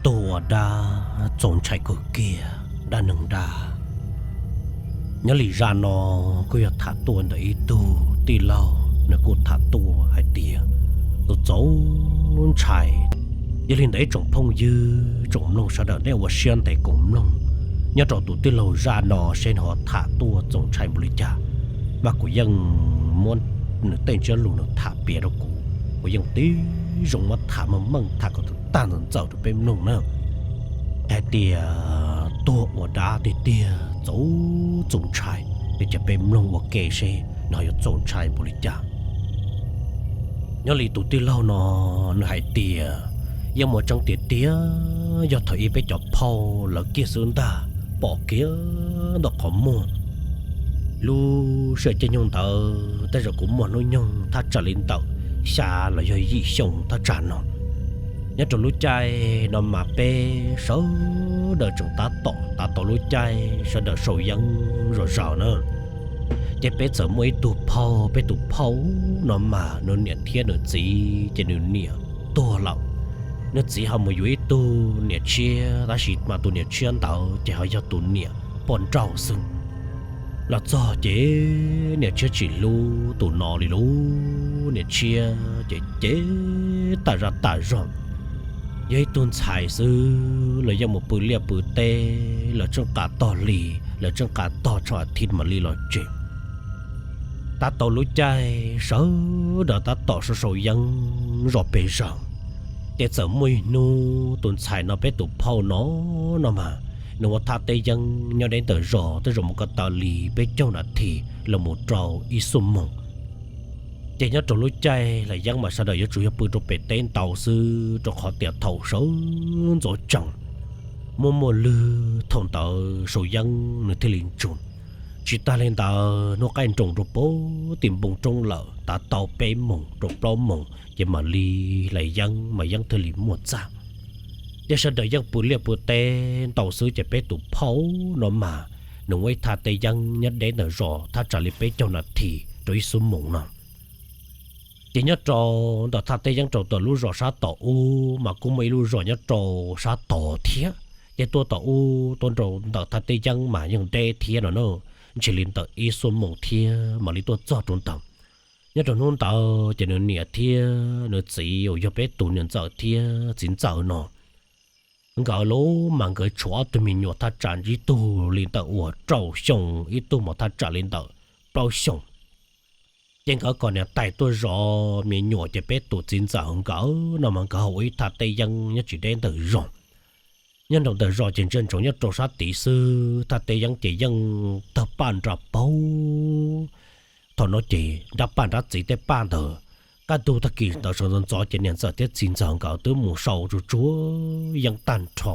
Tuag ua dab txaus ntshai kawg kiag dab neeg dab. Nyob li zaj no kuj yog tham tuaj ntawm ib tug tij laug, nws kuj tham tuaj hais tias txaus ntshai. Yog li ntawd ib tsoom phooj ywg tsoom mloog sawv daws nej ua siab ntev koom mloog nyob rau tus tij laug zaj no seb nws ho tham tuaj txaus ntshai npaum li cas, mas kuv yeej muab nws tej ntsiab lus nws tham piav rau kuv, kuv yeej tib zoo muab tham meej meej tham kom tag ntxawm rau peb mloog na. Hais tias tuag ua dab tiag tiag txaus txaus ntshai, ces peb mloog ua ke seb nws ho yuav txaus ntshai npaum li cas. Nyob li tus tij laug no nws hais tias yeej muaj tseeb tiag tiag, yog thaum ub peb cov phauj lawv kiag xwb ntag, pom kiag ntawm qhov muag. Lub sij hawm caij nyoog ntawd tej zaum kuv muaj hnub nyoog thaj tsam li ntawm xya los yog yim xyoo thaj tsam no. Nyob rau lub caij no mas peb sawv daws tseem tab tom tab tom lub caij sawv daws sau yeeb zom zaws na. Ces peb txawm muaj ib tug phauj, peb tus phauj no mas nws niam thiab nws txiv ces nws niam tuag lawm. Nws txiv ho mus yuav ib tug niam tshiab, tab sis mas tus niam tshiab ntawd ces ho yog tus niam poj nrauj xwb. Los txog ces niam tshiab tsis hlub tus no li lub niam tshiab ces ces tas zaj tas zog. Yog ib tug ntxhais xwb los yeej mus pw liaj pw teb, lawv tseem qab tog hli, lawv tseem qab tog tshooj a thiv mam li los tsev. Tab tau lub caij sawv daws tab tom sau sau yeeb zom pes zaws, ces txawm muaj ib hnub tus ntxhais no peb tus phauj no no mas nws ua thaj teb yeeb nyob deb ntawm zos, tej zaum mus ko taw li peb caug nas this los mus rau ib xuab moos. Ces nyob rau lub caij hlais yeeb mas sawv daws yuav tsum yog pw rau pem teb ntau xwb, rau qhov tias thaum sawv ntxov tsees muaj muaj lwg, thaum ntawd sau yeeb nws thiaj li ntsoog. Tsis tas li ntawd hnub qaij nroos rau pem tim npoo roob lawm, tav tau peb moos rau plaub moos ces mam li hlais yeeb mas yeeb thiaj li muaj txaj. Ces sawv daws yeej pw liaj pw teb ntau xwb ces peb tus phauj no mas nws ua ib thaj teb yeeb nyob deb ntawm zos thaj tsam li peb caug nas this rau ib xuab moos no. Ces nyob rau ntawm thaj teb yeeb rau tom lub zos sab tom ub mas kuj muaj ib lub zos nyob rau sab tod thiab. Ces tuaj tom ub tuaj rau ntawm thaj teb yeeb mas yeej deb thiab no na, ntshe li ntawm ib xuab moos thiab mam li tuaj txog rau ntawd. Nyob rau hnub ntawd ces nws niam thiab nws txiv uas yog peb tus niam ntxawm thiab txiv ntxawm no, nkawd los mas nkawd tshuav ob tug me nyuam thaj tsam ib tug li ntawm uas rau xyoo, ib tug mas thaj tsam li ntawm plaub xyoos. Ces nkawd kom niam tais tuaj zov me nyuam ces peb tus txiv ntxawm nkawd no mas nkawd ho ua ib thaj teb yeeb nyob tsis deb ntawm zos. Nyob rau ntawm zos ces ntsia ntsoov nyob rau sab tid xwb, thaj teb yeeb ces yeej tawg paj nra paug. Thaum no ces nrab paj nrab txiv tej paj ntawd, kaj ntug tag kis ntawd sawv ntxov ntxov ces niam ntxawm thiab txiv ntxawm nkawd twb mus sau tsuag tsuag yeeb tag nrho.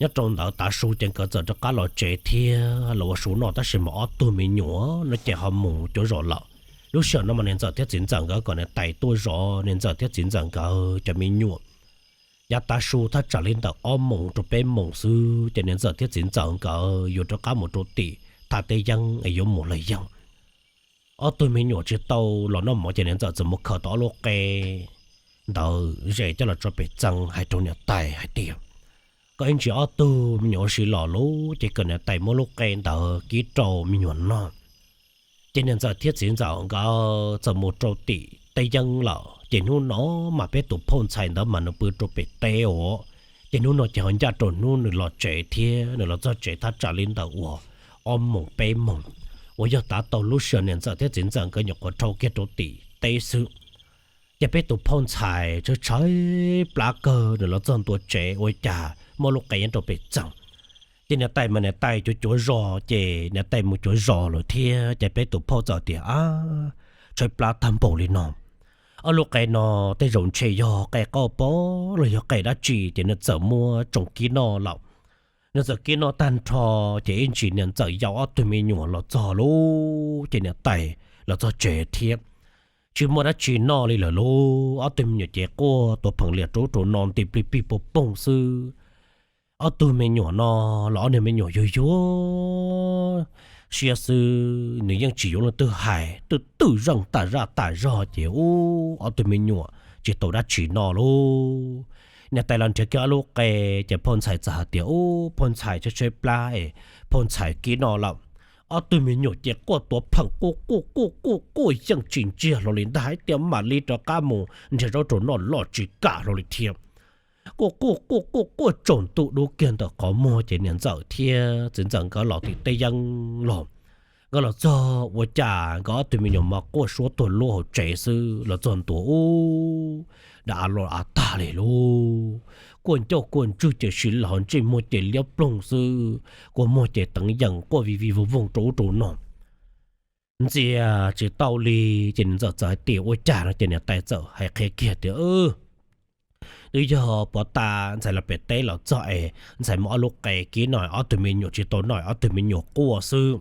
Nyob rau ntawd tav su ces nkawd txawm rov qab los tsev thiab los ua su noj tab sis mas ob tug me nyuam no ces ho mus cuav zos lawm. Lub sij hawm no mas niam ntxawm thiab txiv ntxawm nkawd kom niam tais tuaj zov niam ntxawm thiab txiv ntxawm nkawd cov me nyuam. Yav tav su thaj tsam li ntawm ob moos rau peb moos xwb ces niam ntxawm thiab txiv ntxawm nkawd yuav rov qab mus rau tim thaj teb yeeb es yuav mus hlais yeeb. Ob tug me nyuam tsis tau los noj mov ces niam ntxawm txawm mus khaws tau ob lub qe ntawd ze coj los tso pem txee hais rau niam tais hais tias, koj ib ntsis ob tug me nyuam ua si los lawm ces kom niam tais muab lub qe ntawd kib rau me nyuam noj. Ces niam ntxawm thiab txiv ntxawm nkawd txawm mus rau tim teb yeeb lawm ces hnub no mas peb tus phauj ntxhais ntawd mas nws pw rau pem teb os. Ces hnub no ces ho ncaj rau hnub nws los tsev thiab nws los txog tsev thaj tsam li ntawm uas ob moos peb moos, uas yog tav tau lub sij hawm niam ntxawm thiab txiv ntxawm nkawd nyuam qhuav dhau kiag rau tim teb xwb. Ces peb tus phauj ntxhais tshaib tshaib plab kawg nws los txog ntua tsev ua cas muaj lub qe nyob rau pem txee. Ces niam tais mas niam tais cuav cuav zos ces niam tais mus cuav zos lawm thiab ces peb tus phauj txawm tias, ab, tshaib plab tag npaum li no, ob lub qe no tej zaum ntshe yog qe qauj pob los yog qe dab tsi ces nws txawm muab tsoo kib noj lawm. Nws txawm kib noj tag nrho ces ib ntsis niam ntxawm yau ob tug me nyuam los txog lawm ces niam tais los txog tsev thiab. Tsis muaj dab tsi noj li lawm lauj, ob tug me nyuam ces quaj tuav pheem lias rau ub rau no nti plig pig puag poog xwb. Ob tug me nyuam no los ob niag me nyuam yuag yuag siab xwb, nws yeej tsis yuav leej twg hais, twb twb zeej tas zaj tas zog ces ub ob tug me nyuam tsis tau dab tsi noj lauj. Niam tais los nrhiav kiag ob lub qe, ces phauj ntxhais txawm hais tias, Ub, phauj ntxhais tshaib tshaib plab es phauj ntxhais kib noj lawm. Ob tug me nyuam ces quaj tuav pheem quaj quaj quaj quaj quaj yeej tsis ntsiag hlo li ntag, hais tias mam li rov qab mus nrhiav zaub rau noj los tsis kam hlo li thiab. Quaj quaj quaj quaj quaj tsaus ntuj dub kiag ntawm qhov muag, ces niam ntxawm thiab txiv ntxawm nkawd los tim teb yeeb los. Nkawd los txog ua cas nkawd ob tug me nyuam mas quaj suab tuag luab hauv tsev xwb, los txog ntua ub, dab av los av tag li lub. Quaj ncauj quaj ntswg ces si los ntsej muag ces liab ploog xwb, kua muag ces teev yees quaj vij vij voog voog rau ub rau no. Ntxias tsis tau li, ces niam ntxawm txawm hais tias, Ua cas no? Ces niam tais txawm hais qhia kiag tias, Twb yog puag ta ntxhais los pem teb los txog es ntxhais muab ob lub qe kib noj, ob tug me nyuam tsis tau noj, ob tug me nyuam quaj xwb.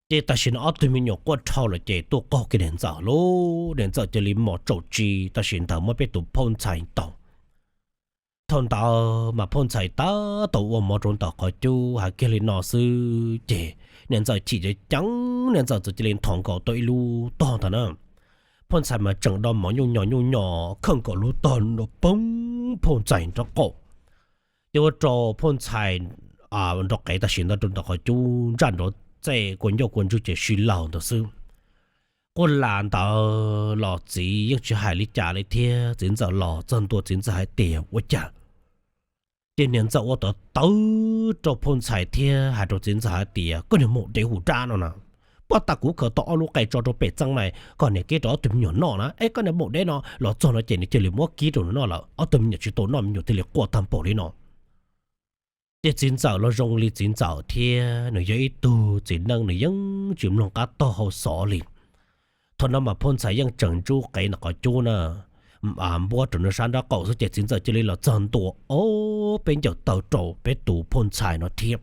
Ces tam sim no ob tug me nyuam quaj dhau lawm ces tuaj qaug kiag niam ntxawm lub, niam ntxawm cia li mos tsaum tsi, tam sim ntawd muab peb tus phauj ntxhais ntaus. Thaum ntawd mas phauj ntxhais tab tom ua mov rau ntawm qhov cub, hais kiag li no xwb ces niam ntxawm chim ceev ceev, niam ntxawm txawm cia li nthos nkaus tau ib lub tog ntag na. Phauj ntxhais mas tseem do mov nyuj nyos nyuj nyos khawm nkaus lub tog nrov poob phauj ntxhais nraub qaum. Ces ua rau phauj ntxhais nrov qev tam sim ntawd rau ntawm qhov cub ntsaj nrov txej kua ncauj kua ntswg ces si laug ntawd xwb. Quaj las ntawd los txiv yeej tsis hais li cas li thiab, txiv ntxawm los txog ntua txiv ntxawm hais tias, Ua cas? Ces niam ntxawm ua tawv tawv rau phauj ntxhais thiab hais rau txiv ntxawm hais tias, Koj niag maum dev hu dab no na, puag ta kuv khaws tau ob lub qe tso rau pem txeeb na, kom niam kib rau ob tug me nyuam noj na, es koj niag maum dev no los txog no ces nws cia li muab kib rau nws noj lawm, ob tug me nyuam tsis tau noj me nyuam thiaj li quaj tag npaum li no. Ces txiv ntxawm los zoo li txiv ntxawm thiab nws yog ib tug txiv neej nws yeej tsis mloog qab taug hau xov li. Thaum no mas phauj ntxhais yeej tseem ntsub qev ntawm qhov cub na, npuab rau nws sab nraub qaum xwb ces txiv ntxawm cia li los txog ntua ob peb ncaws taw rau peb tus phauj ntxhais no thiab.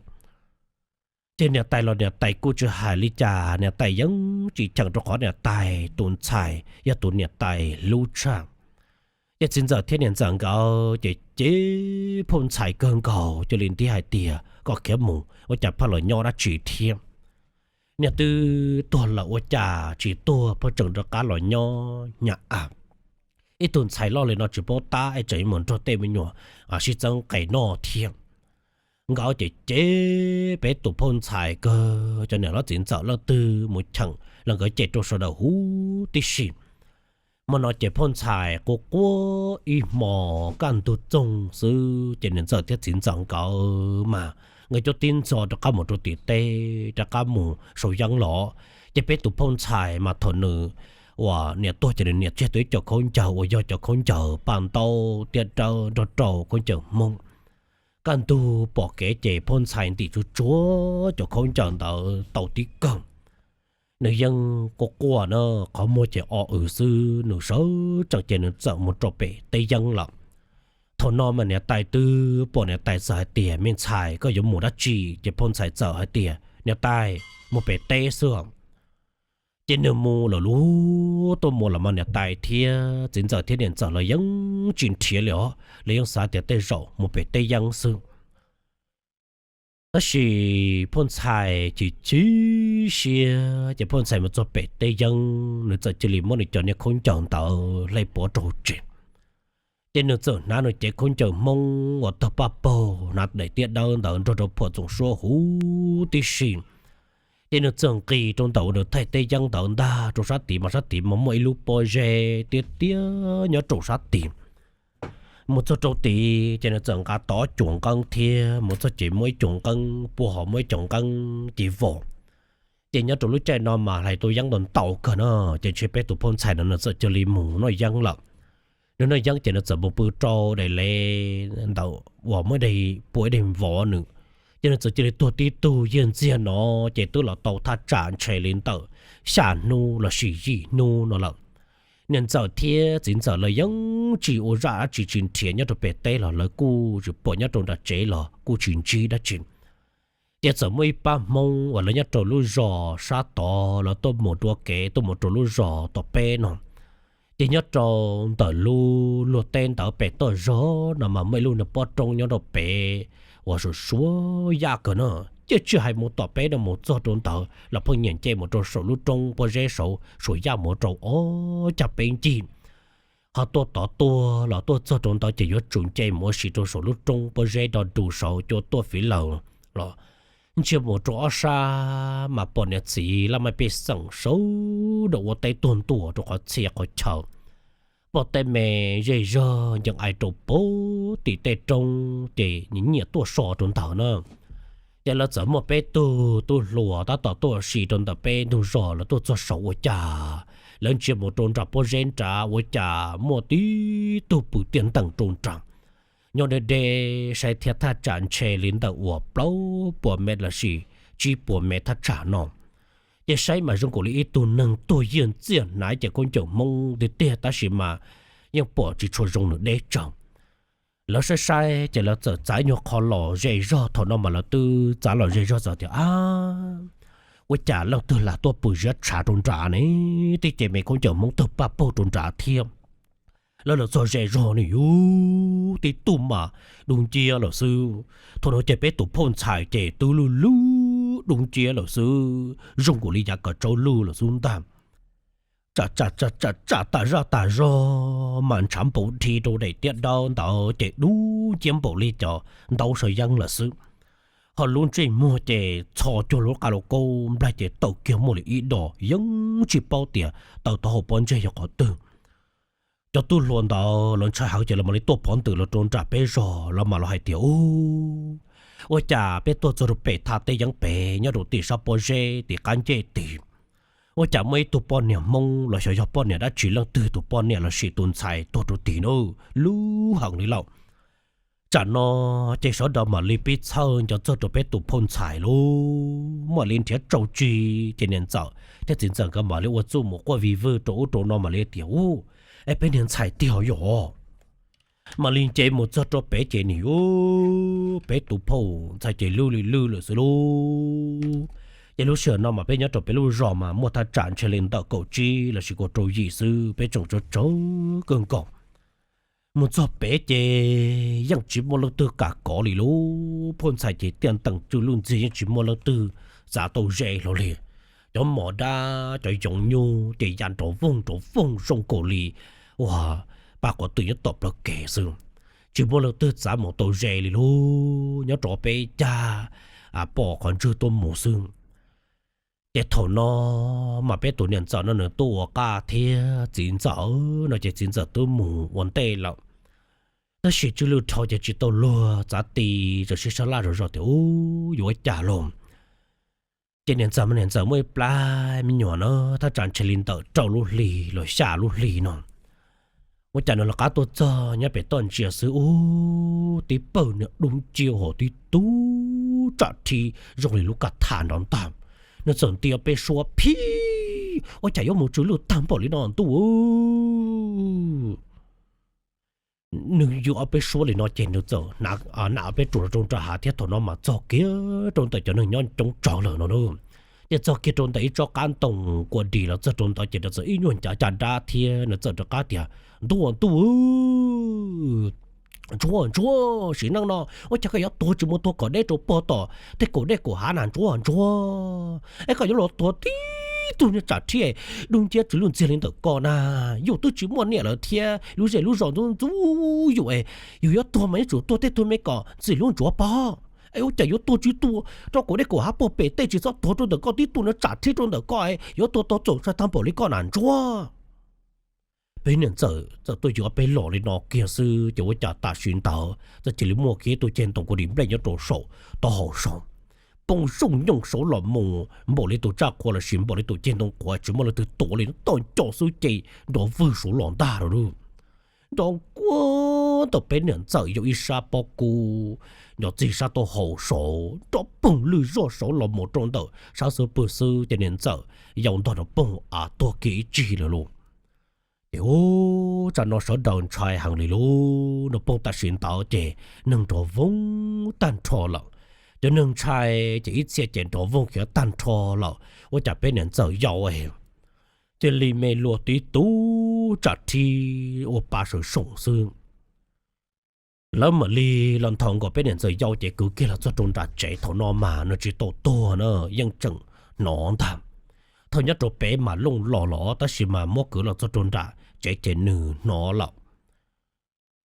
Ces niam tais los niam tais kuj tsis hais li cas, niam tais yeej tsis cheem rau qhov niam tais tus ntxhais yog tus niam tais hlub tshaj. Ces txiv ntxawm thiab niam ntxawm nkawd ces cem phauj ntxhais kawg nkaus, cia li ntiab hais tias, Koj khiav mus, ua cas pheej los nyob dab tsi thiab? Niag twb tuag lawm ua cas tsis tuag, pheej tseem rov qab los nyob nyab a. Ib tug ntxhais loj li no tsis paub tab es tseem mus nrog tej me nyuam sib txeeb qe noj thiab. Nkawd ces cem peb tus phauj ntxhais kawg, cov niam loj txiv ntxawm leej twg mus cheem los nkawd cem rau sawv daws huv tib si. Hmo no ces phauj ntxhais quaj quaj ib hmo kaj ntug txoog xwb ces niam ntxawm thiab txiv ntxawm nkawd mas nkawd cuab tib ntxo rov qab mus rau tim teb, rov qab mus sau yeeb los. Ces peb tus phauj ntxhais mas thaum nws uas niam tuag ces nws niam tseg tau ib co khaub ncaws uas yog cov khaub ncaws paj ntaub tiab dawb nrog rau khaub ncaws Hmoob. Kaj ntug pom kev ces phauj ntxhais ntim tsuag tsuag cov khaub ncaws ntawd tau tib kawg. Nws yeej quaj quaj na, qhov muag ces o w xwb, nws sawv tsees ces nws txawm mus rau pem teb yeeb lawm. Thaum no mas niam tais twb pom, niam tais txawm hais tias, Me ntxhais, koj yuav mus dab tsi? Ces phauj ntxhais txawm hais tias, Niam tais, mus pem teb xwb. Ces nws mus lawm lub tuaj mus los mas niam tais thiab txiv ntxawm thiab niam ntxawm los yeej tsis nrhiav li os, los yeej xav tias tej zaum mus pem teb yeeb xwb. Tab sis phauj ntxhais chim chim siab ces phauj ntxhais mus txog pem teb yeeb, nws txawm cia li muab nws cov niag khaub ncaws ntawd hle puav rau hauv tsev. Ces nws txawm hnav nws cev khaub ncaws Hmoob uas tawg paj paug, hnav daim tiab dawb ntawd nrog rau phuam txoom suab huv tib si. Ces nws txawm nqis rau ntawm uas nws thaij teb yeeb ntawd ntag rau sab tid mas sab tid mas muaj ib lub pob zeb tiab tiab nyob rau sab tid. Mus txog rau tid ces nws txawm nqa tau ob cuag nqeeb thiab mus txog ces muaj ib cuag nqeeb puag hauv, muaj ib cuag nqeeb ces vos. Ces nyob rau lub caij no mas hlais tau yeeb ntau ntau kawg na, ces ntshe peb tus phauj ntxhais no nws txawm cia li mus noj yeeb lawm. Nws noj yeeb ces nws txawm mus pw rau daim le ntawm uas muaj ib daim puag ib daim vov nws, ces nws txawm cia li tuag tib tug. Yawg ntxiag no ces twb los tau thaj tsam ntshe li ntawm xya hnub lossis yim hnub no lawm. Niam ntxawm thiab txiv ntxawm lawv yeej tsis ua zaj dab tsi, tsis nrhiav nyob rau pem teb los lawv kuj tsis pom, nyob rau nram tsev los kuj tsis ntsib dab tsi. Ces txawm muaj ib pab Hmoob uas lawv nyob rau lub zos sab tod, lawv tuaj mus dua kev tuaj mus rau lub zos tom peb no. Ces nyob rau ntawm lub luag teb ntawd pem toj zog no mas muaj ib lub niag pob roob nyob rau pem uas suam suav yaj kawg no. Ces tsis hais mus tom peb no, mus txog rau ntawd los pheej nyiam nce mus rau saum lub roob pob zeb saud, suam yaj mus rau ob cag peb ncig. Ho tuaj tod tuaj los tuaj txog rau ntawd ces yuav tsum nce mus ua si rau saum lub roob pob zeb do du saud cua tuaj fiv lawm los ntsia mus rau ob sab mas pom niam txiv laj mej pej xeem sawv daws ua teb tuag ntua rau qhov txhia qhov chaw. Pom tej me zej zog ncees ais rau puag tim tej roob ces nyiam tuaj so rau ntawd na. Ces lawv txawm muaj peb tug tub hluas tab tom tuaj si rau ntawm peb ntug zos, lawv tuaj txog saud ua cas lawv ntsia mus rau nram pob zeb nrad ua cas muaj tib tug pw tiaj ntees rau nram, nyob deb deb saib thiab thaj tsam ntshe li ntawm uas plaub puas mev lossis tsib puas mev thaj tsam no. Ces saib mas zoo nkaus li ib tug neeg tuag yiag ntxiag hnav cev khaub ncaws Hmoob tiag tiag tab sis mas yeej pom tsis tshua zoo nws deb tsaws. Lawv saib saib ces lawv txawm txav nyuag qho los ze zog, thaum no mas lawv twb txav los ze zog txawm tias, Ab, ua cas leej twg lam tuaj pw ziab tshav rau nrad ne? Tib ce me khaub ncaws Hmoob tawg paj paug rau nrad thiab. Lawv los txog ze zog ne, yus tib tug mas dub nciab lawm xwb. Thaum no ces peb tus phauj ntxhais ces twb lwj lwj dub nciab lawm xwb, zoo nkaus li yav kav tsaub lwj lawm xwb ntag. Tsam tsam tsam tsam tas zaj tas zog mas ntshav npau dhi rau daim tiab dawb ntawd ces dub nciab npaum li cov ntaub saw yeeb lawm xwb. Ho lub ntsej muag ces txho cuag lub qab lauj kaub nplaig ces tawm kiag muaj li ib dos yeej tsis paub tias tawm taub hau pob ntseg yog qhov twg. Cov tub hluas ntawd lawv ntshai heev ces lawv mam li tuaj pov ntawm los rau nram peb zos, lawv mam los hais tias, Ub, ua cas peb tuaj txog rau pem thaj teb yeeb pem nyob rau tim sab pob zeb tim qab ncej tid, ua cas muaj ib tug poj niam Hmoob los xyov yog poj niam dab tsi leej twg tus poj niam lossis tus ntxhais tuag rau tid na, lub heev li lauj. Tsam no ces sawv daws mam li pib txhawj nco txog rau peb tus phauj ntxhais lauj, mam li nrhiav tsaug tsi, ces niam ntxawm thiab txiv ntxawm nkawd mam li ua txuj mus quaj vij vwj rau ub rau no mam li tias, Ub, es peb niag ntxhais tiag yom? Mam li nce mus txog rau pem ces nim, ub, peb tus phauj ntxhais ces lwj li lwj lawm xwb lauj. Ces lub sij hawm no mas peb nyob rau peb lub zos mas muaj thaj tsam ntshe li ntawm kaum tsib lossis kaum rau yim xwb, peb tseem tsaug tsaug kawg nkaus. Mus txog pem ces yeej tsis muaj leej twg kam kov li lauj. Phauj ntxhais ces tiaj ntees tsw lwj ntxiag yeej tsis muaj leej twg txav tau ze hlo li. Cov mos dab cov yoov nyuj ces ya nrov voog nrov voog zoo nkaus li ua pa quav twm nyob tom plawv kev xwb. Tsis muaj leej twg txav mus tau ze li lauj, nyob rau peb cag pom qhov ntswg tuaj mus xwb. Ces thaum no mas peb tus niam ntxawm no nws tuaj ua qaj thiab txiv ntxawm no ces txiv ntxawm twb mus ua ntej lawm. Tab sis tsw lwj rho ces tsis tau luag txav ti, txawm sib sab laj zom zaws tias, Ub, yuav ua cas lauj? Ces niam ntxawm mas niam ntxawm muaj ib plab me nyuam na, thaj tsam ntshe li ntawm rau lub hli los xya lub hli no. Ua cas nws lawv qab tuaj txog nyob pem toj ntsia xwb, ub, tib pawg niag dub nciab hos tib tug tsam rhib zoo li lub kaj tham nrov ntag. Nws txawm nti ob peb suab, Phib, ua cas yuav mus tsw lwj tag npaum li no ntuj? Nws yug ob peb suab li no ces nws txawm hnav ob peb ruam los rau nram hav thiab thaum no mas txog kiag rau ntawm cov neeg nyob coob tsawg lawm no. Ces txog kiag rau ntawm ib tsob qab ntoo kua dis los txog rau ntawd ces nws txawm ib nyuag ncav caj dab thiab nws txawm rov qab tias, Ntuj, ntuj, Ntsuag, Ntsuag, sim neej no ua cas koj yuav tuag tsis muaj tuag kom deb rau puag tom tej kaum dej kaum hav na Ntsuag, Ntsuag? Es koj yuav los tuag tib tug niag tsam rhib dub nciab tsw lwj ntxiag li ntawm ko na? Yus twb tsis muaj niam lawm thiab lub zej lub zos ntxub ntxub yus es yus yuav tuag mas yuav tsum tuag tej tug me kom ntxim hlub Ntsuag pob. Es ua cas yuav tuag tsis tuag rau kaum dej kaum hav puag pem tej, tsis txhob tuag rau ntawm koj tib tug niag tsam rhib rau ntawm ko es yuav tuag tau txaus ntshai tag npaum li koj na Ntsuag. Peb niam ntxawm txawm tuaj yuav peb los li no kiag xwb ces ua cas tam sim ntawd txawm cia li muaj kiag ib tug ceg ntoo kua dis nplej nyob rau saum taub hau saud, poob zooj nyooj saud los mus npaum li tus tsaj qhua lossis npaum li tus ceg ntoo qhuav tsis muaj leej twg tuav li, toj nco xwb ces nrov vwg saud los ntag lauj. Nrov nkuaj ntawm peb niam ntxawm yau ib sab pob kub, nrov txij sab taub hau saud nrov poog lwj zoj saud los mus rau ntawm sab xub pwg xwb ces niam ntxawm yau ntog nrov poog av tuag kiag ib tsig lawm lauj. Ces ub, tsam no sawv daws ntshai heev li lauj, nrov poog tam sim ntawd ces neeg nrov voog tag nrho lawm. Cov neeg ntshai ces ib txhia ces nrov voog khiav tag nrho lawm, ua cas peb niam ntxawm yau cia li me luag tib tug tsam rhib ua pa sawv soom xwb. Lawv mam li los nthos nkaus peb niam ntxawm yau ces kwv kiag los txog rau nram tsev, thaum no mas nws tsis tau tuag na, yeej tseem hnov ntag. Thaum nyob rau pem mas looj los los tab sis mas muab kwv los txog rau nram tsev ces nws hnov lawm.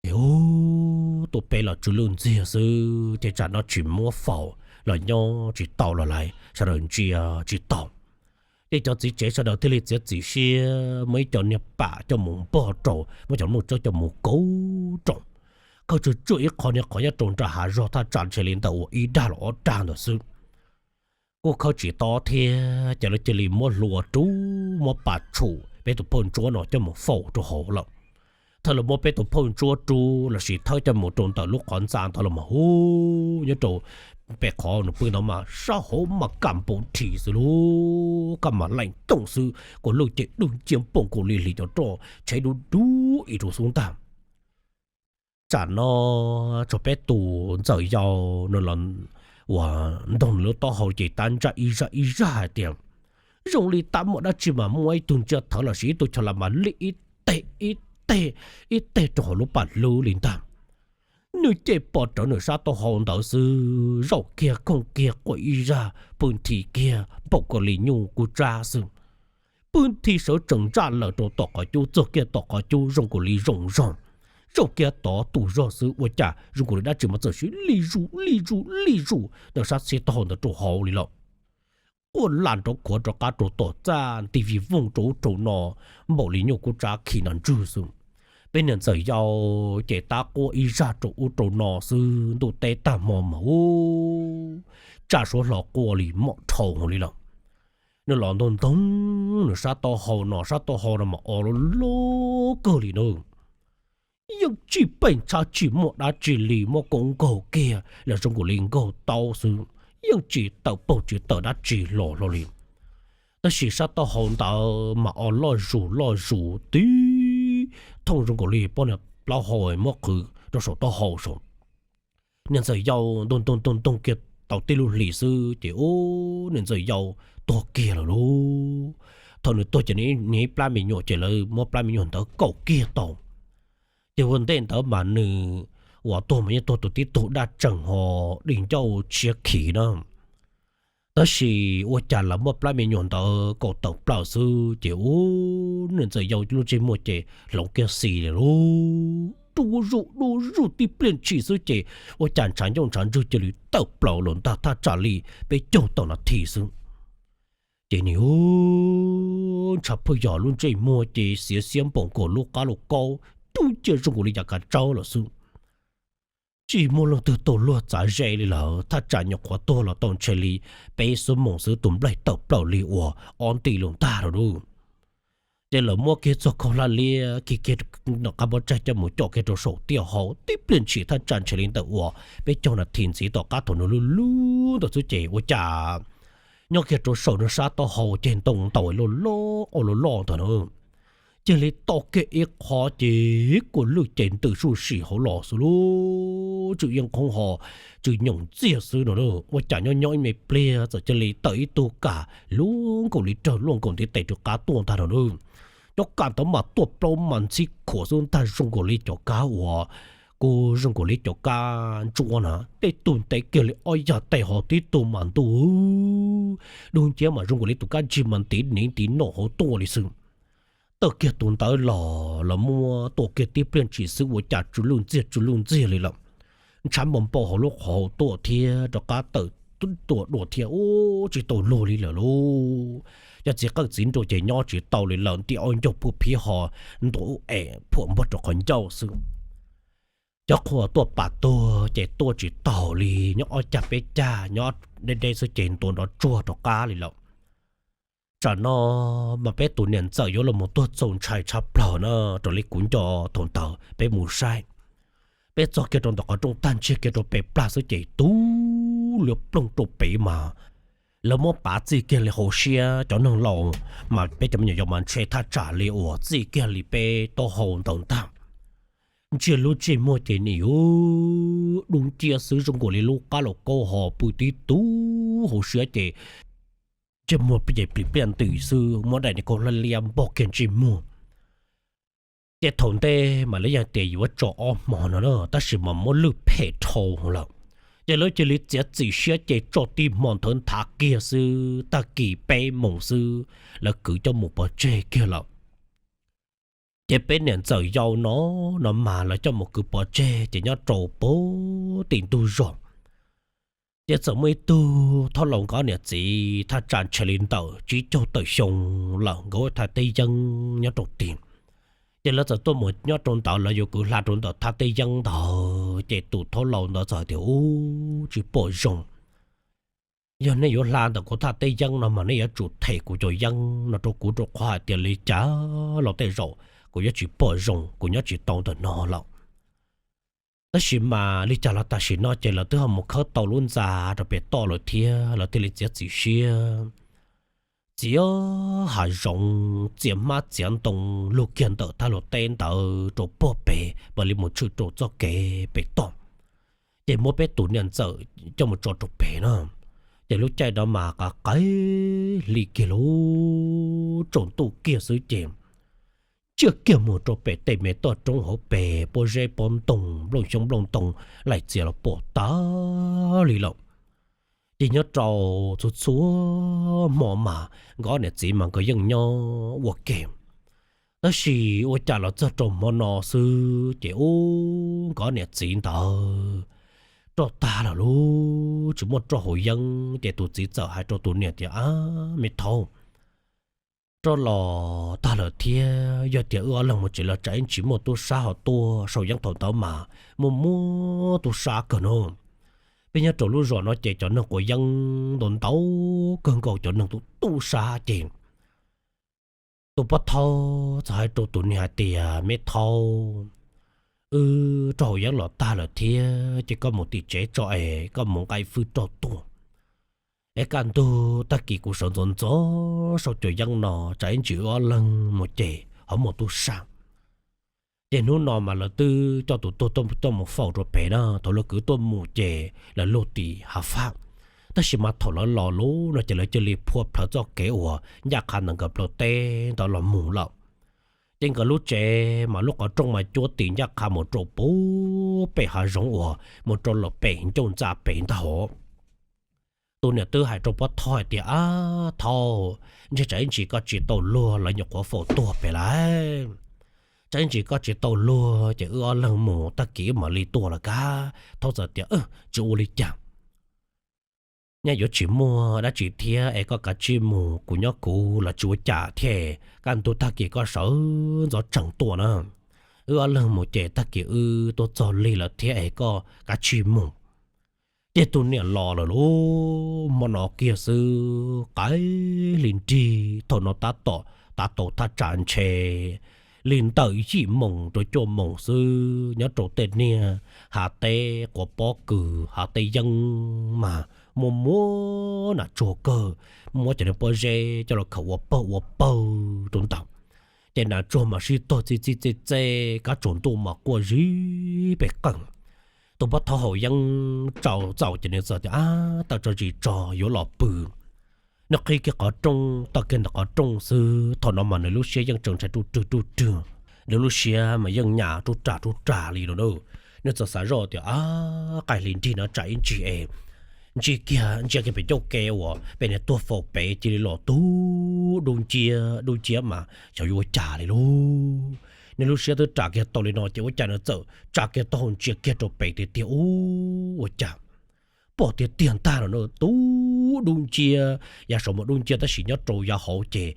Ces ub, tuaj peb los tsw lwj ntxiag xwb ces tsam no tsis muab faus los nyob tsis tau los lawm, sawv daws ntsia tsis tau. Ces cov txiv tsev sawv daws thiaj li txiav txim siab muab ib co niag pam coj mus npog rau, muab cov nplooj tsawb coj mus kauv rau. Khawb tsuag tsuag ib qho niag qhov nyob rau nram hav zog thaj tsam ntshe li ntawm uas ib dag los ob dag ntawd xwb. Kuj khawb tsis tob thiab ces lawv cia li muab hlua rub muab pas tshum peb tus phauj ntsuab no coj mus faus rau hauv lawm. Thaum lawv muab peb tus phauj ntsuab rub los sis thawb coj mus rau ntawm lub qhov ntxa ntawd los mas ub, nyob rau pem qhov nws pw ntawd mas sab hauv mas kaj npaum thi xwb lub kaj mas leej tooj xwb, kuv lwj ces dub nciab npoos nkaus li hliv cov roj tsheb dub dub ib rau xub ntag. Tsam no tsuas peb tus ntxawm yau no los uas ntoog nws lub taub hau ces tab ntsaj ib zaj ib zaj hais tias zoo li tab muaj dab tsi mas muaj ib tug ntsia thawv los sis ib tug chov las mas li ib teg ib teg ib teg rau hauv lub pam hlwb li ntag. Nws ces pom rawv nws sab taub hau ntawd xwb, zaum kiag khooj kiag quaj ib zaj, pw nthi kiag npaum nkaus li nyuj kub tsab xwb. Pw nthi sawv tsees ntsaj lawm rau tom qhov cub, txog kiag tom qhov cub zoo nkaus li zoo zog. Zaum kiag tod tu zog xwb ua cas zoo nkaus li dab tsi mas txawm siv li zus li zus li zus ntawm sab xib taub hau ntawd rau hauv li lawm. Quaj lam nrov khuav rov qab rau tom txaj nti vij vooj rau ub rau no npaum li nyuj kub tsab khi no ntswg xwb. Peb niam ntxawm yau ces tab quaj ib zaj rau ub rau no xwb, ntuj teb tag hmo mas ub, tsam suav hlo quaj li mom dhau hauv li lawm. Nws los ntoog ntoog nws sab taub hau no, sab taub hau no mas o loj loj kawg li na. Yeej tsis pheej tshab tsis muaj dab tsi li, muab koob nkaug kiag los zoo nkaus li nkaug taub xwb, yeej tsis tawm paug tsis tawm dab tsi los hlo li. Tab sis sab taub hau ntawd mas o loj zus loj zus tib thooj zoo nkaus li poj niam plaub hau muab qhwv rau saum taub hau saum. Niam ntxawm yau ntoog ntoog ntoog ntoog kiag tau tib lub hlis xwb ces ub, niam ntxawm yau tuag kiag lawm lauj. Thaum nws tuag ces nws ib plab me nyuam ces lawv muab plab me nyuam ntawd kaum kiag tau. Ces ua ntej ntawd mas nws uas tuag mas yeej tuag tus tib tug daj tseem ho dig ncauj tshiab khiv na. Tab sis ua cas lawv muab plab me nyuam ntawd kaum tawm plaws xwb ces ub, niam ntxawm yau lub ntsej muag ces hloov kiag xis li lauj, du zuj du zuj tib pliag ntshis xwb ces ua cas ntshav ncauj ntshav ntswg cia li tawm plaws los ntag thaj tsam li peb caug tawm nas this xwb. Ces nws ub, ntshav phwj yog lub ntsej muag ces xiav xiab npaum nkaus lub qab lub kaub, dub nciab zoo nkaus li yav kav tsawb lawm xwb. Tsis muaj leej twg tau luag txav ze li lawm, thaj tsam nyuam qhuav tuag los tau ntshe li peb xuab moos xwb tus nplaig tawm plaws li uas ob nti los ntag lawm lauj. Ces lawv muab kiag txoj khaub hlab liab khi kiag nram qab pob tsaig coj mus coj kiag rau saum tiaj hau tib pliag ntshis thaj tsam ntshe li ntawm uas peb caug nas this ntxiv tom qab thaum nws lub lub ntawd xwb ces ua cas nyob kiag rau saum nws sab taub hau ces ntoo ntaus loj loj o loj loj ntawd na. Cia li to kiag ib qho ces kua lwj ces ntws suj sim hauv los xwb lauj, tsw yeej qhoob ho tsw nyoos ntxiag xwb no na. Ua cas nyob nyob ib me pliag txawm cia li tawm ib tug kam luaj nkaus li rawg luaj nkaus ntiv tes rov qab tuaj ntag no na. Cov kam ntawd mas tuaj plaub mas ntxhib khuam xwb ntag zoo nkaus li cov kab uas kuj zoo nkaus li cov kab ntsuab na, tej tug ntev kiag li ob yag tes ho tib tug mas ntuj dub nciab mas zoo nkaus li tus kab ntsig mas ntiv niv ntiv nom hauv tuaj li xwb. Tawm kiag tus ntawd los los muab tua kiag tib pliag ntshis xwb ua cas tsw lwj ntxiag tsw lwj ntxiag li lawm. Ntshav npau npau hauv lub qhov hau tuaj thiab rov qab tawm tuaj dua thiab ub tsis tau luag li lawm lauj. Cov txiv qeej txiv nruas ces nyob tsis tau li lawm nti ob ncaug phuj phiv ho ntua ub es phuam npog rau qhov ncauj xwb. Cov qhua tuaj pam tuag ces tuaj tsis taus li, nyob ob cag peb cag nyob deb deb xwb ces ntua nrov tsuag rov qab li lawm. Tsam no mas peb tus niam ntxawm yuav los mus tuag txaus ntshai tshaj plaws na, raws li kuv nco thaum ntawd peb mus saib. Peb txog kiag rau ntawm qhov rooj tag ntsiag kiag rau pem plag xwb ces tub liab ploog rau pem mas lawv muab pav txij kiag li hauv siab cov neeg laus, mas peb cov me nyuam yaus mas ntshe thaj tsam li uas txij kiag li peb taub hau ntawd ntag. Ntsiag lub ntsej muag ces nim ub dub nciab xwb zoo nkaus li lub qab laus kaub ho pw tib tug hauv siab ces ntsej muag ces plim pliaj ntws xwb, muab daim niag khaub hlab liab npog kiag ntsej muag. Ces thaum ntej mas lawv yeej tias yuav tso ob hmo no na, tab sis mas muab lwj phem dhau lawm. Ces lawv cia li txiav txim siab ces tso tib hmo nthawv nthav kiag xwb, tag kis peb moos xwb lawv kwv coj mus pov tseg kiag lawm. Ces peb niam ntxawm yau no, no mas lawv coj mus kwv pov tseg ces nyob rau pem tim ntug zos, ces txawm muaj ib tug thaub laus nkawd niam txiv thaj tsam ntshe li ntawm tsib caug tawm xyoo lawm, nkawd ua thaj teb yeeb nyob rau tim. Ces lawv txawm tuaj mus nyob rau ntawd, lawv yuav kwv hla rau ntawm thaj teb yeeb ntawd, ces tus thaub laus ntawd txawm hais tias, Ub, tsis pom zoo. Yog nej yuav hla ntawm kuv thaj teb yeeb no mas nej yuav tsum them kuv cov yeeb no rau kuv, rau qhov hais tias li cas los tej zaum kuv yuav tsis pom zoo, kuv nyob tsis tau ntawm no lawm. Tab sis mas li cas los tam sim no ces lawv twb ho mus khawb tau lub ntxa rau pem toj lawm thiab, lawv thiaj li txiav txim siab txiav hav zoov, txiav hmab txiav ntoo lug kiag ntawm thaj lug teb ntawd rau puag pem, mam li mus tshwm rau txoj kev pem toj. Ces muab peb tus niam ntxawm coj mus tso rau pem na. Ces lub caij no mas qav qaib hli kiag, lub tsaus ntuj kiag xwb ces tsiaj kiag mus rau pem tej me toj roob hauv pes, pob zeb pob ntoo, nplooj xyoob nplooj ntoo, laim txias los pom tag li lawm. Ces nyob rau txhua txhua hmo mas nkawd niam txiv mas nkawd yeej nyob ua ke. Tab sis ua cas los txog rau hmo no xwb ces ub, nkawd niam txiv ntawd roj tag lawm, lub tsis muaj roj haus yeeb. Ces tus txiv txawm hais rau tus niam tias, Ab, me thaub, roj los tag lawm thiab, yog tias wb ob leeg mus tsev los tsam ib ntsis muaj tub sab ho tuaj sau yeeb thaum ntawd mas muaj muaj tub sab kawg no. Peb nyob rau lub zos no ces cov neeg quav yeeb ntau ntau kawg nkaus, cov neeg tus tub sab ces tus poj thaub txawm hais rau tus niam hais tias, Me thaub, wb roj haus yeeb los tag lawm thiab ces koj mus tim tsev tso es koj mus nqa fwj roj tuaj es kaj ntug tag kis kuv sawv ntxov ntxov sau cov yeeb no, tsam ib ntsis wb ob leeg mus ces ho muaj tub sab. Ces hnub no mas lawv twb coj tus tuag tuaj mus faus rau pem na, thaum lawv kwv tuaj mus ces lawv luag tim hav fab, tab sis mas thaum lawv los lub no ces lawv cia li phua plhawv txoj kev uas ncaj qha ntawm nkawd plawv teb ntawd los mus lawm. Ces nkawd lub tsev mas lub qhov rooj mas cuab tim ncaj qha mus rau puag pem hav zoov uas mus rau lawm pem ncauj ntxa pem ntag hov. Tus niam twb hais rau poj thaub hais tias, Ab thaub, ntshe tsam ib ntsis koj tsis tau luag lawv nyuam qhuav faus tuag pem lawm. Tsam ib ntsis koj tsis tau luag ces wb ob leeg mus tag kis wb mam li tuaj los kab. Thaub txawm tias, Tsis ua li cas, nyaj yuav tsis muaj dab tsi thiab es koj kav tsij mus, kuv nyob kuv los tsis ua cas thiab, kaj ntug tag kis koj sawv ntxov tsees tuaj na. Wb ob leeg mus ces tag kis wb tuaj txog lig lawm thiab es koj kav tsij mus. Ces tus niam los lawm lub hmo no kiag xwb, qav hli nrig thaum no tab tom tav tau thaj tsam ntshe li ntawm yim moos rau cuaj moos xwb, nyob rau tej niag hav teb quav pob kws hav teb yeeb mas muaj muab nas tsuag kawg, muab cov niag pob zeb coj los khaws ua pawg ua pawg rau ntawd. Ces nas tsuag mas sib tog txij txij txej txej, kab tsaus ntuj mas quaj zib pes qeej. Tus poj thaub haus yeeb tsaus txaus ces nws txawm tias, Ab, taw tso zis tso yuav los pw. Nws qhib kiag qhov rooj, taw kiag ntawm qhov rooj xwb, thaum no mas nws lub siab yeej tseem ntshai ruj rwg ruj rwg, nws lub siab mas yeej nyas ruj ras ruj ras li lawm na. Nws txawm xav zoj tias, Ab, qav hli nrig no tsam ib ntsis es ntsia kiag, ntsia kiag pem ncauj ke uas pem niag tuag faus pem cia li los tub dub nciab dub nciab mas xyov yuav ua cas li lauj. Nws lub siab twb ras kiag tau li no ces ua cas nws txawm tsa kiag taub hau ntsia kiag rau pem tiag tiag, ub, ua cas pom tiag tiag ntag los na, tub dub nciab, yav saum mas dub nciab tab sis nyob rau yav hauv ces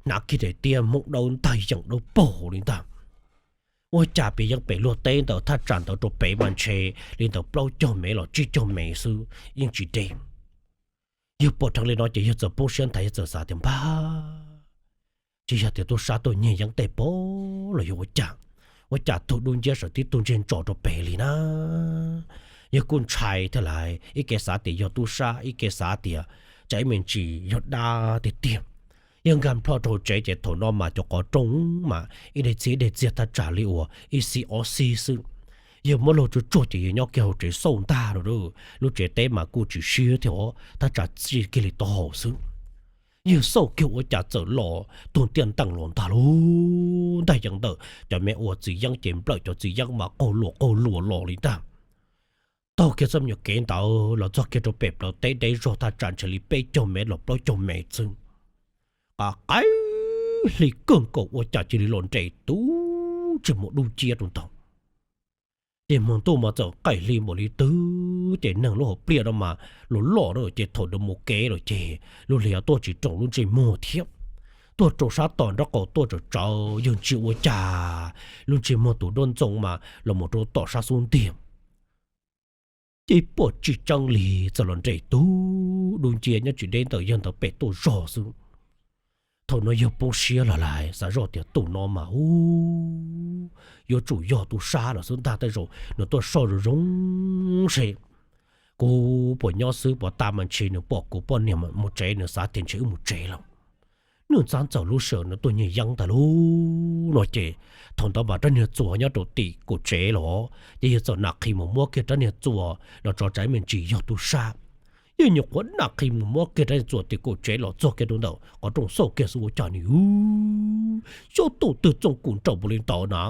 hnav kiag daim tiab Hmoob dawb ntag, yeem dawb paug li ntag. Ua cas pem yeeb pem luag teb ntawm thaj tsam ntawd rau pem mas ntshe li ntawm plaub caug mev los tsib caug mev xwb, yeej tsis deb. Yawg pom dheev li no ces yawg txawm poob siab nthav, yawg txawm xav tias, Npag, tsis yog tias tub sab tuaj nyiag yeeb tej pob los yog ua cas, ua cas tug dub nciab saum tib tug ntseg ntso rau pem li na? Yawg kuj ntshai thiab lauj, ib ke xav tias yog tub sab, ib ke xav tias tsam ib me ntsis yog dab tiag tiag. Yawg nkag plho rau hauv tsev ces thaum no mas cov qhov rooj mas ib daim txiag ib daim txiag thaj tsam li uas ib xib ob xib xwb. Yawg muab laug tsuag tsuag ces yawg nyob kiag hauv tsev xauj ntag lauj. Lub tsev teb mas kuj tsis siab thiab os, thaj tsam txij kiag li taub hau xwb. Yawg xauj kiag ua cas txawm los tug tiaj ntees los ntag lauj, ntag yeej ntawm cov me ua txiv yeeb ces nplawm cov txiv yeeb mas qaug luas qaug luas los li ntag. Taug kiag txoj me nyuam kev ntawd los txog kiag rau pem plawv teb deb zog thaj tsam ntshe li peb caug mev los plaub caug mev xwb. Qav qaib hli kawg nkaus ua cas cia li los nres tub tsis muaj dub nciab rau ntawd. Ces hmo ntuj mas txawm qaij hli npaum li twg ces neeg lub hauv pliaj no mas los loj na, ces thaum nws mus kev lawm ces lub hli tuaj tsis roos lub ntsej muag thiab. Tuaj rau sab tom nraub qaum tuaj tsawv tsawv, yog ntsia ua cas lub ntsej muag tus duab ntxoo mas los mus rau tom sab xub ntiag. Ces pom tsis tseeb li, txawm los nres tug dub nciab nyob tsis deb ntawm yawg ntawd pem tuaj zog xwb. Thaum no yawg poob siab los lawm, xav zoj tias tus no mas ub, yuav tsum yog tub sab los xwb ntag, tej zaum nws tuaj soj zoo zoo seb kuv puas nyob xwb, puas tas mas ntshe nws pom kuv poj niam mus tsev, nws xav tias ntshe wb mus tsev lawm. Nws ntxhab ntxawm lub sij hawm nws tuaj nyiag yeeb ntag lauj no ces, thaum ntawd mas rab niag txuas nyob rau tim kaum tsev los, ces yawg txawm nam qhi mus muab kiag rab niag txuas los tso tsam me ntsis yog tub sab. Yawg nyuam qhuav nam qhi mus muab kiag rab niag txuas tim kaum tsev los txog kiag rau ntawm qhov rooj xauj kiag xwb ua cas nws ub, xyov tus twg txooj kum nraum npaum li ntawd na.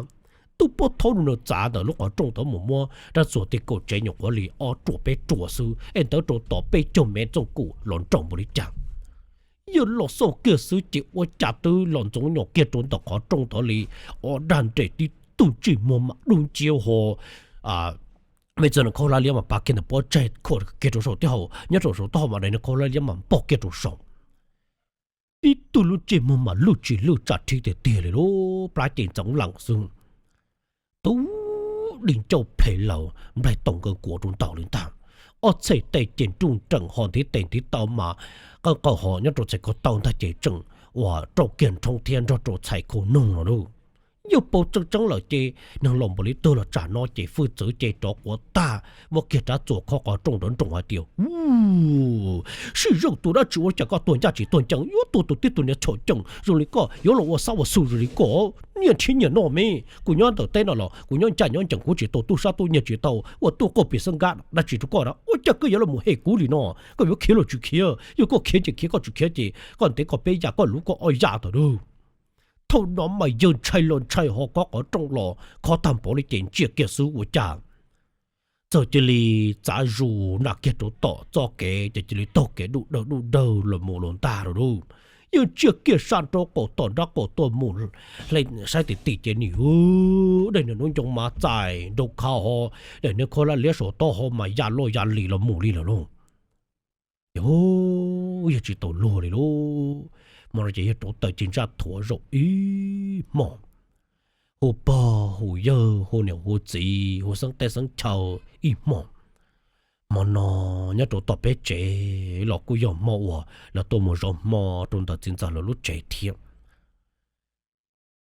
Twb puag thaum nws txav ntawm lub qhov rooj tod mus muab rab txuas tim kaum tsev nyuam qhuav li ob ruam peb ruam xwb es ntawd rau tom peb caug mev txooj kum los nraum npaum li cas. Yawg los xauj kiag xwb ces ua cas twb los ntxoov nyom kiag rau ntawm qhov rooj tod li ob dag nres tib tug ntsej muag mas dub nciab ho, me txawm nws khaub hlab liab mas pab kiag ntawm pob tsaig khom kiag rau saum tib hau, nyob rau saum taub hau mas daim nws khaub hlab liab mas npog kiag rau saum. Tib tug lub ntsej muag mas lwj tsis lwj tsam rhib tiag tiag li lub plab ces ntxoov lees xwb. Tub di ncauj phem laws nplaig toom nkaws kuav rau ntawm li ntag. Ob txhais tes ces nruj nreem ho ntiv tes ntiv taw mas qawj qaug ho nyob rau txhais ko taw ntag ces tseem uas rau kiag nrhoob thiab nrog rau txhais khau noog no lauj. Yawg paub tseeb tseeb lawm ces neeg laus npaum li twg los tsam no ces hwj txwv ces rov quav tag muab kiag rab txuas khob qhov rooj nrov nroos hais tias, Ub, sib zog tus dab tsi ua cas koj tuag ncaj tsis tuag ncees, yuav tuag tus tib tug niag txhaum ceem zoo li koj, yuav los ua xab ua xu zoo li koj, nyiaj nrhiav nyiaj noj me. Kuv nyob ntawm teb no los kuv nyob ncaj nyob ncees, kuv tsis tau tub sab tub nyiag, tsis tau ua tuj qauj pis xab nkab dab tsi rau koj na, ua cas koj yuav los mus hem kuv li no? Koj yuav khiav los tsis khiav? Yog koj khiav ces khiav, koj tsis khiav ces koj ntev koj peb yam, koj luv koj ob yam ntag lauj. Thaum no mas yawg ntshai los ntshai ho khob qhov rooj los khob tag npaum li ces ntsia kiag xwb ua cas txawm cia li txav zus nam kiag rau tom txoj kev ces cia li taug kev dub dawg dub dawg los mus los ntag lauj. Yawg ntsia kiag sab nraub qaum tom nraub qaum tuaj mus hle saib tim tim ces nim ub, daim niag hnub ncoo mas txais nrau kha ho, daim niag khaub hlab liab saum taub hau mas ya loj ya li los mus li lawm lauj. Ces yawg tsis tau luag li lauj. Hmo no ces yawg rauv taws ci ntsaj thuav zaum ib hmos, hu pog hu yawg hu niam hu txiv hu xeeb teb xeeb chaw ib hmos. Hmo no nyob rau tom peb tsev los kuj yog hmo uas lawv tuaj mus zov hmo rau ntawm txiv ntxawm lawv lub tsev thiab.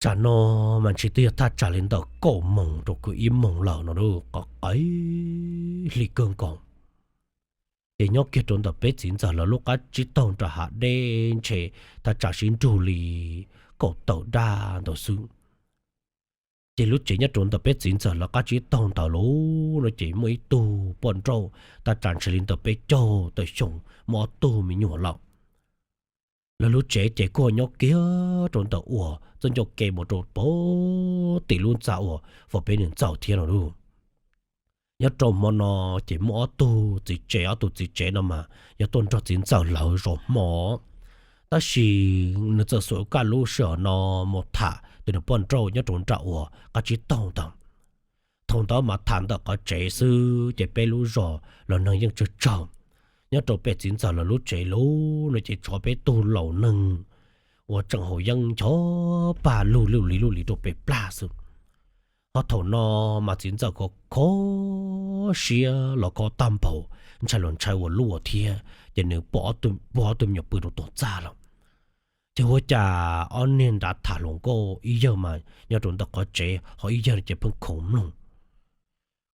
Tsam no mas ntshe twb yog thaj tsam li ntawm kaum moos rau kaum ib moos lawm no lauj, qhov qaij hli kawg nkaus. Ces nyob kiag rau ntawm peb txiv ntxawm lawv lub qab tsib taug nram hav deb ntshe thaj tsam sib nrug li kaum tawm daj ntawd xwb. Ces lub tsev nyob rau ntawm peb txiv ntxawm lawv qab tsib taug ntawd lauj no ces muaj ib tug poj nrauj thaj tsam ntshe li ntawm peb caug tawm xyoo, muaj ob tug me nyuam lawm. Lawv lub tsev ces kuj nyob kiag rau ntawm uas txoj ncauj ke mus rau pem tim lub ntxa uas faus peb niam ntxawm thiab no lauj. Nyob rau hmo no ces muaj ob tug txiv tsev, ob tug txiv tsev no mas yog tuaj nrog txiv ntxawm lawv zov hmo, tab sis nws txawm xuas kaj lub sij hawm no mus tham tus niag poj nrauj nyob rau nram uas qab tsib taug ntawd. Thaum ntawd mas tham ntawm qhov tsev xwb ces peb lub zos los neeg yeej tsawg tsawg. Nyob rau pem txiv ntxawm lawv lub tsev lauj no ces tshuav peb tug laus neeg uas tseem haus yeeb ncho pag lug lug li lug li rau pem plag xwb. Ho thaum no mas txiv ntxawm kho kho siab los kho tag npaum, ntshai los ntshai ua luaj thiab ces nws puag ob tug me nyuam pw rau tom txaj lawm. Ces ua cas ob niag nrad tham hluas nkauj, ib yawg mas nyob rau ntawm qhov tsev ho ib yawg ces pheej khoov mloog.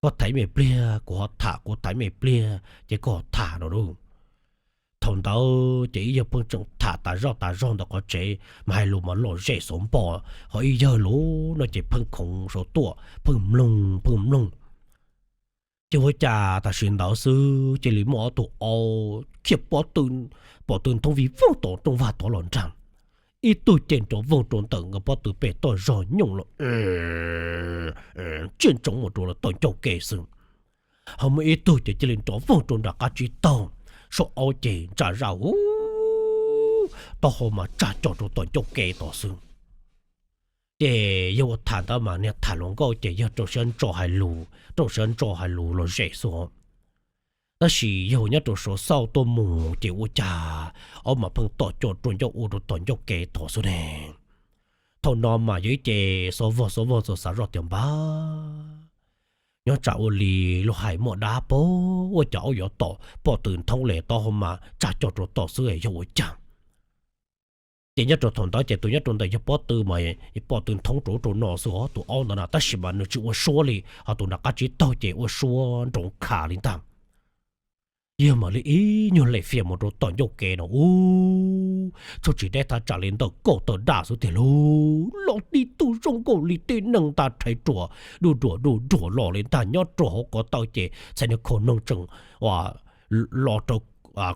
Koj tham ib me pliag kuv ho tham, kuv tham ib me pliag ces koj ho tham no lauj. Thaum ntawd ces ib yawg pheej tseem tham tas zoj tas zog ntawm qhov tsev mas hais lus mas lom zem xauv npo, ho ib yawg lauj no ces pheej khoov saum tuaj pheej mloog pheej mloog. Ces ua cas tam sim ntawd xwb cia li muaj ob tug aub khiav pob tw, pom tw nthoob vij voog tom rooj vag tod los nrag. Ib tug ces nrov voog rau ntawm nkawd pob tw pem toj zog nyooj los tsiaj ntsoov mus rau lawv tom ncauj ke xwb. Ho muaj ib tug ces cia li nrov voog rau nram qab tsib taug, saum aub ces ntsa zaj ub, taub hau mas tsag co rau tom ncauj ke tod xwb. Ces yawg ua tham ntawd mas niag tham hluas nkauj ces yawg rau siab ntso hais lus, rau siab ntso hais lus los zem xwb. Tab sis yawg nyob rau saum xauj tuaj mus ces ua cas ob mas pheej tom coj rau ncauj ua rau tom ncauj kev tod xwb ne. Thaum no mas yog ib ce xob vog xob vog txawm xav zoj tias npab, nyob tsam ua li luag hais muaj dab paug, ua cas ob yuav tom pom tw nthoob li taub hau mas tsa coj rau tom xwb yog ua cas. Ces nyob rau thaum ntawd ces tus nyob rau ntawm yawg pob tw mas pom tw nthoob rau rau no xwb os tus aub ntawd na, tab sis mas nws tsis ua suab li, ho tus nram qab tsib taug ces ua suab nroov khav li ntag. Yawg mam li ib nyuag lem fias mus rau tom ncauj kev no ub, tsuas tsis deb thaj tsam li ntawm kaum tawm daj xwb tiag lauj, los tib tug zoo nkaus li tib neeg ntag rhais ruam duj ruam duj ruam los li ntag nyob rau hauv ko taw ces txhais niag khau noog tseem los rau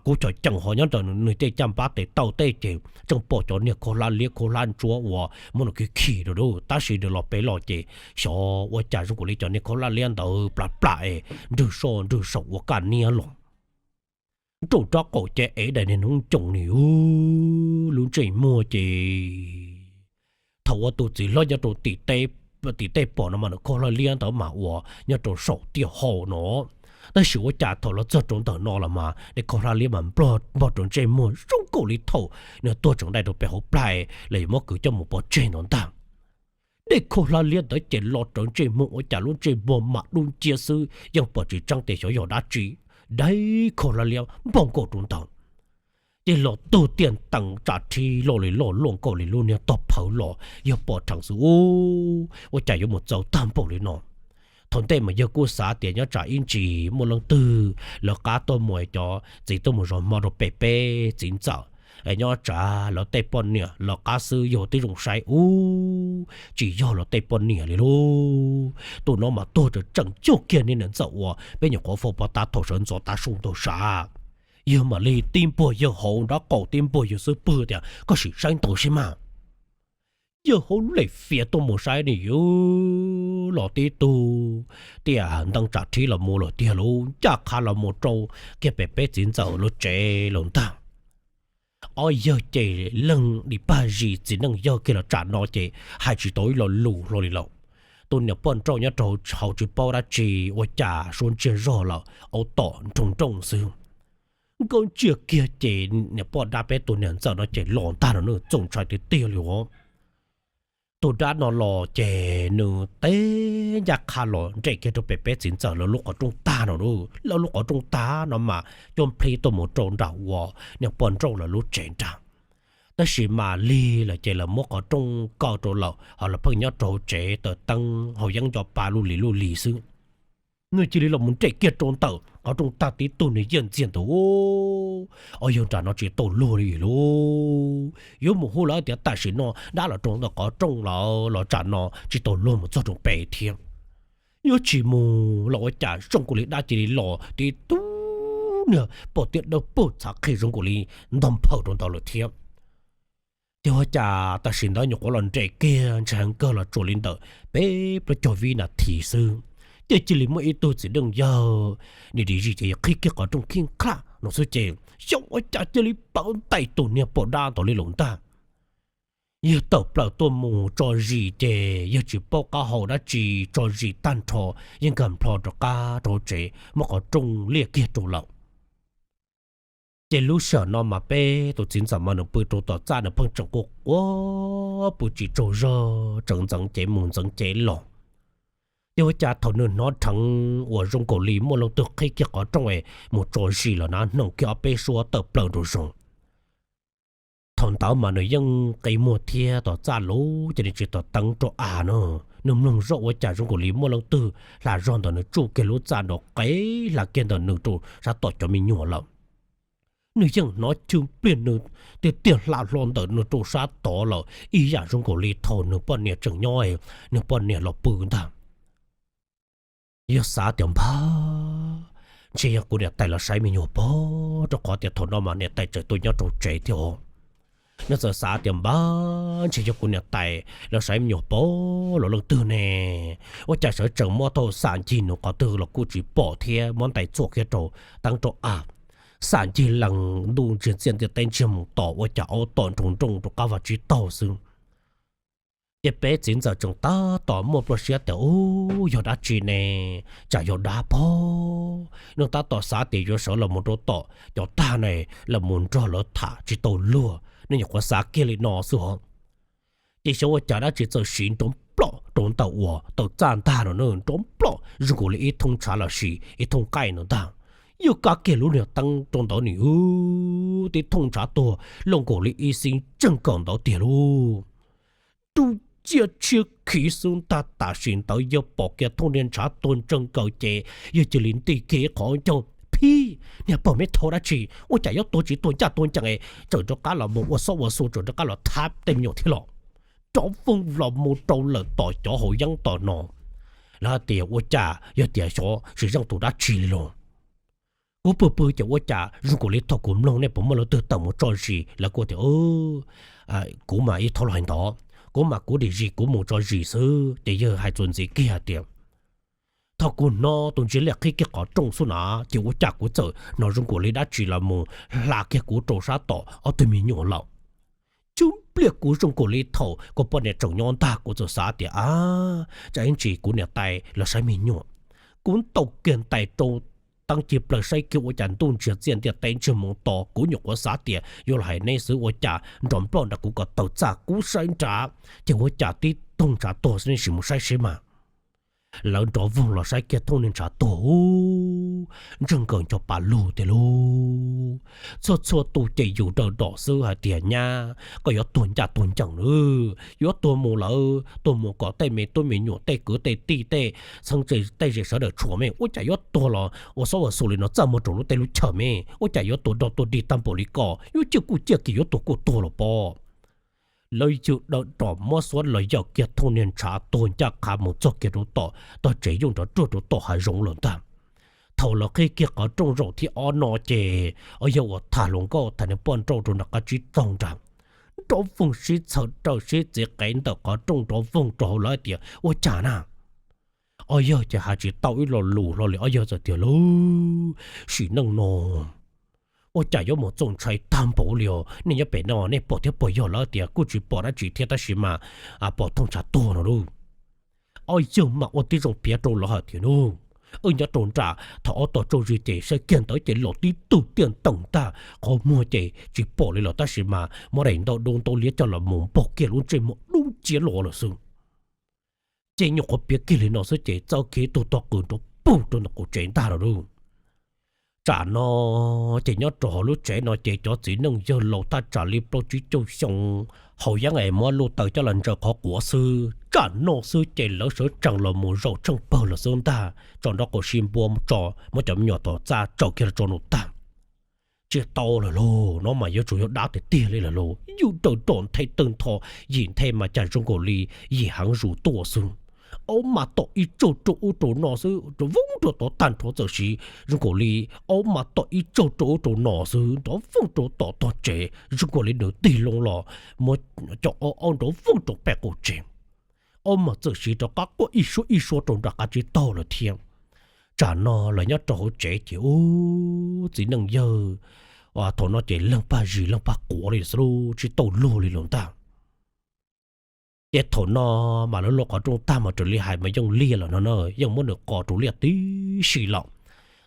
kub cov ceem ho nyob rau nws tej caj npab tes taw tej ces tseem pom cov niag khaub hlab liab khaub hlab ntsuab uas muab nws khi khi rau, tab sis nws los pem los ces xyov ua cas zoo nkaus li cov niag khaub hlab liab ntawd plam plam es nrwg soj nrwg saum ua kaj niab los nraum nrob qaum ces ev daim niag hnub ncoos ni lub ntsej muag ces thaum uas tus txiv hlob nyob rau tim tej pom no mas nws khaub hlab liab ntawd mas uas nyob rau saum tiaj hau no. Tab sis ua cas thaum los txog rau ntawm no los mas tej khaub hlab liab mas nplog npog rau ntsej muag zoo nkaus li thaum nws tuag tseem dai rau pem hauv plais los yuav muab kwv coj mus pov tseg ntawd ntag. Dej khaub hlab liab ntawd ces los rawv ntsej muag ua cas lub ntsej muag mam dub nciab xwb yeej pom tsis tseeb tias xyov yog dab tsi. Dej khaub hlab liab npog nkaus rau ntawd ces los tug tiaj ntees tsam rhib loj li loj luaj nkaus li lub niag tog phawv los yawg pom rheev xwb ub, ua cas yuav mus txaus tag npaum li no. Thaum ntej mas yawg kuj xav tias nyob tsam ib ntsis muaj leej twg lawv qab tuaj mus cov txiv tuaj mus zov hmo rau pem peb txiv ntxawm es nyob tsam lawv tej poj niam lawv qab xwb yog tib zoo saib ub, tsis yog lawv tej poj niam li lauj. Tus no mas tuag tseem tseem cuag kiag niag niam ntxawm uas peb nyuam qhuav faus pov tab thaum sawv ntxov tav su ntag sav. Yawg mam li tib npuag yawg hauv nraub qaum tib npuag yawg xub pwg tias koj sim saib ntawd seb mas. Yawg hauv lem fias tuaj mus saib ni yus los tib tug tiaj ntees tsam rhib los mus lawm tiag lauj, ncaj qha los mus rau kiag pem peb txiv ntxawm lub tsev lawm ntag. Ob yawg ces leej dim pag zis txiv neej yawg kiag los tsam no ces hais tsis tau ib lo lus hlo li lawm. Tus niam poj nrauj nyob rau hauv tsis paub dab tsi ua cas suab ntsiag zog lawm aub tom nroog nrooj xwb. Nkauj ntsiag kiag ces niam poj dab peb tus niam ntxawm no ces los ntag no nws txaus ntshai tiag tiag li os. Tus dab no los ces nws teb ncaj qha los nres kiag rau pem peb txiv ntxawm lawv lub qhov rooj tag no, lawv lub qhov rooj tag no mas cuab nplhib tuaj mus rau nram uas niam poj nrauj lawv lub tsev nrag. Tab sis mam li lawm ces lawv muab qhov rooj kaw rau lawm ho lawv pheej nyob rau hauv tsev taws teeb haus yeeb nco pa luj li luj li xwb. Nws cia li los mus nres kiag rau ntawm qhov rooj tag tib tug nws yiaj ntxiag ntawd, ob yawg nram no tsis tau luag li lauj. Yuav mus hu lawv tias tam sim no dab los rau ntawm qhov rooj lawm los tsam no tsis tau luag mus txog rau pem thiab. Yuav tsis mus los ua cas zoo nkaus li dab cia li los tib tug niag pom tiaj dawb paug txhav qhi zoo nkaus li ntog nphaws rau ntawd lawm thiab. Ces ua cas tam sim ntawd nyuam qhuav los nres kiag ntshai heev kawg los tsuas li ntawm peb plaub caug vib nas this xwb, ces cia li muaj ib tug txiv neej yawg nim dim zis ces qhib kiag qhov rooj khib khlaj no xwb ces xyov ua cas cia li pawv ntais tus niag poj dab ntawd li lawm ntag. Yawg tawm plaws tuaj mus tso zis ces yawg tsis paub qab hau dab tsi, tso zis tag nrho, yeej nkag nplho rov qab rau hauv tsev muab qhov rooj liaj kiag rau lawm. Ces lub sij hawm no mas peb tus txiv ntxawm mas nws pw rau tom txaj nws pheej tseem quaj quaj pw tsis tsaug zog tseem ntxeev cev mus ntxeev cev los. Ces ua cas thaum nws hnov dheev uas zoo nkaus li muaj leej twg qhib kiag qhov rooj es mus tso zis los na hnoos kiag ob peb suab tawm plaws nraum zoov. Thaum ntawd mas nws yeej qi muag thiab tom txaj lub ces nws tsis tom teeb rau av no, nws mloog zoj ua cas zoo nkaus li muaj leej twg hla zog ntawm nws tsuj kiag lub txaj nraum qe hla kiag ntawm nws rau sab tom cov me nyuam lawm. Nws yeej hnov chwj pliag nws tiag tiag hla hlo ntawm nws rau sab tod lawm ib yam zoo nkaus li thaum nws poj niam tseem nyob, nws poj niam los pw ntag. Yog xav tias npag, ntshe yog kuv niam tais los saib me nyuam pob, rau qhov tias thaum no mas niam tais tseem tuaj nyob rau tsev thiab os. Nws txawm xav tias npag, ntshe yog kuv niam tais los saib me nyuam pob los leej twg ne, ua cas sawv tsees muab tau xam ncig nws qhov twg los kuj tsis pom thiab muab ntais txhuam kiag rau teeb rau av, xam ncig lees ntuj ntsiag txiaj ntiaj teb ntsiag mus tos ua cas aub tom nroog nrooj rau qab vaj tsib taug xwb. Ces peb txiv ntxawm tseem tab tom muaj plawv siab tias, Ub, yog dab tsi ne? Tsam yog dab pog. Nws tab tom xav tias yuav sawv los mus rau tom cov tag ne, los mus nrog lawv tham tsis tau luag, nej nyuam qhuav xav kiag li no xwb os. Ces xyov ua cas dab tsi txawm siv nrov nploj rau ntawm uas tawm txaj ntag no, nrov nploj zoo nkaus li ib thooj ntshav los sis ib thooj nqaij no ntag. Yog kab kiag lub niag teeb rau ntawd nws tib thooj ntshav tuag, loj nkaus li ib xib ntseeg kawm ntawd tiag lauj. Rub ciaj tshiab khiv xwb ntag, tam sim ntawd yawg pom kiag thooj niag ntshav tuag ntseeg kawm ces yawg cia li nti kiag ib qho ncauj, Phib, niag pog me thau dab tsi, ua cas yuav tuag tsis tuag ncaj tuag ncees, tseem rov qab los mus ua xob ua xu, tseem rov qab los thab tej me nyuam thiab los? Nrov voog los mus rau lawm tom cov haus yeeb tom no. Lawv tias, Ua cas yog tias xyov sim zeej tus dab tsi li los? Kuv pw pw ces ua cas zoo nkaus li thaum kuv mloog nej puas muaj leej twg tawm mus tso zis, lawv kuj tias, Kuv mas ib thaum los hais ntawd, kuv mas kuv dim zis kuv mus tso zis xwb. Ces yawg hais txuas ntxiv kiag tias, Thaum kuv hnov tus ntsia liaj qhib kiag qhov rooj xwb na, ces ua cas kuv txawm hnov zoo nkaus li dab tsi los mus hla kiag kuv rau sab tom ob tug me nyuam lawm. Cub npliaj kuv zoo nkaus li thaum kuv poj niam tseem nyob ntag, kuv txawm xav tias, A, tsam ib ntsis kuv niam tais los saib me nyuam. Kuv ntaus kiag ntais rau teeb cig plaws saib kiag ua cas ntuj ntsiag txiaj ntiaj teb ntsiag moo to, kuv nyuam qhuav xav tias yuav los hais neb xwb ua cas nrov nploj nram kuv kom tawm txaj, kuv saib nrad ces ua cas tib thooj ntshav tuag xwb, nej sim mus saib seb mas. Lawv nrov voog los saib kiag thooj niag ntshav tuag, ub, ntseeg nkaus ncho pa lug tiag lauj. Txhua txhua tus ces yus daws dom xwb hais tias, Nyab, koj yuav tuag ncaj tuag ncees nawb, yuav tuag mus lawm, tuag mus kom tej me tub me nyuam, tej kwv tej tij, tej txheeb tej ze sawv daws tshuam me, ua cas yuav tuag los ua xob ua xu li no txaj muag rau lub teb lub chaw me, ua cas yuav tuag dog tuag dig tag npaum li ko, yuav ciaj kuj ciaj kiag, yuav tuag kuj tuag los pob. Lawv yawg daws dom muab xuab los yaum kiag thooj niag ntshav tuag ncaj qha mus txog kiag rau tom tog tsev, yooj nrov ruaj rau tom hav zoov lawm ntag. Thaum lawv qhib kiag qhov rooj zaum thib ob no ces, o, yawg uas tham hluas nkauj tham nws poj nrauj rau nram qab tsib taug nrad, nrov voog sib txhawv raws sib txiv qev ntawm qhov rooj, nrov voog rau hauv lawv tias, Ua cas na? O, yawg ces hais tsis tau ib lo lus hlo li, o, yawg txawm tias, Lauj, sim neej no ua cas yuav mus txaus ntshai tag npaum li os, nej nyob pem no nej pom thiab puas yog? Lawv tias, Kuj tsis pom dab tsi thiab tab sis mas pom thooj ntshav tuag no lauj. O, yawg mam ua tib zoo piav rau lawv hais tias, Nub, wb nyob rau nram thaum ob tog tsaug zis ces saib kiag ntawd ces los tib tug tiaj ntees ntag, qhov muag ces tsis pom li los tab sis mas muab daim ntaub dub ntaub liab coj los mus npog kiag lub ntsej muag dub nciab los lawm xwb. Ces nyuam qhuav piav kiag li no xwb ces txawm kiag ib tug tog qws nrov pug rau ntawm qaum tsev ntag lawm lauj. Tsam no ces nyob rau hauv lub tsev no ces cov txiv neej yawg laus thaj tsam li plaub tsib caug xyoo, haus yeeb es muab luj taws coj los ntsaws qhov quav xwb. Tsam no xwb ces lawv sawv tsees los mus zaum tsheej pawg los xwb ntag, tso nraub qaum sib npuab tso, muab cov me nyuam tom txaj tsaws kiag los tso num tag. Tsis tau lawm lauj, no mas yuav tsum yog dab tiag tiag li lawm lauj. Yus daws dom nthe tawg ntho, yim nthe mas cas zoo nkaus li yim heev zus tuaj xwb. Aub mas tom ib tsaug rau ub rau no xwb, nrov voog rau tod tag nrho txawm siv zoo nkaus li aub mas tom ib tsaug rau ub rau no xwb, nrov voog rau tom tog tsev zoo nkaus li nws tig loo los muab cov aub aub nrov voog rau pem qaum tsev. Aub mas txawm siv rov qab quaj ib suab ib suab rau nram qab tsib taug lawm thiab. Tsam no lawv nyob rau hauv tsev ces ub, txiv neej yawg thaum no ces leeg pag zis leeg pag quav li xwb lauj, tsis tau luag li lawm ntag. Ces thaum no mas lawv luaj qhov rooj tag mas raws li hais mas yeej liaj lawm no na, yeej muab nws qos rau liaj tib si lawm.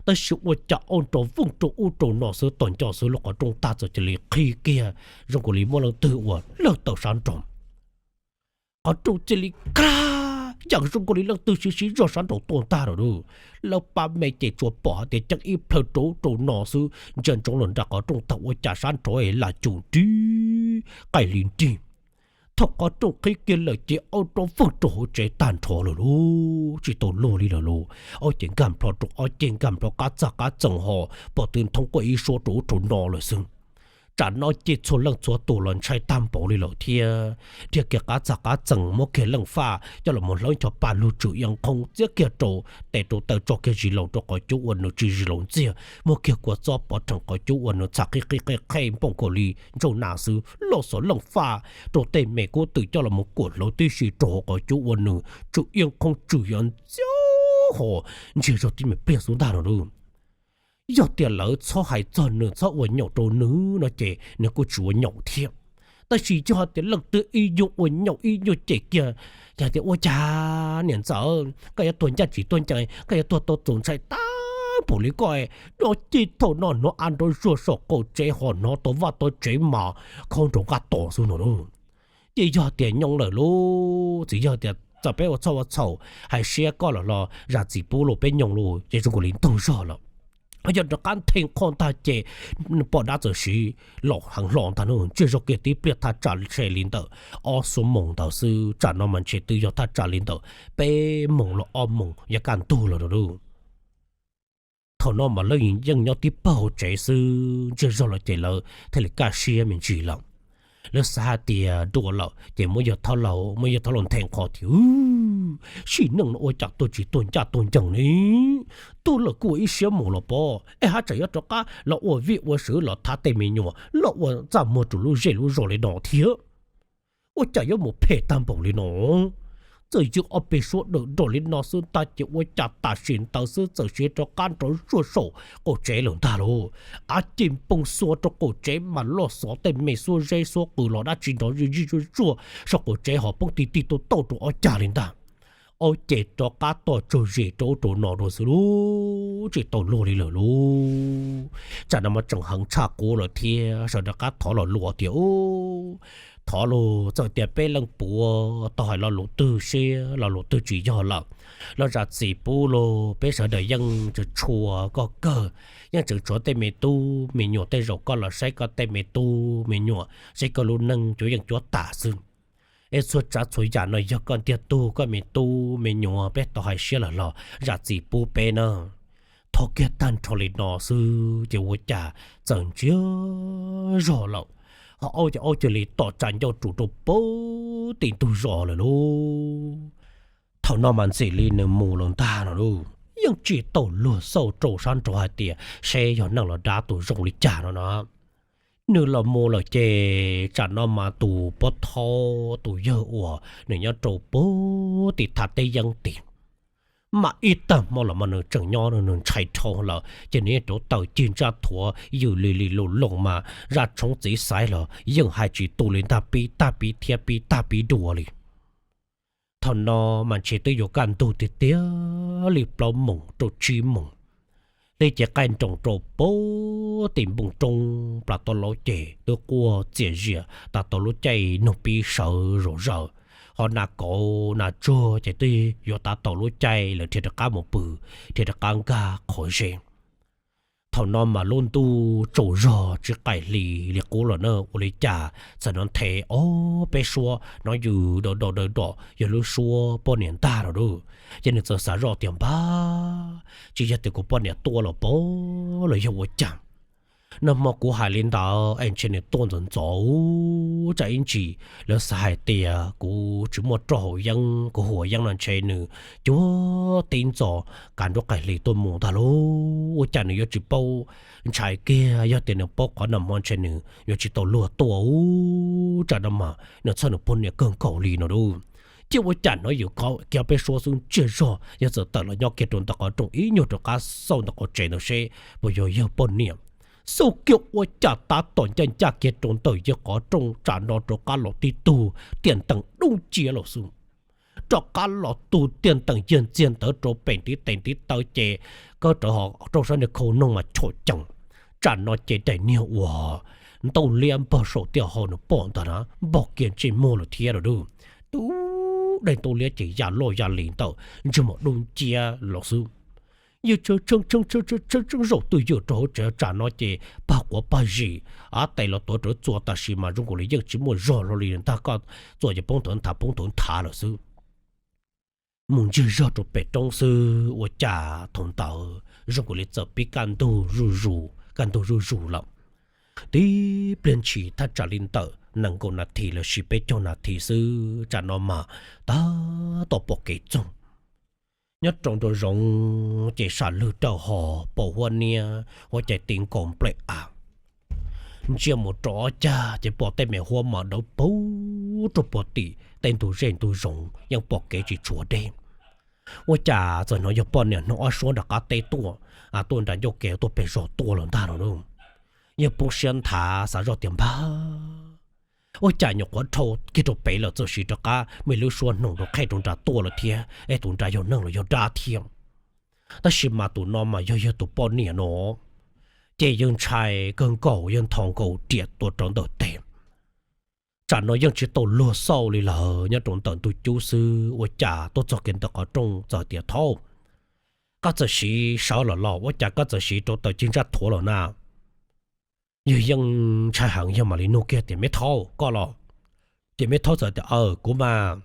Tab sis ua cas aub nrov voog rau ub rau no xwb, tom nco xwb luaj qhov rooj tag txawm cia li qhib kiag zoo nkaus li muaj leej twg uas lawg tawm sab nraud. Qhov rooj cia li kab yam zoo nkaus li leej twg siv siv zog sab nraud tuaj ntag lawm lauj. Lawv pab me ces tsuas pom hais tias ceeb ib plhaw rau ub rau no xwb, ntsia ntsoov los nram qhov rooj tag ua cas sab nraud lam cum nrig qaij li nrig. Thaum qhov rooj qhib kiag lawm ces aub nrov voog rau hauv tsev tag nrho lawm lauj, tsis tau luag li lawm lauj. Aub ces nkag nplho rau, aub ces nkag nplho qab txag qab txees ho pom tw nthoob quaj ib suab rau ub rau no lawm xwb. Tsam no ces txhua leej txhua tus los ntshai tag npaum li lawm thiab, dhia kiag qab txag qab txees, muab kiag leej faj coj los mus hlawv ncho pa lug tswm iab nqhoob, txiab kiag rau tes rau taw, tso kiag zis laus rau qhov cub ua nws tsis zis laus ntxiag, muab kiag kua txob pov rhees qhov cub ua nws txham qhib qhib qhib qhib npaum nkaus li ntsauj nas xwb, loj xov leej faj rau tej me kub twm coj los mus kuam hlauv tib si rau hauv qhov cub ua nws tswm iab nqhoob tswm yuav ntxiag ho ntsiag zog tib me pliag xwb ntag no lauj. Yog tias lawv txhob hais txog nws, txhob ua nyaum rau nws no ces nws kuj tsis ua nyaum thiab. Tab sis yog tias leej twg ib nyuag ua nyaum ib nyuag cem kiag, yog tias ua cas niam ntxawm, koj yuav tuag ncaj tsis tuag ncees, koj yuav tuag tau txaus ntshai tag npaum li koj, nyob tib thaum no hnov av nrov zuag saum qaum tsev ho hnov tau vaj tau tsev mas khaub nrov nqaj tos xwb no lauj. Ces yog tias nyoo lawm lauj, tsis yog tias txawm peb ua txhaum ua txhaum hais siab koj lawm los zam txim pub los peb nyoo lauj, ces zoo nkaus li ntug zog lawm. Yog rov qab nthe qho ntag ces poj dab txawm siv los heev hlo ntag no, tsiaj zog kiag tib pliag thaj tsam ntshe li ntawm ob xuab moos ntawd xwb, tsam no mas ntshe twb yog thaj tsam li ntawm peb moos los ob moos yuav kaj ntug lawm lauj. Thaum no mas lawv yeej nyob tib pawg hauv tsev xwb, tsiaj zog los ces lawv thiaj li kaj siab me ntsis lawm. Lawv xav hais tias dua lawm ces muab yawg Thab Laug, muab yawg Thab Laug nthe qho tias, Sim neej no ua cas tuag tsis tuag ncaj tuag ncees li, tuag lawm kuj ua ib siab mus los pob, es haj tseem yuav rov qab los ua vij ua sw los thab tej me nyuam los ua txaj muag rau lub zej lub zos li no thiab. Ua cas yuav mus phem tag npaum li no? Txawm yog ob peb suab dawm nrog li no xwb ntag ces ua cas tam sim ntawd xwb txawm siv rov qab nrov zuag saum qaum tsev lawm ntag lauj. Av ces npoo xuas rau qaum tsev mas loj xov tej me xuab zeb xuab qws los dab tsi nrov zij zij zuag zuag saum qaum tsev ho poob tig tig tauj tauj rau ob cag li ntag. Ob ces rov qab toj tsaug zis rau ub rau no dua xwb lauj, tsis tau luag li lawm lauj. Tsam no mas tseem heev tshaj qub lawm thiab, sawv rov qab thov los luag tias, Thov lauj, txawm tias peb leej puav tau hais lo lus twg siab lo lus twg tsis yog lawm los zam txim pub lauj, peb sawv daws yeej tsuas tshua koj kawg, yeej tseem tshuav tej me tub me nyuam, tej zaum koj los saib koj tej me tub me nyuam, saib koj lub neej cuav yeej cuav tas xwb. Es txhua tsav txhua yam no yog koj ntiag tug koj me tub me nyuam, peb tau hais siab lawm los zam txim pub peb na. Thov kiag tag nrho li no xwb ces ua cas txawm ntsiag zog lawm, ho aub ces aub cia li tom tsa ncauj rus rau puag tim ntug zos lawm lauj. Thaum no mas ntxim li nws mus lawm ntag no lauj, yeej tsis tau luag xauj rau sab nraud hais tias seb yog neeg los dab tus zoo li cas no na. Nws los mus lawm ces tsam no mas tus pov thawj tus yawg uas nws nyob rau puag tim thaj teb yeeb tim, mas ib tag hmo los mas nws tseem nyob nws ntshai dhau lawm ces nws yeej rauv taws cig ntsaj thuav ywm li li lus loos mas zaj tshoob txiv xaiv los yeej hais tsis tu li ntag, pib tag pib thiab pib tag pib dua li. Thaum no mas ntshe twb yuav kaj ntug tiag tiag li plaub moos rau tsib moos li ces qaij nroos rau puag tim npoo roob plas toj laub ces twb quaj txias zias tas tau lub caij noog pib sawv zom zaws, ho nas kauv nas tsuag ces twb yuav tav tau lub caij lawv thiaj rov qab mus pw, thiaj rov qab nkag qhov zeb. Thaum no mas lub ntuj tsaus zog tsis qaim hli li qub los na, ua li cas txawm hnov nthe ob peb suab hnov yws dawm dom dawm dom yog lub suab poj niam ntag lawm lauj. Ces nws txawm xav zoj tias npab, tsis yog tias kuv poj niam tuaj los pab los yog ua cas. Nag hmo kuv hais li ntawd es ntshe nws tuaj ntxov ntxov tsam ib ntsis lawv xav hais tias kuv tsis muaj roj haus yeeb, kuv haus yeeb no ntshe nws cuag tib ntxov kav nruab qaim hli tuaj mus ntag lauj. Ua cas nws yuav tsis paub ntshai kiag, yog tias nws paub qhov nag hmo ntshe nws yuav tsis tau luag tuaj ub, tsam no mas nws txhawj nws poj niam kawg nkaus li no lauj. Ces ua cas hnov yws kiag peb suab xwb ntsiag zog, yog txawm tawm los nyob kiag rau ntawm qhov rooj ib nyuag rov qab xauj ntawm qhov tsev ntawd seb puas yog yawg poj niam. Xauj kiag ua cas tav tom ncaj ncaj kiag rau ntawm yawg qhov rooj, tsam no rov qab los tib tug tiaj ntees dub nciab los xwb. Rov qab los tug tiaj ntees yawg ntxiag ntawd rau pem ntiv tes ntiv taw ces kawg rawv ho rau sab niag khau noog mas chom cees. Tsam no ces daim niag uas ntaub liab npog saum tiaj hau nws pom ntag na, npog kiag ntsej muag lawm thiab lawm lauj. Tub daim ntaub liab ces ya loj ya li ntawm ntsej muag dub nciab los xwb. Yawg tshee tshee zaum twj ywm rau hauv tsev, tsam no ces pag quav pag zis, av tais los tuav rawv txuas tam sim mas zoo nkaus li yeej tsis muaj zog hlo li ntag, koj txuas ces poob ntawv nthav poob ntawv nthav lawm xwb. Mus ntsiag zog rau pem roob xwb ua cas thaum ntawd zoo nkaus li txawm pib kaj ntug zuj zus, kaj ntug zuj zus lawm. Tib pliag ntshis thaj tsam li ntawm nees nkaum nas this los sis peb caug nas this xwb, tsam no mas tab tom pom kev txoog. Nyob rau nraum zoov ces sam lwg rau hos pom huab niab huab cai ti nkaus nplej av. Ntsia mus rau ob cag ces pom tej me huab mas dawb paug rau puag tim tej ntug zej ntug zoov, yeej pom kev tsis tshuav deb. Ua cas txawm hnov yog poj niam hnob ob suab nram qab teb tuaj, tuaj nram ncauj kev tuaj pem zos tuaj lawm ntag no lauj. Yawg poob siab nthav xav zoj tias npab, Ua cas nyuam qhuav dhau kiag rau pem lawm txawm sim rov qab muaj ib lub suab hnoos rau qheb rau nram tuaj lawm thiab, es tus nram yog neeg los yog dab thiab. Tab sis mas tus no mas yog yawg tus poj niam no, ces yawg ntshai kawg nkaus yawg nthos nkaus riam tua rau ntawm tes. Tsam no yeej tsis tau luag xauj li lawm, nyob rau ntawm ntug cub xwb ua cas tuaj txog kiag ntawm qhov rooj txawm tias, Thaub, koj txawm sim sawv los los ua cas koj txawm sim rau tawm cig ntsaj thuav los na? Yawg yeej ntshai heev yawg mam li nug kiag tias, Me Thaub, koj los? Ces Me Thaub txawm tias, Aw, kuv mas.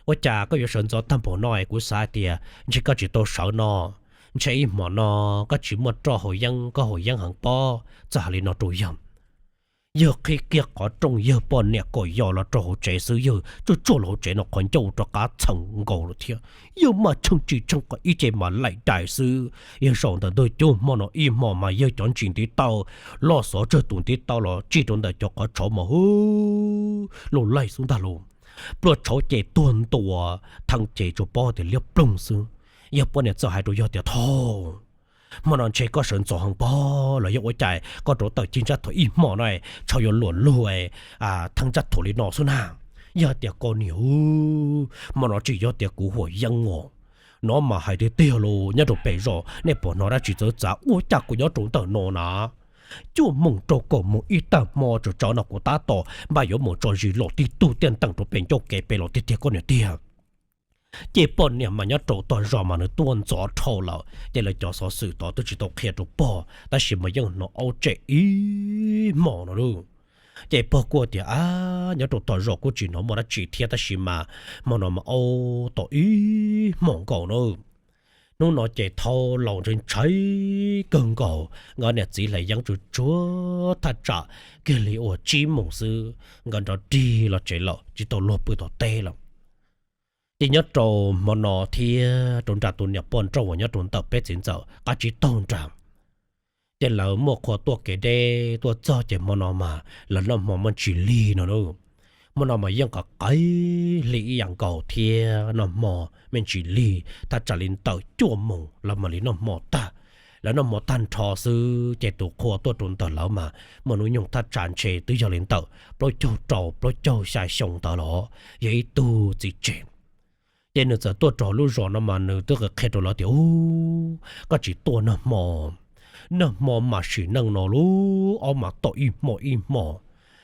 Ua cas koj yuav sawv ntxov tag npaum no es kuv xav hais tias ntshe koj tsis tau sawv no, ntshe ib hmos no koj tsis muaj roj haus yeeb, koj haus yeeb heev pob. Txawm hais li no rau yawg. Yawg qhib kiag qhov rooj yawg poj niam kom yos los rau hauv tsev xwb yawg tsuj tsuag los hauv tsev no qhov ncauj rov qab txheem nkaus lawm thiab. Yawg mas tshee tsis tshee qhov ib ce mas laim dais xwb. Yawg zaum ntawm ntug cub hmo no ib hmos mas yawg cov ntsis ntiv taw loj xov tsawg tus ntiv taw los tsig rau ntawm cov qhov tshauv mas hu loj laij xub ntag lauj. Pluaj tshauv ces tuag ntua, theej ces tsuas paub tias liab ploog xwb. Yawg poj niam txawm hais rau yawg tias, Thaub, hmo no ntshe koj sawv ntxov heev pob los yog ua cas koj rau tawm cig ntsaj thuav ib hmos no tshauv yuav luam lug theej ntsaj thuav li no xwb na? Yog tias koj niam, hmo no tsis yog tias kuv haus yeeb os, no mas hais tiag tiag los nyob rau pem zos nej puas hnov dab tsi txawv txav ua cas kuv nyob rau ntawm no na? Cuaj moos rau kaum moos ib tag hmo tsam tsam no kuv tab tom npaj yuav mus tso zis los tib tug tiaj ntees rau pem ncauj kev pem los tiag tiag koj niam tiag. Ces poj niam mas nyob rau tom zos mas nws tuaj ntxov dhau lawm ces lawv cov xov xwm tod twb tsis tau qhia rau pog tab sis mas yeej hnov aub tsem ib hmos no lauj. Ces pog kuj tias, Ab, nyob rau tom zos kuj tsis hnov muaj dab tsi thiab tab sis mas hmo no mas aub tom ib hmos nkaus na. Hnub no ces Thaub laus ntshai ntshai kawg nkaus, nkawd niam txiv hlais yeeb tsuag tsuag thaj tsam kiag li uas tsib moos xwb nkawd nrov rig los tsev lawm tsis tau luag pw tom teb lawm. Ces nyob rau hmo no thiab rau nram tus niam poj nrauj uas nyob rau ntawm peb txiv ntxawm qab tsib taug nram, ces lawv muaj qhua tuaj kev deb tuaj txog ces hmo no mas lawv noj hmo muaj ntsis lig no lauj. Hmo no mas yeej qhov qaij hli ib yam nkaus thiab noj hmo me ntsis lig thaj tsam li ntawm cuaj moos lawv mam li noj hmo tag. Lawv noj hmo tag nrho xwb ces tus qhua tuaj rau ntawm lawv mas muaj hnub nyoog thaj tsam ntshe twb yog li ntawm plaub caug rau plaub caug xya xyoo ntawd los yog ib tug txiv tsev. Ces nws txawm tuaj rau lub zos no mas nws twb qhia rau lawv tias, Ub, koj tsis tuaj noj hmo, noj hmo mas sim neej no lub aub mas tom ib hmo ib hmo.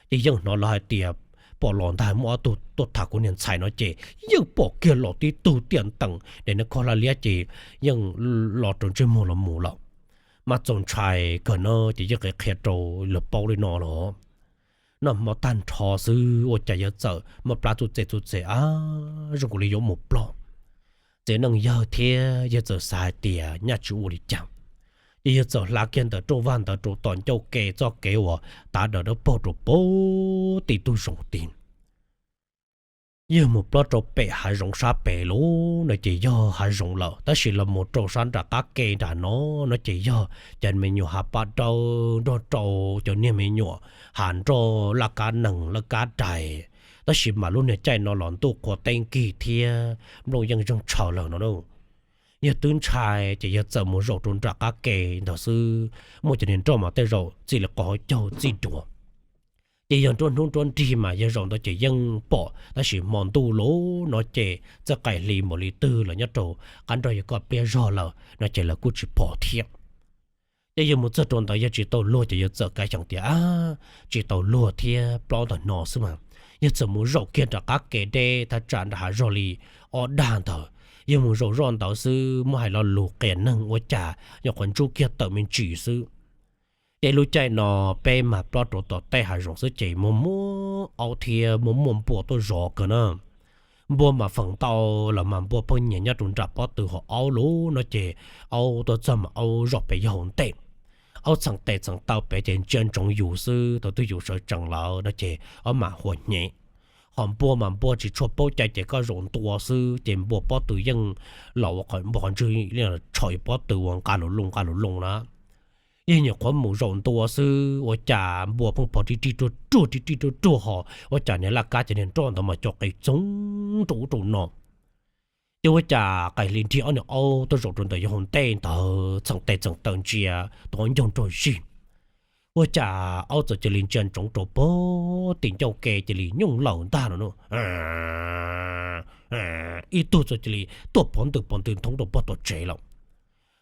Ces yeej hnov lawv hais tias pom los ntag muaj ob tug tuaj tham kuv niag ntxhais no ces yeej pom kiag los tib tug tiaj ntees de nws khob hlab liab ces yeej los rau ntsej muag los mus lawm. Mas txaus ntshai kawg no ces yeej qhia qhia rau lawv paub li no los. Noj hmo tag nrho xwb ua cas yawg txawm muab plab txuj txej txuj txej a, zoo nkaus li yuav mus ploj. Txiv neej yawg thiab yawg txawm xav hais tias nyaj tsis ua li cas, ces yawg txawm hla kiag ntawm rooj vag ntawd rau tom ncauj ke txoj kev uas tav daws dawb paug rau pem tim tug zoov tid. Yawg mus plob rau pem hav zoov sab pem lawm no ces yog hav zoov lawm tab sis los mus rau sab nram qab ke nram no, no ces yog cov me nyuam hav paj dawb nrog rau cov niag me nyuam hav nroj laj kab nees laj kab rais. Tab sis mas lub niag caij no los ntuj qhua teeb kig thiab nplooj yeej zeeg tshaws lawm no. Yawg twb ntshai ces yawg txawm mus zaum rau nram qab ke ntawd xwb, muaj cov niag nroj mas tej zaum txij li qhov hauv caug txij duav. Ces yawg nruab hnub nruab nrig mas yawg zaum ntawd ces yeej pom tab sis hmo ntuj lawm no ces txawj qaim hli npaum li twg los nyob rau qab nroj yawg koj pliab zog lawm no ces lawv kuj tsis pom thiab. Ces yawg mus txog rau ntawd yawg tsis tau luag ces yawg txawm kav xyeem tias, Ab, tsis tau luag thiab plob ntawm no xwb mas. Yawg txawm mus zaum kiag nram qab ke deb thaj tsam nram hav zog li ob dag ntawd. Yawg mus zaum zoj ntawd xwb muab hais lo lus qias neeg ua cas nyuam qhuav ntsub kiag tawm me ntsis xwb. Ces lub caij no peb mas plob rau tom tej hav zoov xwb ces muaj muaj aub thiab muaj muaj npua tuaj zov kawg na. Npua mas feem ntau los mas npua pheej nyiam nyob rau nram pob tw hos aub lawm no ces aub tuaj txog mas aub zom pes yog hauv ntej. Aub txheem tes txheem taw pem ces ntsia ntsoov yus xwb, thaum twg yus sawv tsees lawm no ces aub mam huas hnyev. Hos npua mas npua tsis tshua paub cai ces koj zaum ntua xwb ces npua pob tw yeej los ua npua qhov ntswg li tshom yus pob tw ua nqa lus loo nqa lus loo na. Yawg nyuam qhuav mus zaum ntua xwb ua cas npua pheej pom ri ri ruag ruag ri ri ruag ruag hos ua cas niag laj kab cov niag nroj ntawd mas co qis txoov rau ub rau no. Ces ua cas qaim hli nrig ob niag aub tuaj zaum rau ntawm yawg hauv ntej ntawd txheem tes txheem taw ntsia tus aub ncaug nraug zig. Ua cas aub txawm cia li ntsia ntsoov rau pog tim ncauj ke cia li nyooj lawm ntag no. Ib tug txawm cia li tuaj pov ntws pov ntws nthoob rau pog tom tsev lawm.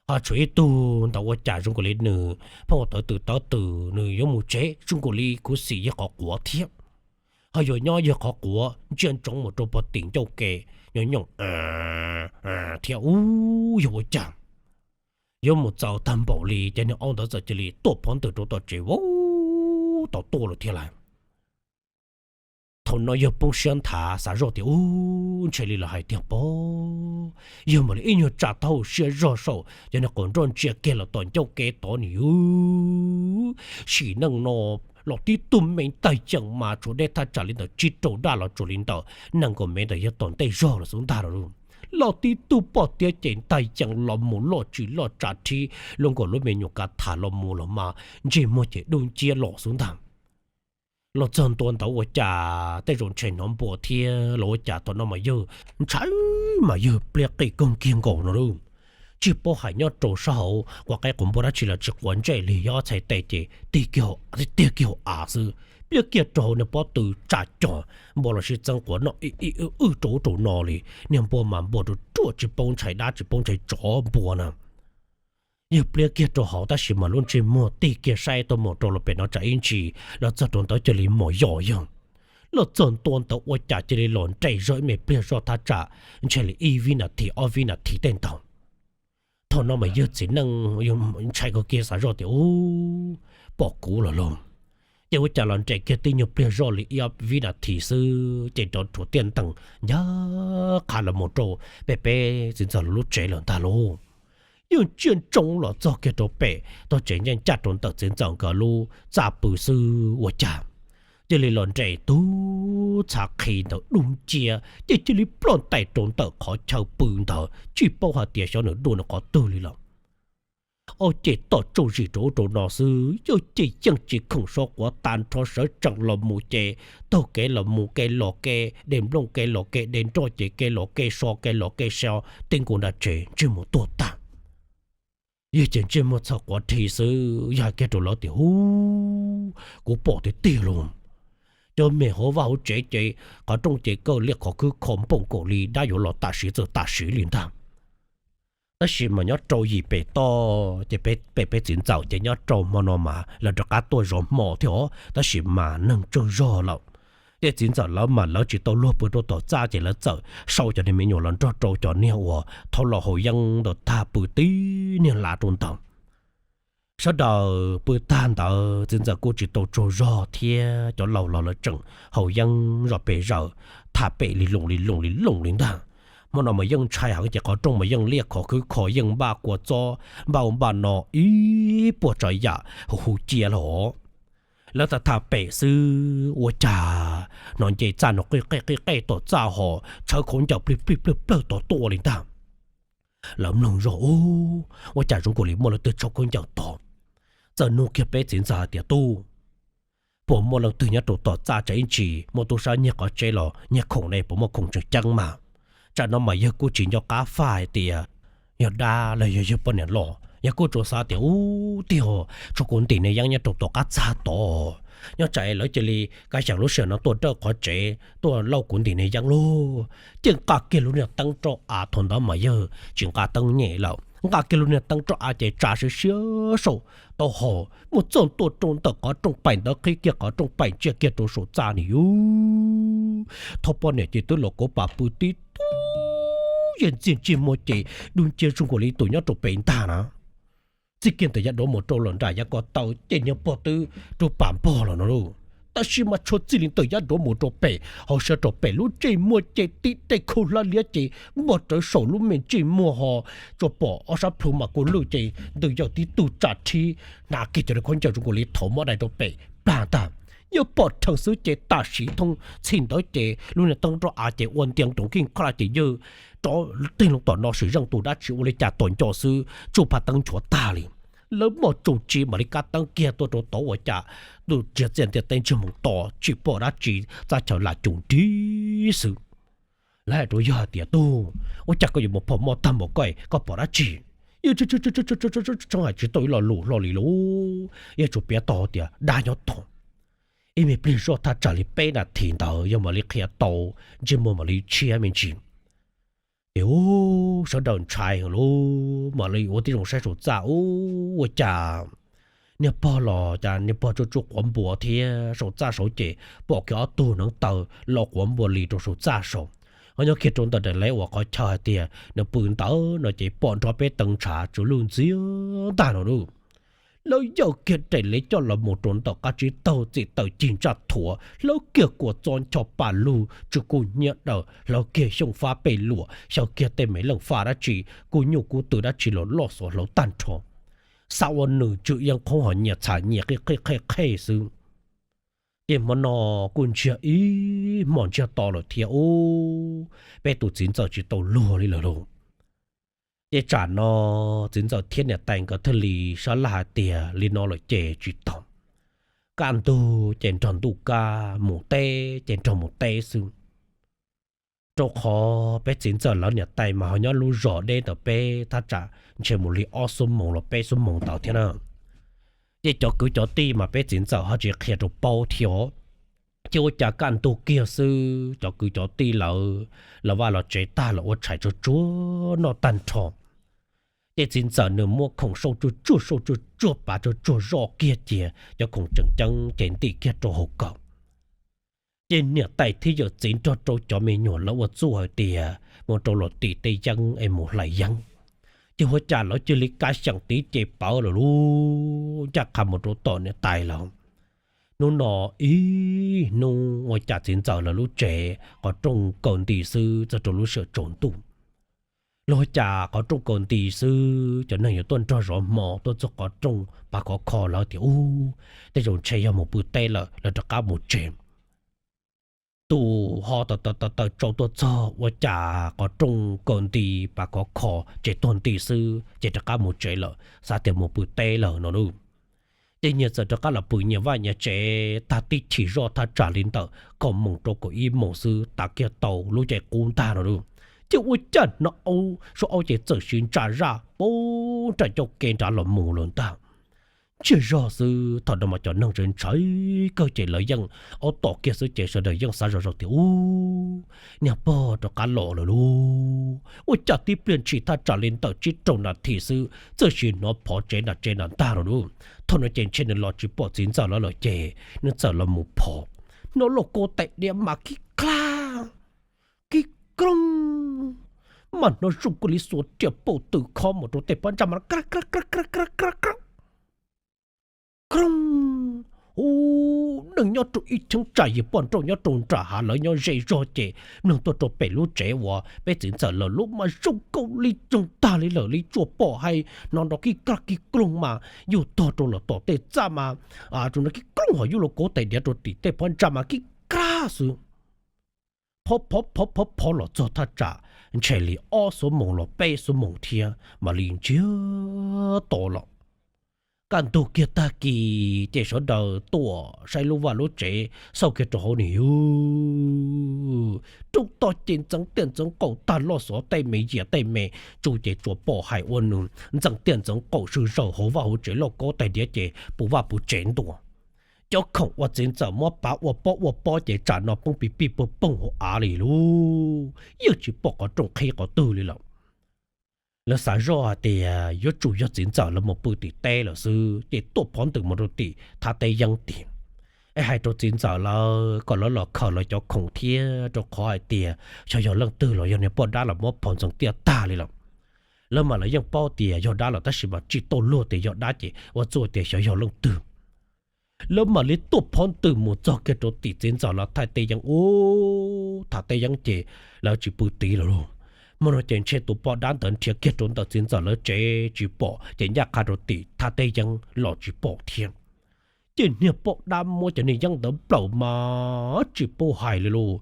Ho tshuav ib tug ntawd ua cas zoo nkaus li nws pheej ua tawv tws tawv tws, nws yuav mus tsev zoo nkaus li khuv xim yawg qhov quav thiab. Ho yuav nyob yawg qhov quav ntsia ntsoov mus rau pog tim ncauj ke, nyooj nyooj thiab ub yog ua cas yuav mus txaus tag npaum li ces niag aub ntawd txawm cia li tuaj pov ntws rau tom tsev vau tau tuaj lawm thiab lawm. Thaum no yawg poob siab nthav xav zoj tias ub, ntshe li lawv hais tiag pob, yawg mam li ib nyuag tsa taub hau siab zog saum cov niag qaum nroj ntsia kiag los tom ncauj ke tod nws ub, sim neej no los tib tug me ntag yees mas tshuav dej thaj tsam li ntawm tsib rau daj los tsuas li ntawm nees nkaum mev ntawm yawg tom ntej zog los xub ntag los. Los tib tug poj tiab ces ntag yees los mus loj tsis loj tsa rhib luaj nkaus lub me nyuam kav tham los mus los mas ntsej muag ces dub nciab los xub ntag. Los txog ntua ntawd ua cas tej zaum ntshe hnov npua thiab los ua cas thaum no mas yawg ntshai mas yawg pliag qij koog kiag nkaus no lauj. Tsis paub hais nyob rau sab hauv quav qaib quav npua dab tsi los tsis quav ntsej li, yog ob txhais tes ces tiag kiag hauv av xwb, pliag kiag rau hauv niag pob tw tsam cog npua los sib txeeb quav noj ib wj rau ub rau no li. Niag npua mas npua ruam ruam tsis paub ntshai dab tsis paub ntshai tsov npua na. Yawg pliag kiag rau hauv tab sis mas lub ntsej muag tig kiag saib tuaj mus rau los pem no tsam ib ntsis los txog rau ntawd cia li mos yos yawg. Los txog ntua ntawd ua cas cia li los nres zog ib me pliag zoj thaj tsam ntshe li ib vib nas this ob vib nas this tej ntawd. Thaum no mas yawg txiv neej ntshai kawg kiag xav zoj tias ub, pom kuv los lauj. Ces ua cas los nres kiag tib nyuag pliag zoj li ib ob vib nas this xwb ces rov rhuav tiaj nteeg ncaj qha los mus rau pem peb txiv ntxawm lub tsev lawm ntag lauj. Yawg ntsia ntsoov los txog kiag rau pem tog tsev ncaj ncaj rau ntawm txiv ntxawm nkawd lub txaj pw xwb ua cas cia li los nres tub txha qhi ntawd dub nciab ces cia li ploj ntais rau ntawm qhov chaw pw ntawd tsis paub hais tias xyov nws dua nws qhov twg li lawm. Ob ceg tom tsuj zis rau ub rau no xwb, yawg ces yeej tsis khoom so quav tas nrho sawv tsees los mus ces taug kev los mus kev los kev de nplooj kev los kev de nroj ces kev los kev so kev los kev so tib nkaus nram tsev ntsej muag tuag tag. Yawg ces ntsej muag txhawj quav rhi xwb, yawg hais kiag rau lawv tias ub, kuv pom tiag tiag lauj. Cov me hauv vaj hauv tsev ces qhov rooj ces kawg liaj qhov khwb kho npooj nkaus li dab yuav los tam sim txawm tam sim li ntag. Tab sis mas nyob rau yim pem toj ces pem peb txiv ntxawm ces nyob rau hmo no mas lawv rov qab tuaj zov hmo thiab os, tab sis mas neeg tsawg zog lawm. Tej txiv ntxawm lawv mas lawv tsis tau luag pw rau tom txaj ces lawv txawm sau cov niag me nyuam los nrog rau cov niag uas thaub laus haus yeeb ntawd tag pw tib niag lav rau ntawd. Sawv daws pw tag ntawd txiv ntxawm kuj tsis tau tsaug zog thiab cov laus los lawv tseem haus yeeb zom pes zaws, tham pem li loos li loos li loos li ntag. Hmo no mas yeej ntshai heev ces qhov rooj mas yeej liaj khov khwb kho yeej npaj kua txob npaj ub npaj no ib puas tsav yam hu hu cia los. Lawv tham tham pem xwb ua cas hnov nce txaj no qij qej qij qej tom txaj ho tshawb khaub ncaws plig plig plawg plawg tod tuaj li ntag. Lawv mloog zog ub, ua cas zoo nkaus li muaj leej twg tshawb khaub ncaws tod. Txawm nug kiag peb txiv ntxawm hais tias tub, puas muaj leej twg nyob rau tom txaj tsam ib ntsis muaj tub sab nyiag qhov tsev los nyiag khoom ne, puas muaj khoom tseem ceeb mas? Tsam no mas yawg kuj tsis nco qab faj hais tias yog dab los yog yawg poj niam los, yawg kuj tsuas xav tias ub tiag, tshuav kuv ntim niag yeeb nyob rau tom qab txaj tod, nyob tsam lawv cia li kav xyeem lub sij hawm no tuaj dawj qhov tsev tuaj lauj kuv ntim niag yeeb lauj. Ces nqa kiag lub niag teeb roj av, thaum ntawd mas yawg tsis nqa teeb nyem lawm, nqa kiag lub niag teeb roj av ces tsa siab siab saum taub hau mus txog ntua rau ntawm qhov rooj paim ntawd, qhib kiag qhov rooj paim ntsia kiag rau saum txaj ni yub, thaub poj niam ces twb los kauv pam pw tib tug, yeej ntxiag ntsej muag ces dub nciab zoo nkaus li tus nyob rau pem ntag na. Txij kiag ntawm yav duav mus rau los nram yav ko taw ces niag pog twb rub pam npog los no lauj. Tab sis mas tshuav txij li ntawm yav duav mus rau pem hauv siab rau pem lub ntsej muag ces tib tej khaub hlab liab ces npog rawv saum lub me ntsej muag ho tsuas pom ob sab plhu mas kua lwj ces ntws yog tib tug tsa rhib, hnav kiag cov niag khaub ncaws zoo nkaus li thauv mob dai rau pem plag ntag. Yawg pom rhees xwb ces tam sim thooj txhij ntawd ces lub niag teeb roj av ces ua ntiag roov kij kho la ces yawg rov tig loo tom no sim zeej tus dab tsi ua li cas tom nco xwb tsuj phaj teeb nchuav tag li. Lawv moj tsuj tsi mam li kab teeb kiag tuaj rau tod ua cas ntuj txiag txiaj ntiaj teb ntsej muag to tsis pom dab tsi, txaj chaw lam cum nrig xwb. Lawv hais rau yawg hais tias tub, ua cas koj yuav mus phom moj tag npaum ko, koj pom dab tsi? Yeej tsis tau ib lo lus hlo li lauj, yeej tsuas piav tau tias dab nyob tod. Ib me pliag zoj thaj tsam li peb nas this ntawd yog mam li qhia tau ntsej muag mam li tshiab me ntsis. Ces ub, sawv daws ntshai heev lauj, mam li ua tib zoo saib saum txaj ub, ua cas niag pog los cas niag pog tsuj tsuj quav npua thiab saum txaj saud ces pom kiag ob tug hneev taw lo quav npua li rau saum txaj saud. Ho nyob kiag rau ntawm daim lawv uas qhov chaw hais tias nws pw ntawd no ces pom nrov peb teev ntshav tsw lwj ntxiag ntag no lauj. Lawv yawm kiag daim lawv coj los mus rau ntawm qab tsib taug txim taws cig ntsaj thuav, hlawv kiag kua txob ncho pa lug tsw kuj nyiab daws, hlawv kiag xyooj fab pej luam, xyaw kiag tej me leej fab dab tsi, kuj nyuj kub twm dab tsi los loj xov hlawv tag nrho. Xav ua nws tsw yeeb qhoob ho nyias txham nyias qij qij qhej qhej xwb. Ces hmo no kuj ntsiag ib hmos ntsiag to lawm thiab ub, peb tus txiv ntxawm tsis tau luag li lawm lauj. Ces tsam no txiv ntxawm thiab niam tais nkawd thiaj li sab laj hais tias li no lawm ces tsis tau. Kaj ntug ces nrog ntuj kaj, mus teb ces nrog mus teb xwb. Rau qhov peb txiv ntxawm lawv niam tais mas ho nyob lub zos deb ntawm peb thaj tsam ntshe mus li ob xuab moos los peb xuab moos ntawd thiab na. Ces cov kwv cov tij mas peb txiv ntxawm ho tsis qhia rau paub thiab. Ces ua cas kaj ntug kiag xwb cov kwv cov tij lawv, lawv vaj los tsev tag los ua tshais tsuag tsuag noj tag nrho. Ces txiv ntxawm nws muab khoom sau tsuag tsuag sau tsuag tsuag pav tsuag tsuag zoj kiag cia, cov khoom tseem ceeb ces ntim kiag rau hauv kawm. Ces niam tais thiab yawm txiv nrog rau cov me nyuam lawv ua txuj hais tias mus rau luag tim tej yeeb es mus hlais yeeb. Ces ua cas lawv cia li kav xyeem tiv ces pawv lawm lauj, ncaj qha mus rau tom niam tais lawm. Hnub no ib hnub ua cas txiv ntxawm lawv lub tsev qhov rooj kaw nti xwb txog rau lub sij hawm tsaus ntuj. Los ua cas qhov rooj kaw nti xwb cov neeg yuav tuaj nrog zov hmo tuaj txog qhov rooj pav khov kho lawv tias ub, tej zaum ntshe yog mus pw teb lawm, lawv rov qab mus tsev. Tus ho taw taw taw taw tsau tuaj txog ua cas qhov rooj kaw nti pav khov kho ces tuag nti xwb ces rov qab mus tsev lawm, xav tias mus pw teb lawm no lauj. Ces nyias txawm rov qab los pw nyias vaj nyias tsev tag tib chim zoj thaj tsam li ntawm kaum moos rau kaum ib moos xwb tas kiag tau lub caij qub ntag no lauj. Ces ua cas hnov aub suab aub ces txawm siv ntsa zaj poob nram ncauj ke nrad los mus lawm ntag. Ntsiag zog xwb thaum no mas cov neeg tseem ntshai kawg ces lawv yeej aub tom kiag xwb ces sawv daws yeej xav zoj zoj tias ub, niag pog rov qab los lawm lauj. Ua cas tib pliag ntshis thaj tsam li ntawm tsib rau nas this xwb txawm sim hnov phov tsev nram tsev nram ntag no lauj. Thaum no ces ntshe nws los tsis pom txiv ntxawm lawv lawm ces nws txawm los mus phov, hnov lauj kaub tais diav mas kib klag kib kloog, mas hnov zoo kawg li xuas riam paum twm khob mus rau tej phab ntsa mas kab kab kab kab kab kab kab. Ub, neeg nyob rau ib cheeb tsam yim poj nrauj nyob rau nram hav lawv nyob ze zog ces mloog tuaj rau pem lub tsev uas peb txiv ntxawm lawv lub mas zoo kawg li, zoo tag li lawm li tsuas pom hais hnov nrov kib klag kib kloog mas yug tog rau lawm tom tej txaj mas, nrov kib kloog ho yug lauj kaub tais diav rau tim tej phab ntsa mas kib klag xwb. Phov phov phov phov phov los txog thaj tsam ntshe li ob xuab moos los peb xuab moos thiab mam li ntsiag to lawm. Kaj ntug kiag tag kis ces sawv daws tuaj saib lub vaj lub tsev xauj kiag rau hauv ni yug, roob toj ces ntxeev tiaj ntxeev qaum tag loj xov tej me yias tej me tsu ces tsuas pom hais ua nws ntxeev tiaj ntxeev qaum swm zaws hauv vaj hauv tsev lauj kaub tais diav ces puv vaj puv tsev ntua. Cov khoom uas txiv ntxawm muab pav ua pob ua pob ces tsam no poob pig pig pog poog hauv av li lauj, yeej tsis pom qhov rooj qhib qhov twg li lawm. Lawv xav zoj hais tias yuav tsum yog txiv ntxawm lawv mus pw tim teb lawm xwb ces tuaj phov ntws mus rau tim thaj teb yeeb tim, es hais rau txiv ntxawm lawv kom lawv los khaws lawv cov khoom thiab, rau qhov hais tias xyov yog leej twg los yog niag poj dab los muab phov ntxeev tiaj tag li lawm. Lawv mas lawv yeej paub tias yog dab lawm tab sis mas tsis tau luag tias yog dab ces ua txuj tias xyov yog leej twg. Lawv mam li tuaj phov ntws mus txog kiag rau tim txiv ntxawm lawv thaj teb yeeb ub, thaj teb yeeb ces lawv tsis pw tid lawm lauj. Hmo no ces ntshe tus poj dab ntawd nrhiav kiag rau ntawm txiv ntxawm lawv tsev tsis pom ces ncaj qha rau tim thaj teb yeeb los tsis pom thiab. Ces niag poj dab muab cov niag yeeb ntawd nplawm mas tsis pub hais li lauj.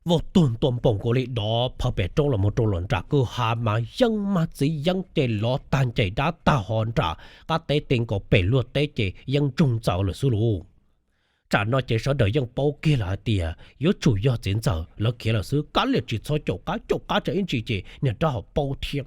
Vau tuag ntua npaum nkaus li dov phawv pem roob los mus rau los nram kwj ha mas yeeb mas txiv yeeb ces lov tag ncaim dab tag ho nram qab teb ti nkaus pem luag teb ces yeeb ntsoog ntxaws lawm xwb lauj. Tsam no ces sawv daws yeej paub kiag lawm hais tias yuav tsum yog txiv ntxawm lawv khiav lawm xwb, kav liam tsis txhob caum qab, caum qab tsam ib ntsis ces niag dab ho paub thiab.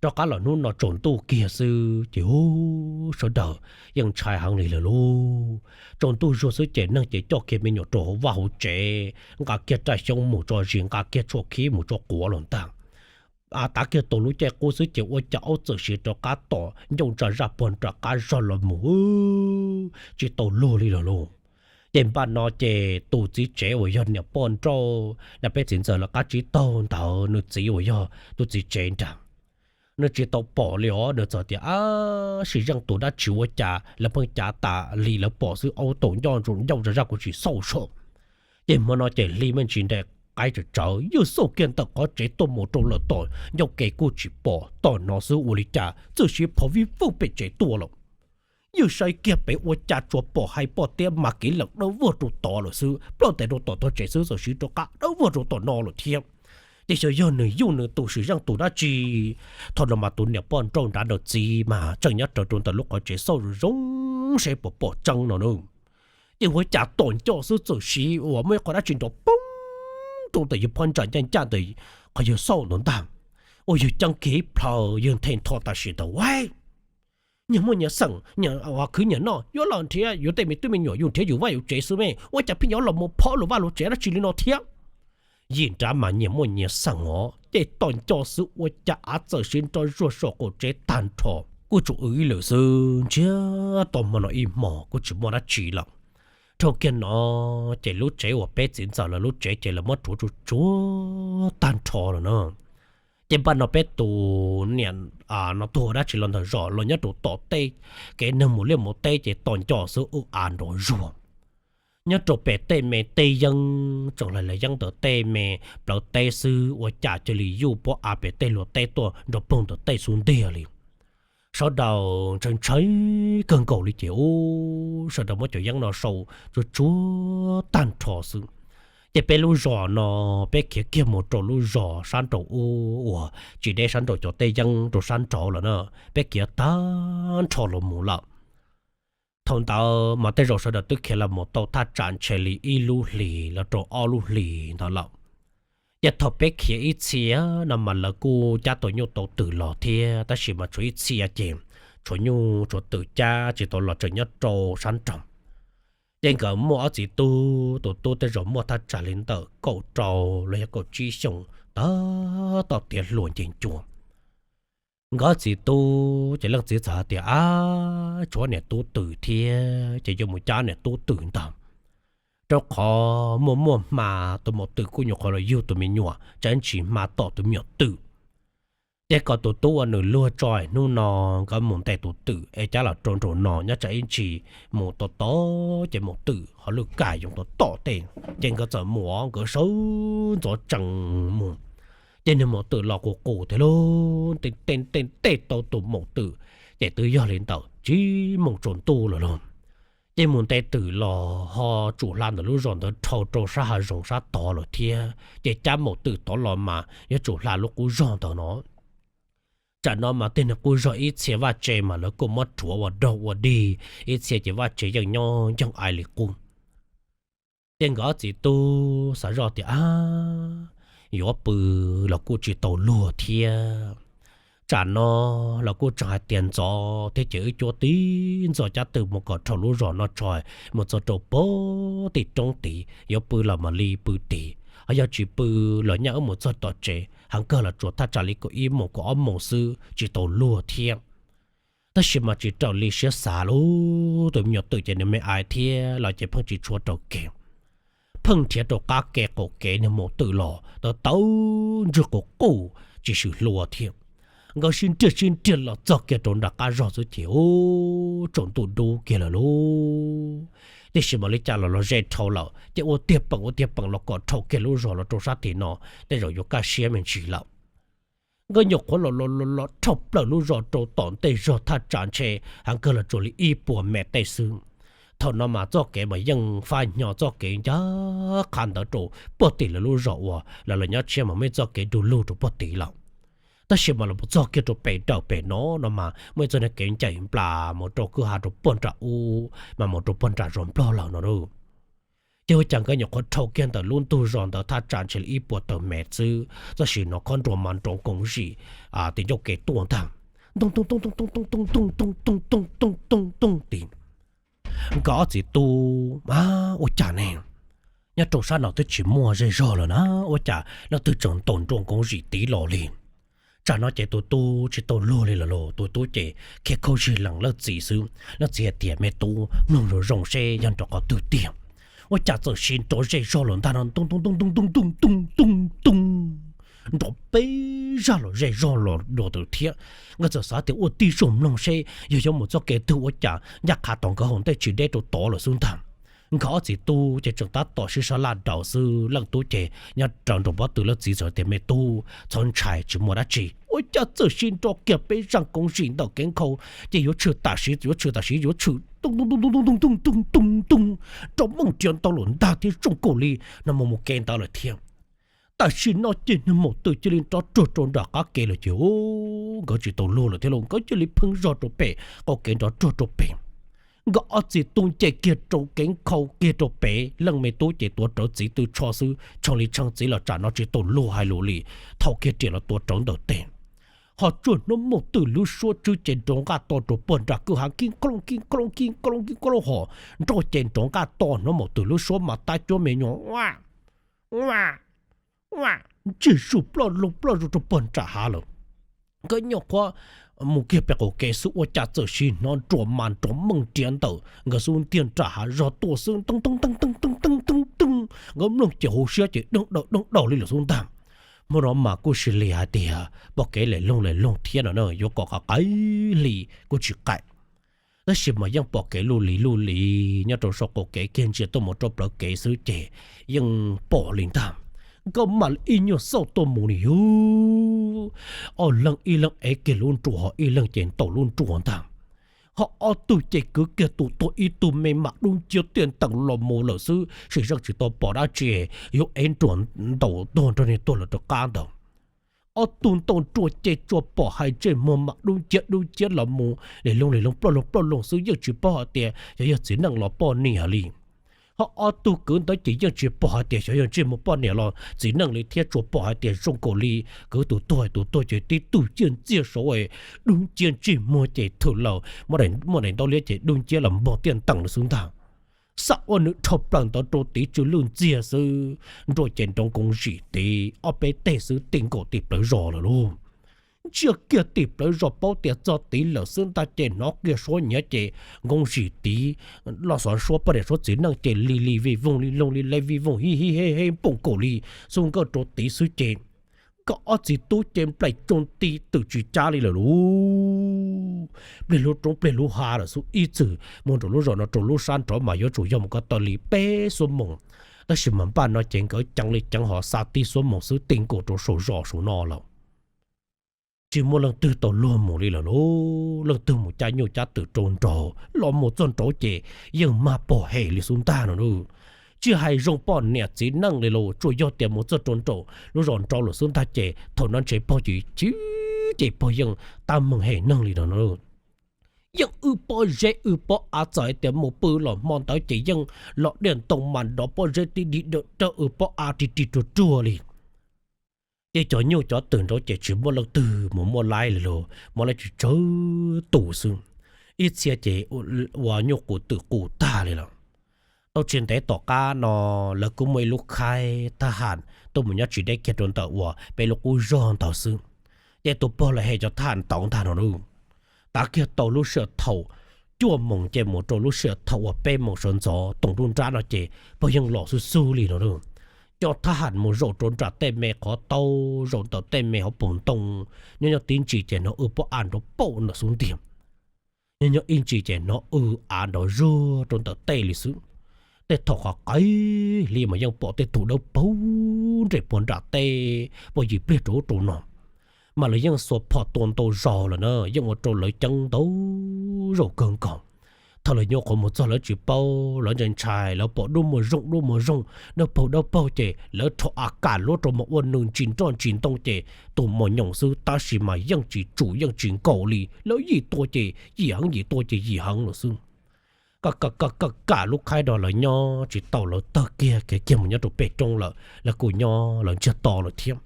Rov qab los hnub no tsaus ntuj kiag xwb ces ub, sawv daws yeej ntshai heev li lawm lauj. Tsaus ntuj zuag xwb ces neeg ces coj kiag me nyuam rau hauv vaj hauv tsev, nqa kiag raj xyoob mus tso zis, nqa kiag tshuaj khib mus tso quav los ntag. Tav kiag tau lub caij qub xwb ces ua cas aub txawm siv rov qab tom ncauj ntsa zaj puag nram qab zog los mus, tsis tau luag li lawm lauj. Ces npaj no ces tus txiv tsev uas yog niam poj nrauj na, peb txiv ntxawm lawv qab tsib taug ntawd, nws txiv uas yog tus txiv tsev nrad, nws tsis tau pom li os. Nws txawm tias, Ab, sim zeej tus dab tsi ua cas lawv pheej cav tas li, lawv pom xwb, aub tom ncauj ntsa zaj kuv tsis xauj saib. Ces hmo no ces hli me ntsis nraim qaib tsawv tsawv, ywj xauj kiag ntawm qhov tsev tuaj mus rau lawm tom ncauj kev kuj tsis pom, tom no xwb ua li cas txawm siv phom vij vooj pem tsev tuaj lawm. Ywj saib kiag pem ua cas tsuas pom hais pom tiab mas kev lawm dawb vog rau tod lawm xwb, ploj ntais rau tom tog tsev xwb txawm siv rov qab dawb vog rau tom no lawm thiab. Ces xyov yog nws yuj nws tus sim zeej tus dab tsi. Thaum no mas tus niam poj nrauj nrad nws txiv mas tseem nyob raws rau ntawm lub qhov tsev xauj zoo zoo seb puas pom tseeb no na. Ces ua cas tom ncauj xwb txawm siv uas muaj ib qho dab tsi nrov poob rau ntawm yawg phab ntsa ncaj ncaj ntawm qhov yawg xauj ntawd ntag. Ua yawg ceeb kiag ib plhaw, yawg nthe nthos tam sim ntawd, Ua, nyias muaj nyias xeem, nyias khwv nyias noj, yuav los nrhiav yus tej me tub me nyuam, yus nrhiav yus vaj yus tsev xwb me, ua cas pheej yuav los mus phov luag vaj luag tsev dab tsi li no thiab? Yim nrad mas nyias muaj nyias xeem os, ces tom ncauj xwb ua cas av txawm siv nrov zuag saum qaum tsev tag nrho. Kuj tsuas w ib lwm xwb, ntsiag to hmo no ib hmos kuj tsis muaj dab tsi lawm. Dhau kiag no ces lub tsev uas peb txiv ntxawm lawv lub tsev ces lawv muab rhuav tsuj tsuav tag nrho lawm na. Ces npaj no peb tus niam no tuag ua dab tsi los ntawm zos los nyob rau tom tej kev neeg mus liaj mus teb ces tom ncauj xwb w av nrov zuag. Nyob rau pem tej me teb yeeb tsoom hlais lawv yeeb ntawm tej me plawv teb xwb ua cas cia li yuj pob av pem tej luag teb tuaj nrov poog ntawm tej xub ntiag li. Sawv daws ntshai ntshai kawg nkaus li ces ub, sawv daws muab cov yeeb no sau tsuj tsuav tag nrho xwb. Ces peb lub zos no, peb khiav kiag mus rau lub zos sab nraud ub uas tsis deb sab nraud cov teb yeeb rau sab nraud lawm na, peb khiav tag nrho los mus lawm. Thaum ntawd mas tej zaum sawv daws twb khiav los mus tau thaj tsam ntshe li ib lub hlis los rau ob lub hlis ntawd lawm. Ces thaum peb khiav ib txhia no mas lawv kuj cab tau nyuj tau twm los thiab, tab sis mas tshuav ib txhia ces tshuav nyuj tshuav twm cab tsis tau los, tseem nyob rau sab nraud. Ces nkawd muaj ob txiv tub, tus tub tej zaum muaj thaj tsam li ntawm kaum rau los yog kaum tsib xyoos, tab tom tiav hluas ncees cua. Nkawd ob txiv tub ces leej txiv txawm hais tias, Ab, tshuav niam tub twm thiab ces yuav mus cab niam tub twm ntag, rau qhov muaj muaj hma tus maum twm kuj nyuam qhuav los yug tus me nyuam, tsam ib ntsis hma tom tus me nyuam twm. Ces kom tus tub uas nws luag tso hnub no nkawd mus ntes tus twm es cab los rau nraum no, nyob tsam ib ntsis mus tom tod ces maum twm ho lwj kam yoo tom tom tej. Ces nkawd txawm mus, nkawd sawv ntxov tsees mus, ces niag maum twm los qus qus thiab lauj, tej tej tau tus maum twm, ces twb yog li ntawm tsib moos tsaus ntuj lawm lauj. Ces mus ntes twm los ho tsum hla ntawm lub zos ntawd dhau rau sab hav zoov sab tod lawm thiab, ces cab maum twm tod los mas yuav tsum hla lub qub zog ntawd no. Tsam no mas tej niag qub zog ib txhia vaj tse mas lawv kuj muab rhuav ua daug ua dig, ib txhia ces vaj tse yeej nyob nceeg ai li qub. Ces nkawd ob txiv tub xav zoj tias, Ab, yuav pw los kuj tsis tau luag thiab. Tsam no los kuj tseem hais tias ntxov thiab ces wb cuab tib ntxov cab twm mus kom dhau lub zos no tso, mus txog rau pem tim roob tid, yuav pw los mam li pw tid, ho yog tsis pw los nyaj wb mus txog tom tsev heev kawg los tsuas thaj tsam li kaum ib moos kaum ob moos xwb tsis tau luag thiab. Tab sis mas tsis raws li siab xav lauj, tus me nyuam twm ces nws me ais thiab los ces pheej tsis tshua raug kev, pheej nrhiav rau qab kev qaum kev, niag maum twm los tawv tawv ntswg quj quj tsis swm hlua thiab. Nkawd sib nriag sib nriag los txog kiag rau nram qab zog xwb ces ub, tsaus ntuj dub kiag lawm lauj. Tiam sis mam li cas los los ze dhau lawm ces ua tiag peem ua tiag peem los kom dhau kiag lub zos los rau sab tim no, tej zaum yuav kaj siab me ntsis lawm. Nkawd nyuam qhuav los los los los dhau plaws lub zos rau tom ntej zog thaj tsam ntshe heev kawg los tsuas li ib puas mev tej xwb. Thaum no mas txoj kev mas yeej faj hnyo txoj kev ncaj qha ntawd rau puag tim lawv lub zos uas lawv los nyob tshiab mas muaj ib txoj kev du lug rau puag tid lawm. Tab sis mas los txog kiag rau pem dawm pem no no mas muaj ib txoj niag kev ncaim nplas mus rau kwj ha rau puag nram ub mas mus rau puag nram zos Nplog lawm no lauj. Ces ua cas nkawd nyuam qhuav dhau kiag ntawm lub ntug zos ntawd thaj tsam ntshe li ib puas tawm mev xwb, txoj sia hnov khob nrua mas nrov nkoos zim tim ncauj kev tuaj ntag. Ntooj ntooj ntooj ntooj ntooj ntooj ntooj ntooj ntooj ntooj ntooj ntooj tim. Nkawd ob txiv tub, Ab, ua cas ne, nyob rau sab no twb tsis muaj zej zog lawm na, ua cas leej twg tseem ntaus nrua nkoos zim tid los li? Tsam no ces tus tub tsis tau luag li lawm los tus tub ces khiav khauj zig lees leej txiv xwb. Leej txiv hais tias, Me tub, mloog zoo zoo seb yog nrov qhov twg tiag. Ua cas txawm sim nrov zej zog los ntag no, ntooj ntooj ntooj ntooj ntooj ntooj ntooj ntooj, nrov peb zaj los zej zog los dua ntawd thiab. Nkawd txawm xav tias ua tib zoo mloog seb yog yuav mus txoj kev twg, ua cas ncaj qha tom nkawd hauv ntej tsis deb rau tod lawm xwb ntag. Nkawd ob txiv tub ces tseem tab tom sib sab laj daus xwb, leej tub ces nyob raws nraum pob tw, leej txiv txawm tias, Me tub, txhob ntshai, tsis muaj dab tsi. Ua cas txawm sim nrov kiag peb zaj nkoos zim ntawm kev nkhaus, ces yuav tshwm tam sim, yuav tshwm tam sim, yuav tshwm ntooj ntooj ntooj ntooj ntooj ntooj ntooj ntooj, nrov meej nrov ntau lawm ntag thiab zoo nkaus li no mus mus kev ntawd lawm thiab. Tam sim no ces niag maum twm cia li nrov ruag rau nram qab kev lawm ces nkawd tsis tau luag lawm thiab los nkawd cia li pheej zog rau pem qaum kev nrov ruag rau pem. Nkawd ob txiv tub nce kiag rau kev nkhaus kiag rau pem, leej me tub ces tuav rawv txiv tw tsho xwb, tshee li tshee txiv los tsam no tsis tau luag hais lus li, thau kiag riam los tuav rawv ntawm tes. Ho tsuas hnov maum twm lub suab tswb ces nrov nqaj to rau puag nram kwj ha, kib kolooj kib kolooj kib kolooj kib kolooj ho nroj ces nrov nqaj to, hnov maum twm lub suab mas tab cuab me nyuam ua ua ua ntsig zuj ploj lug ploj zug rau puag nram hav lawm. Nkawd nyuam qhuav mus kiag pem qaum kev xwb ua cas txawm sim hnov nruas mas nrov meej nriav ntawm nkawd xub ntiag nram hav zog tuaj xwb, teeb teeb teeb teeb teeb teeb teeb teeb. Nkawd mloog ces hauv siab ces doob daws doob daws li lawm xwb ntag. Hmo no mas kuj sis li hais tias pom kev lam loog lam loog thiab no na, yuav kom qaim qaim hli kuj tsis qaim. Tab sis mas yeej pom kev luj li luj li nyob rau saum qaum kev kiag ntsia tuaj mus rau plawv kev xwb ces yeej pom li ntag. Nkawd mam li ib nyuag xauj tuaj mus ni yus, ob leeg ib leeg ev kiag lub nruas ho ib leeg ces ntaus lub nruas ntag. Ho ob tug ces kwv kiag tus tuag ib tug me mam dub nciab tiaj ntees los mus lawm xwb, sim zeej tsis tau pom dab tsi, yuav ev nruas ntaus tuag nrog niag tuag lawm rov qab ntawd. Ob tug ntaus nruas ces tsuas pom hais ntsej muag mam dub nciab dub nciab los mus li loog li loog ploj loog ploj loog xwb, yeej tsis paub hais tias xyov yog txiv neej los poj niam li. Ho ob tug kwv ntawd ces yeej tsis pom hais tias xyov yog ntsej muag poj niam los txiv neej li thiab, tsuas pom hais tias zoo nkaus li kwv tus tuag, tus tuag ces tib tug ciaj ntxiag saud, dub nciab ntsej muag ces thwm laws, muaj daim ntaub liab ces dub nciab los npog tiaj ntees lawm xwb ntag. Xam ua nws dhau plaws ntawd rau tid tsw lwj ntxiag xwb, nruas ces nrov nkoos zim tid ob peb teg xwb ti nkaus tim plawv zos lawm lauj. Ntsia kiag tim plawv zos paub tias txog tid lawm xwb ntag ces hnov kiag suab nyiav ces nkoos zim tid, los xov suab poj niam suab txiv neej ces li li vij voog li loog li leb vij voog hij hij hej hej npoom nkaus li xub nkawj rau tid xwb ces nkawd ob txiv tub ces nplaim tsoog ti twm tsis cab li lawm lauj. Pliag lub roob pliag lub hav lawm xwb, ib txwm mus nraum lub zos no rau lub sab nraud mas yuav tsum yog mus ko taw li peb xuab moos, tab sis mas npaj no ces nkawd ceev li ceev ho xa tib xuab moos xwb ti nkaus rau saum zos saum no lawm. Tsis muaj leej twg tau luag mus li lawm lauj, leej twg mus cab nyuj cab twm rau nraud los mus txog nraud ces yeej mag pog hem li xub ntag no lauj. Tsis hais zoo poj niam txiv neej li los tsuas yog tias mus txog rau nraum lub zos nraud lawm xub ntag ces thaum no ntshe pog ces, ces pog yeej tab meeg hem neeg li no lauj. Yeej wb pob zeb wb pob av, txawm hais tias mus pw los hmo ntawd ces yeej los diaj ntoo mas nrov pob zeb tib dig dawm dawm, wb pob av rig rig ruag ruag li. Ces cov nyuj cov twm nraud ces tsis muaj leej twg mus muaj laib li los muaj laib tsis tsawg tus xwb. Ib txhia ces ua nyuj qus twm qus tag li lawm. Tau tsis ntev tom qab no lawv kuj muaj ib lub khaib thab ham tuaj mus nyob tsis deb kiag rau ntawm uas peb lub qub zog ntawd xwb. Ces tus pog lawv hem cov thab ham ntawd ntag no lauj. Tav kiag tau lub sij hawm thaum cuaj moos ces mus rau lub sij hawm thaum uas peb moos sawv ntxov toom nruab nrab no ces pog yeej los xub xub li no lauj. Cov thab ham mus zaum rau nram tej me qhov taub, zaum ntawm tej me hauv paus ntoo, nyob nyob tib ntsis ces hnov wb pob av nrov pauj ntawm xub ntiag. Nyob nyob ib ntsis ces hnov wb av nrov zuag rau ntawm tej li xwb. Tej thaum qhov qaib hli mas yeej pom tej tug dawb paug nres puag nram tej puag yim pliag rau ub rau no. Mas lawv yeej xuas phom tua ntau zaus lawm na, yeej ua rau lawv ceeb ntau zaus kawg nkaus. Thaum lawv nyuam qhuav mus txog lawv tsis paub, lawv ntshai ntshai, lawv pom dub muag zooj dub muag zooj, dawb paug dawb paug ces lawv rho a kam luab rau mas ua nws ntsis nroj ntsis ntoo ces tus mos nyoos xwb, tab sis mas yeej tsis tsum yeej tsis nkaus li, lawv yim tua ces yim heev, yim tua ces yim heev lawm xwb. Kaj kaj kaj kaj kaj lub khaib no lawv nyob tsis tau, lawv tawg kiag khiav kiag mus nyob rau pem roob lawm, lawv kuj nyob lawv ntsiag to lawm thiab.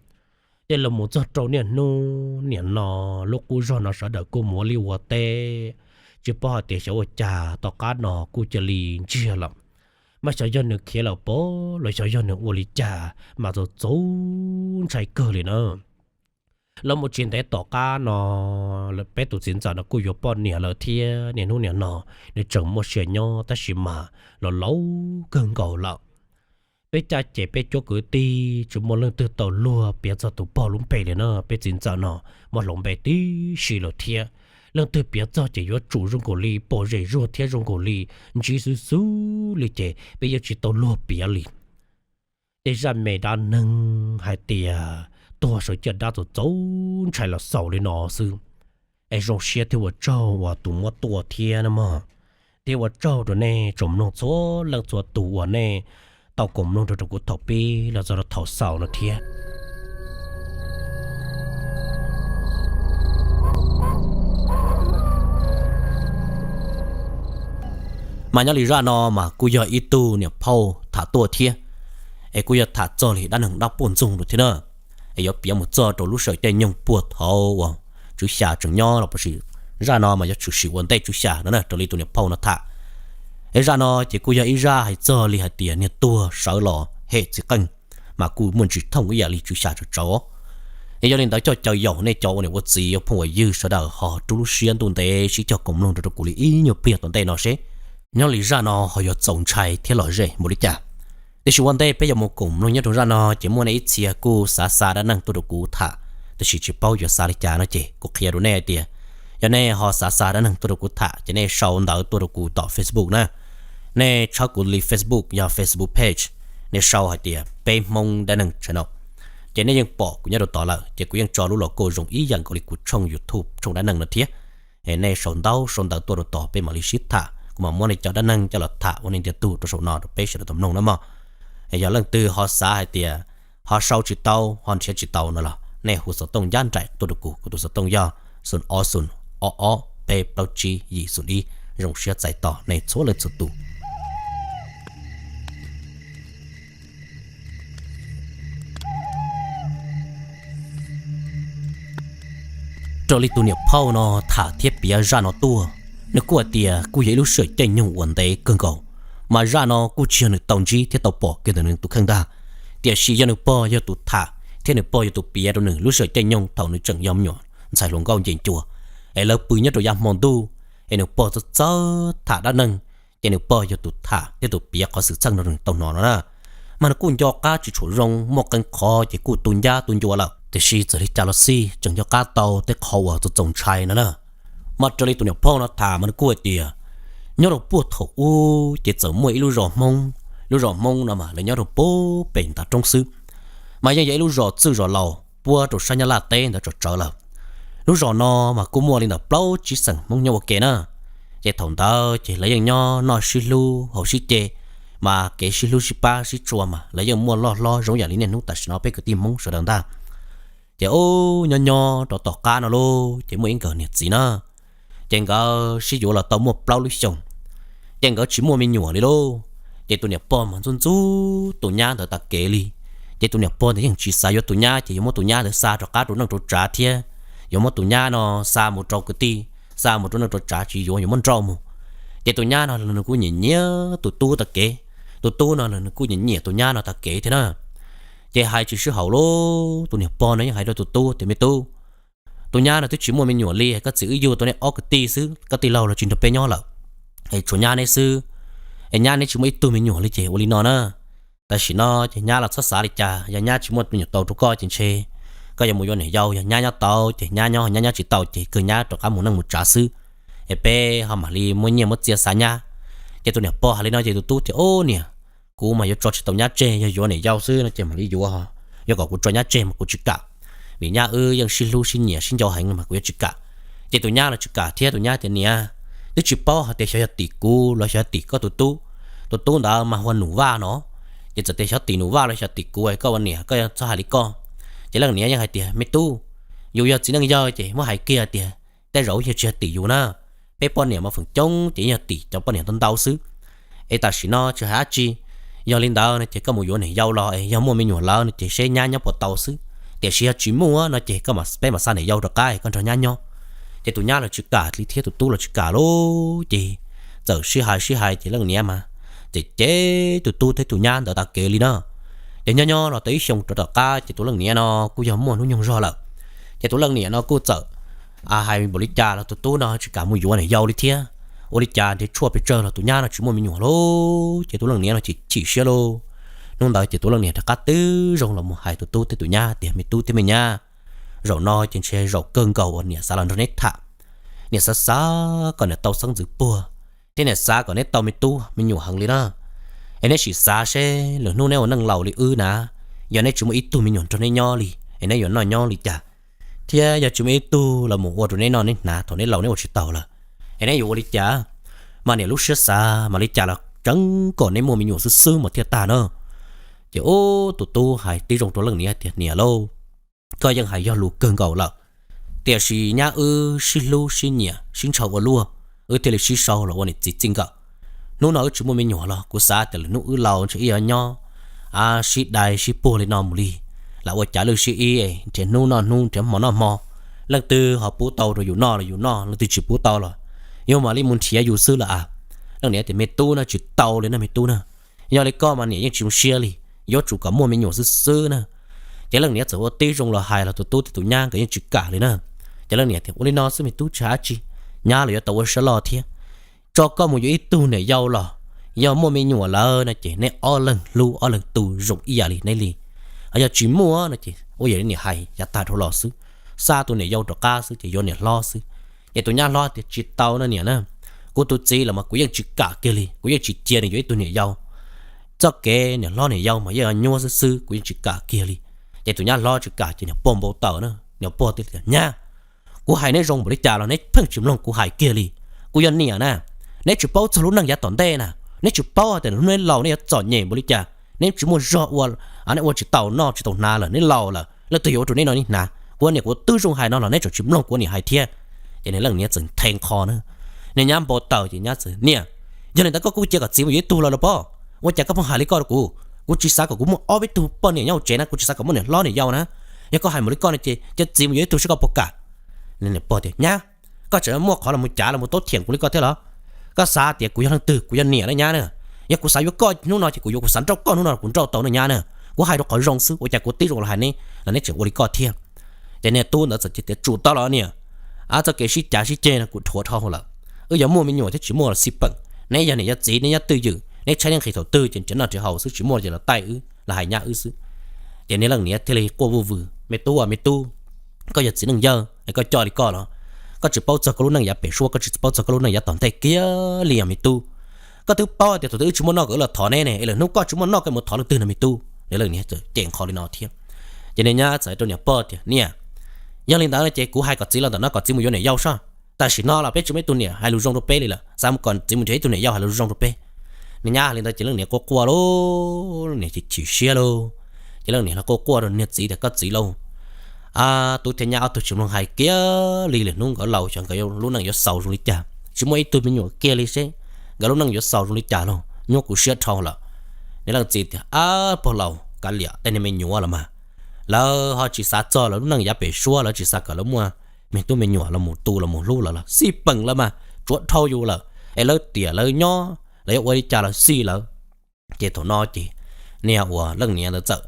Ces los mus txog rau niaj hnub niam no, lub qub zog no sawv daws kuj mus ua liaj ua teb, tsis paub hais tias xyov ua cas tom qab no kuj cia li ntsiag lawm. Mas xyov yog nws khiav lawm pob los xyov yog nws ua li cas mas txaus txaus ntshai kawg li na. Los mus tsis ntev tom qab no, peb tus txiv ntxawm no kuj yuav poj niam lawm thiab niaj hnub niam no nws tseem muaj sia nyob tab sis mas los laus kawg nkaus lawm. Peb caj ces peb cuab kwv tij tsis muaj leej twg tau luag piav txog tus pog lub npe li na, peb txiv ntxawm no muab hloov npe tib si lawm thiab. Leej twg piav txog ces yuav tsum zoo nkaus li pom zem zuag thiab zoo nkaus li ntsib xwb xwb li ces peb yeej tsis tau luag piav li. Tej zaj me dab neeg hais tias tuag sawv caj dab txaus txaus ntshai los xaus li no xwb. Es zoo siab thiab ua tsaug uas tus muab tuaj thiab na mog, thiab ua tsaug rau nej tsoom mloog txhua leej txhua tus uas nej tau koom mloog rau rau kuv thaum pib los txog rau thaum xaus no thiab. Mas nyob li zaj no mas kuj yog ib tug niam phauj tham tuaj thiab, es kuj yog tham txog li dab neeg dab puaj ntxoog lawm thiab na. Es yuav piav mus txog rau lub sij hawm caij nyoog puag thaum uas Tswv Xya tseem nyob los puas sim, zaj no mas yuav tshwm sim ua ntej Tswv Xya no na raws li tus niam phauj no tham. Es zaj no ces kuj yog ib zaj hais txog li hais tias niag tuag sawv los hem txiv qeej, mas kuj muaj ntsis thooj ib yam li Tswv Xya tsawv tsawv. Es yog li ntawd coj caw yaum nej cov ua niam ua txiv ua phooj ua ywg sawv daws ho rub lub siab ntuj ntev sib cog koom mloog rau rau kuv li ib nyuag pliag tom ntej no seb nyob li zaj no ho yuav txaus ntshai thiab lom zem npaum li cas. Tiam sis ua ntej peb yuav mus koom mloog nyob rau zaj no ces muaj nej ib txhia kuj xav xa dab neeg tuaj rau kuv tham, tiam sis tsis paub yuav xa li cas no ces kuv qhia rau nej hais tias yog nej ho xav xa dab neeg tuaj rau kuv tham ces nej sau ntawv tuaj rau kuv tom Facebook na. Nej tshawb kuv li Facebook yog Facebook page, nej sau hais tias Peb Hmoob Dab Neeg Channel, ces nej yeej pom kuv nyob rau tod lawm. Ces kuv yeej tso lub logo zoo ib yam nkaus li kuv tshooj YouTube tshooj dab neeg no thiab. Es nej sau ntawv sau ntawv tuaj rau tod peb mam li sib tham, kuv mam muab nej cov dab neeg coj los tham ua nej ntiag tug rau saum no rau peb sawv daws tau mloog na mog. Es yog leej twg ho xav hais tias ho sau tsis tau ho nrhiav tsis tau no los nej hu xov tooj ncaj nraim tuaj rau kuv, kuv tus xov tooj yog xoom ob xoom ob ob peb plaub tsib yim xoom ib. Zoo siab txais tos nej txhua leej txhua tus. Raws li tus niam phauj no tham thiab piav zaj no tuaj, nws kuj hais tias kuj yog ib lub sij hawm caij nyoog uas ntev kawg nkaus, mas zaj no kuj tsis yog nws tau ntsib thiab tau pom kiag ntawm nws tus kheej ntag, tiam sis yog nws pog yog tus tham thiab nws pog yog tus piav rau nws lub sij hawm caij nyoog thaum nws tseem yog me nyuam ntxhais hluas nkauj nce ncua, es lawv pw nyob rau yav hmo ntuj, es nws pog txawj txawj tham dab neeg, ces nws pog yog tus tham thiab tus piav qhov xwm txheej rau nws tau hnov no na. Mas nws kuj nco qab tsis tshua zoo, muaj qee qhov ces kuj tu ncab tu ncua lawm, tiam sis txawm li cas los xij tseem nco qab tau tej qhov uas txaus txaus ntshai no na. Mas raws li tus niam phauj no tham mas nws kuj hais tias nyob rau puag thaum ub ces txawm muaj ib lub zos Hmoob, lub zos Hmoob no mas lawv nyob rau puag pem ntav roob xwb, mas yeej yog ib lub zos txwj zos laus puag rau sab Nyab Laj teb ntawd tso tsawv lawm. Lub zos no mas kuj muaj li ntawm plaub tsib xeem Hmoob nyob ua ke na. Ces thaum ntawd ces lawv yeej nyob noj sib hlub haus sib ce, mas kev sib hlub sib pab sib tshua mas lawv yeej muaj loj hlob zoo yam li niaj hnub tam sim no peb kwv tij Hmoob sawv daws ntag. Ces ub nyob nyob rau tom qab no lauj, ces muaj ib nkawd niam txiv na, ces nkawd sib yuav los tau muaj plaub lub xyoos, ces nkawd tsis muaj me nyuam li lauj. Ces tus niam pog mas ntxub ntxub tus nyab ntawd tas kev li. Ces tus niam pog ntawd yeej tsis xav yuav tus nyab, ces yuav muab tus nyab ntawd xa rov qab rau neej rau tsav thiab, yuav muab tus nyab no xa mus rau kwv tij, xa mus rau neej rau tsav tsis yuav, yuav muab nrauj mus. Ces tus nyab no nws kuj nyiam nyiam tus tub tas kev, tus tub no nws kuj nyiam nyiam tus nyab no tas kev thiab na. Ces hais tsis sib haum lauj, tus niam pog no yeej hais rau tus tub tias me tub, tus nyab no twb tsis muaj me nyuam li, koj txiv wb yug tau neb ob kwv tij xwb, koj tij laug los tsis nrog peb nyob lawm, es tshuav nyab neb xwb, es nyab neb tsis muaj ib tug me nyuam li ces ua li no na. Tam sim no ces nyab los txhob xav li cas, yog nyab tsis muaj me nyuam tau rau koj ces ntshe koj yuav mus yuav niam yau, yog nyab nyob tau ces nyab nyob, nyab nyob tsis tau ces kawg nyab rov qab mus neej mus tsav xwb, es peb ho mam li muab nyiaj muab txiaj xa nyab. Ces tus niam pog hais li no ces tus tub tias ub niam, kuv mas yuav tso tsis tau nyab tseg, yog yuav niam yau xwb no ces mam li yuav, yuav kom kuv tso nyab tseg mas kuv tsis kam, vim nyab wb yeej sib hlub sib nyiam sib nco heev mas kuv yuav tsis kam. Ces tus nyab los tsis kam thiab, tus nyab tias niam, twb tsis paub hais tias xyov yog tim kuv los xyov tim koj tus tub, tus tub ntawd mas hu ua Num Vaj no, ces txawm tias xyov tim Num Vaj los xyov tim kuv koj ua niam koj txhob hais li koj. Ces leej niam yeej hais tias me tub, yus yog txiv neej yawg ces muab hais kiag tias tej zaum yog tsis yog tim yus na, Peb poj niam mas feem coob ces yog tim cov poj niam ntau ntau xwb. Es tam sim no tsis hais dab tsi, yog li ntawd no ces koj mus yuav niam yau los es yog muaj me nyuam lawm no ces seb nyab nyob puas tau xwb. Tiam sis yog tsis muaj no ces koj, peb mam xa niam yau rov qab koj nrog nyab nyob. Ces tus nyab los tsis kam li thiab tus tub los tsis kam lauj, ces txawm sib hais sib hais ces leej niam mas ces cem tus tub thiab tus nyab ntawd tas kev li na. Ces nyob nyob los tau ib xyoo rov tom qab ces tus leej niam no kuj yog muaj hnub nyoog zog lawm. Ces tus leej niam no kuj txawm hais npaum li cas los tus tub no tsis kam mus yuav niam yau li thiab. Ua li cas nrhiav tshuaj pes tsawg los tus nyab no tsis muaj me nyuam lauj, ces tus leej niam no chim chim siab lauj. Hnub ntawd ces tus leej niam rov qab twb zoo los mus hais tus tub thiab tus nyab tias, me tub thiab me nyab, zaum no ces ntshe zaum kawg nkaus uas niam xav los nrog neb tham. Niam xav xav kom niam tau xeeb ntxwv puag, thiab niam xav kom neb tau me tub me nyuam heev li na. Es neb sim xav seb lwm hnub neb ua neej laus li wb na, yog neb tsis muaj ib tug me nyuam nrog neb nyob li es neb yuav noj nyob li cas, thiab yog tsis muaj ib tug los mus ua rau neb noj neb hnav thaum neb laus neb ua tsis taus lawm, es neb yuav ua li cas? Mas niam lub siab xav mas li cas los tseev kom neb muaj me nyuam xwb xwb mas thiaj tag na. Ces ub tus tub hais tib zoo rau leej niam tias, niam lauj, koj yeej hais yog lus kawg nkaus lawm, tiam sis nyab wb sib hlub sib nyiam sib ntshaw ua luaj, wb thiaj li sib sau los ua niam txiv txij nkawm. Hnub no wb tsis muaj me nyuam los kuv xav tias lwm hnub wb laus ntshe wb yuav nyob sib dai sib puag li no mus li. Lam ua cav lwj sib ib, nrhiav hnub noj hnub, nrhiav hmo noj hmo. Leej twg ho pub tau rau yus noj los yus noj, leej twg tsis pub tau los yus mam li mus nrhiav yus xwb lawm a. Leej niam tias, me tub na, tsis tau li na me tub na. Yog li koj mas niam yeej tsis zoo siab li, yuav tsum kom muaj me nyuam xwb xwb na. Ces leej niam txawm ua tib zoo los hais los tus tub thiab tus nyab nkawd yeej tsis kam li na. Ces leej niam tias, ua li no xwb me tub, tsis hais dab tsi, nyab los yuav tau ua siab loj thiab. Tso koj mus yuav ib tug niam yau los, yog muaj me nyuam lawm no ces neb ob leeg hlub ob leeg tu zoo ib yam li neb li. Yog tsis muaj no ces ua yam li niam hais yav tag dhau los xwb, xa tus niam yau rov qab xwb ces yuav niam hlob xwb. Ces tus nyab hlob tias, tsis tau no niam na, kuv tus txiv los mas kuv yeej tsis kam kiag li, kuv yeej tsis cia nws yuav ib tug niam yau. Txoj kev niam hlob niam yau mas yeej nyuaj xwb xwb, kuv yeej tsis kam kiag li. Ces tus nyab hlob tsis kam ces niam pog npau taws na, niam pog thiaj tias, nyab, kuv hais neb zoo npaum li cas los neb pheej tsis mloog kuv hais kiag li. Kuv yog niam na, neb tsis paub txog lub neej yav tom ntej na, neb tsis paub hais tias hnub neb laus neb yuav txom nyem npaum li cas, neb tsis muaj zog ua, neb ua tsis tau noj tsis tau hnav lawm, neb laus lawm, leej twg yuav ua rau neb noj neb hnav? Kuv niam kuv twb zoo hais no los neb tseem tsis mloog kuv niam hais thiab. Ces niag leej niam txawm nthe nqho na, niag nyab npau taws ces nyab txawm, niam, yog li ntawd koj kuj cia kom txiv mus yuav ib tug los los pob, ua cas koj pheej hais li koj rau kuv? Kuv tsis xav kom kuv muaj ob peb tug poj niam nyob hauv tsev na, kuv tsis xav kom muaj niam hlob niam yau na. Yog koj hais mus li koj no ces cia txiv mus yuav ib tug seb koj puas kam. Niam pog tias, nyab, koj tseem muaj qhov los mus cav los mus taub thiam kuv li koj thiab los? Koj xav tias kuv yog leej twg? Kuv yog niam na nyab na. Yog kuv xav yuav koj hnub no ces kuv yuav, kuv xav nrauj koj hnub no kuv nrauj tau na nyab na. Kuv hais rau qhov zoo xwb, ua cas kuv tib zoo los hais neb los neb tseem ua li koj thiab? Ces niag tub ntawd txawm tias, tsum tau los niam, txoj kev sib cav sib ceg no kuv dhuav dhau lawm. Wb yuav muaj me nyuam thiab tsis muaj los xij peem, neb yog niam yog txiv neb nyob twj ywm, neb tshaib neb nqhis thaum twg ces nrhiav noj nrhiav haus xwb, tsis muaj ces los taij wb, los hais nyab wb xwb. Ces niag leej niam thiaj li quaj vuj vwm, me tub, me tub, koj yog txiv neej yawg es koj coj li koj los? Koj tsis paub txog koj lub neej yav pem suab, koj tsis paub txog koj lub neej yav tom ntej kiag li os me tub. Koj twb paub tias thaum twg wb tsis muaj noj kom wb los thov neb ne, es lwm hnub koj tsis muaj noj koj mus thov leej twg no me tub? Niag leej niam txawm cem nqho li no thiab. Ces niag nyab txawm hais rau niam pog tias, niam, yog li ntawd no ces kuv hais kom txiv los ntawm no kom txiv mus yuav niam yau soj. Tam sim no los peb tsis muaj ib tug niam hais lus zoo rau peb li lawm, xav mus kom txiv mus nrhiav ib tug niam yau hais lus zoo rau peb. Niag nyab hais li ntawd ces leej niam quaj quaj lauj, leej niam chim chim siab lauj. Ces leej niam los quaj quaj rau niag txiv tias, koj txiv lauj, tub thiab nyab ob tug tsis mloog hais kiag li, lwm hnub nkawd laus xyov nkawd lub neej yuav xaus zoo li cas, tsis muaj ib tug me nyuam kiag li seb nkawd lub neej yuav xaus zoo li cas lauj, nyuaj kuv siab dhau lawm. Niag leej txiv tias, ab pog laus, kav liam tej niag me nyuam los mas, lawv ho tsis xav txog lawv lub neej yav pem suab, lawv tsis xav kom lawv muaj me tub me nyuam los mus tu los mus hlub lawv los xij peem lawv mas tsuav dhau yus lawm, es lawv tiam lawv nyob lawv yuav ua li cas los xij lawv. Ces thaum no ces niag uas leej niam ntawd txawm,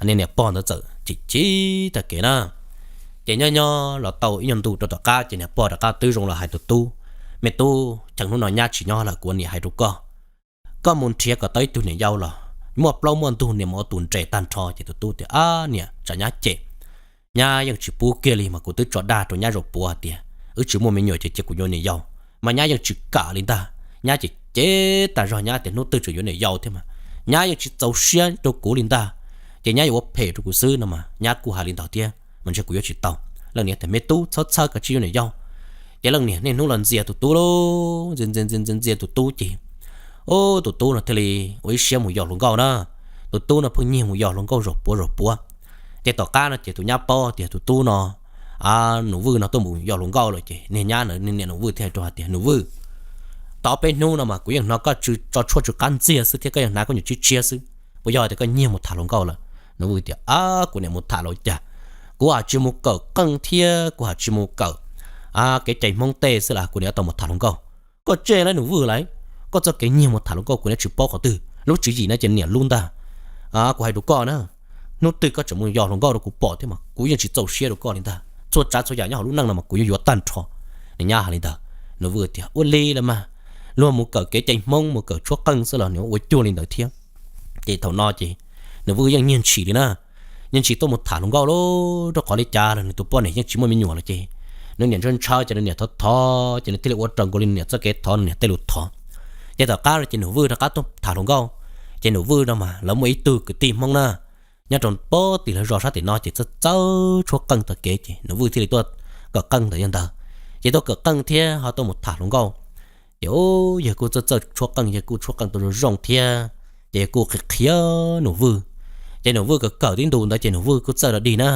niag niam pog ntawd txawm chim chim tag kev na. Ces nyob nyob los tau ib nyuag ntu rau tom qab ces niag pog rov qab twb zoo los hais tus tub, me tub, cheem hnub no nyab tsis nyob lawm, kuv niam hais rau koj, koj mus nrhiav kom tau ib tug niam yau los, muaj plaub muaj ntug niam mus ua tus nres tag nrho. Ces tus tub tias, ab niam, tsam nyab cem, nyab yeej tsis pub kiag li mas kuv twb tso dag rau nyab zaum puav tias wb tsis muaj me nyuam ces cia kuv yuav niam yau, mas nyab yeej tsis kam li ntag. Nyab ces cem tas zog, nyab tias hnub twg tseem yuav niam yau thiab mas, nyab yeej tsis txaus siab rau kuv li ntag, ces nyab yuav ua phem rau kuv xwb no mas nyab kuj hais li ntawd thiab mas ntshe kuv yuav tsis tau. Leej niam tias, me tub, txhob txhawj koj tsis yuav niam yau. Ces leej niam niaj hnub los ntxias tus tub lauj, ntxias ntxias ntxias ntxias tus tub ces, ub, tus tub no thiaj li ua ib siab mus yos hluas nkauj na. Tus tub no pheej nyiag mus yos hluas nkauj zaum puav zaum puav. Ces tom qab no ces tus nyab paub tias tus tub no Nus Vwj no tuaj mus yos hluas nkauj lawm ces niag nyab ntawd niam Nus Vwj thiaj hais rau hais tias, Nus Vwj, tau ob peb hnub no mas kuv yeej hnov koj tso tshuaj tsw qab ntxiag xwb thiab koj yeej hnav koj nyuag tshiab tshiab xwb, puas yog tias koj nyiag mus tham hluas nkauj lawm? Nus Vwj tias, Kuv niam mus tham los cas, kuv has tsis mus kawm qeej thiab kuv has tsis mus kawm kev cai Hmoob tej xwb las kuv niam tau mus tham hluas nkauj. Koj tseg lauj Nus Vwj lauj, koj txoj kev nyiag mus tham hluas nkauj kuv niam tsis paub qhov twg, lub tswv yim no ces niam lub ntag. Kuv hais rau koj na, hnub twg koj tseem mus yos hluas nkauj rau kuv pom thiab mas kuv yeej tsis txaus siab rau koj li ntag. Txhua tsav txhua yam nyob hauv lub neej no mas kuv yuav yuav tag nrho. Niag nyab hais li ntawd, Nus Vwj tias, Ua li los mas, luag mus kawm kev cai Hmoob mus kawm tshuab qeej xwb los nws ua cuag li ntawd thiab. Ces thaum no ces Nus Vwj yeej nyiag ntshis li na, nyiag ntshis tuaj mus tham hluas nkauj lauj, rau qhov li cas los nws tus poj niam yeej tsis muaj me nyuam lawm ces nws niam ntshaw ntshaw ces nws niam thov thov ces nws thiaj li ua raws nkaus li nws niam txoj kev thov, nws niam tej lus thov. Ces tom qab no ces Nus Vwj rov qab tuaj tham hluas nkauj. Ces Nus Vwj no mas lawv muaj ib tug kwv tij Hmoob na, nyob rau pob tim lawv zos sab tim no ces txawj txawj tshuab qeej taug kev ces Nus Vwj thiaj li tuaj kawm qeej ntawm yawg ntawd. Ces tuaj kawm qeej thiab ho tuaj mus tham hluas nkauj. Ces yawg kuj txawj txawj tshuab qeej, yawg kuj tshuab qeej tau zoo zoo thiab, ces yawg kuj qhia qhia Nus Vwj. Ces Nus Vwj kawm kawm tib ntus ntawd ces Nus Vwj kuj txawj los dig na.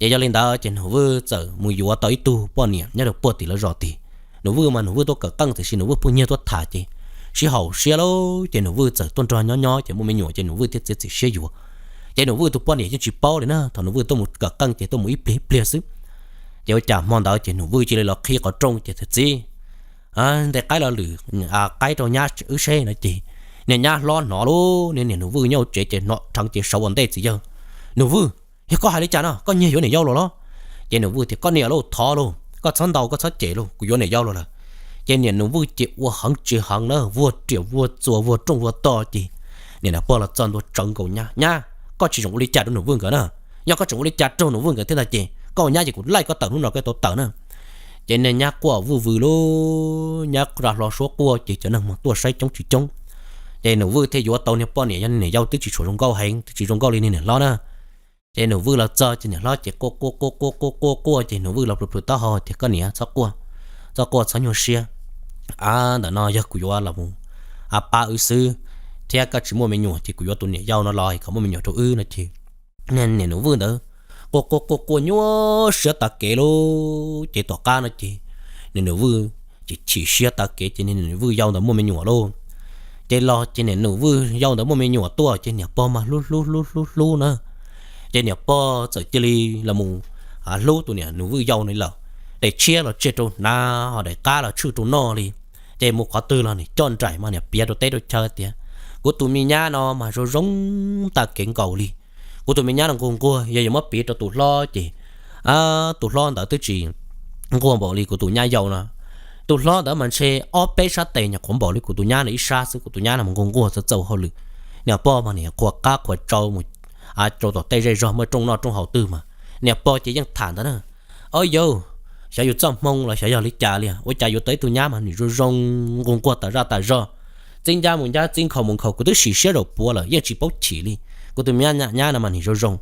Ces yog li ntawd ces Nus Vwj txawm mus yuav tau ib tug poj niam nyob rau puag tim lawv zos tid. Nus Vwj mas Nus Vwj tuaj kawm qeej tiam sis Nus Vwj pheej nyiag tuaj tham ces sib haum siab lauj, ces Nus Vwj txawm tuaj nrog nyob nyob ces muaj me nyuam ces Nus Vwj thiaj txiav txim siab yuav. Ces Nus Vwj tus poj niam yeej tsis paub li na, thaum Nus Vwj tuaj mus kawm qeej ces tuaj mus ib pliag ib pliag xwb. Ces ua cas hmo ntawd ces Nus Vwj cia li los qhib qhov rooj ces tias, Txiv, ntes qaib los lwm qaib rau nyab wb seb no ces niag nyab hlob hnov lauj, niag niam Nus Vwj nyob hauv tsev ces hnov dheev ces sawv ua ntej txiv yawg, Nus Vwj, yog koj hais li cas no, koj nyiag yuav niam yau los los? Ces Nus Vwj tias, Koj niam lauj, thov lauj, koj txhob ntaus, koj txhob cem lauj, kuv yuav niam yau los lawm. Ces niam Nus Vwj ces ua heev tsis heev na, vuag riam vuag txuas vuag rooj vuag tog ces niam pog los txog ntua tsawv nkaus, Nyab, nyab, koj tsis tseem ua li cas rau Nus Vwj nkawd na? Yog koj tseem ua li cas rau Nus Vwj nkawd thiab ntag ces koj ua nyab ces kuv laij koj tawm hnub no koj tau tawm na. Ces niag nyab quaj vuj vwm lauj, nyab ra hlo suab quaj ces cov neeg mas tuaj saib coob tsis coob. Ces Nus Vwj thiaj yuav tau niag poj niam, yog niam yau twb tsis tshua zoo nkauj heev, twb tsis zoo nkauj li niag niam hlob na. Ces Nus Vwj los txog ces niam hlob ces quaj quaj quaj quaj quaj quaj quaj ces Nus Vwj los plhws plhws taub hau tias, Koj niam, txhob quaj, txhob quaj, txhob nyuaj siab. Ntawm no yog kuv yuav los mus pab wb xwb, thiab koj tsis muaj me nyuam ces kuv yuav tus niam yau no los kom muaj me nyuam rau wb no ces niam Nus Vwj ntawd quaj quaj quaj quaj nyuaj siab tav kev lauj. Ces tom qab no ces niam Nus Vwj ces chim siab tav kev ces niam Nus Vwj yau ntawd muaj me nyuam lauj. Ces los ces niam Nus Vwj yau ntawd muaj me nyuam tuaj ces niam pog mas hlub hlub hlub hlub hlub na. Ces niam pog txawm cia li los mus hlub tus niam Nus Vwj yau no lawm. Daim tshiab los tseg rau hnav, ho daim qab los tshwj rau noj li. Ces mus qhov twg los niam coj nraim mas niam piav rau teb rau chaw tias, Kuv tus me nyab no mas zoo zoo tav kev nkaus li. Kuv tus me nyab no nquag nquag, yog yuav muab piv rau tus hlob ces tus hlob ntawd twb tsis nquag npaum li kuv tus nyab yau no. Tus hlob ntawd mas ntshe ob peb sab tes nyuam qhuav npaum li kuv tus nyab no ib sab xwb, kuv tus nyab no mas nquag nquag txawj txawj hauj lwm. Niam pog mas niam qhuas qab qhuas tsau mus rau tom tej zej zog muaj rooj noj rooj haus twg mas niam pog ces yeej tham ntawd na. Ob yauv, xyov yus txoj hmoo los xyov yog li cas li, ua cas yuav tau ib tug nyab mas nws zoo zoo nquag nquag tas zaj tas zog, txib ncab mus ncab, txib nkhaus mus nkhaus, kuv twb sim siab zaum puav lawm yeej tsis paub chim li. Kuv tus me nyab no mas nws zoo zoo.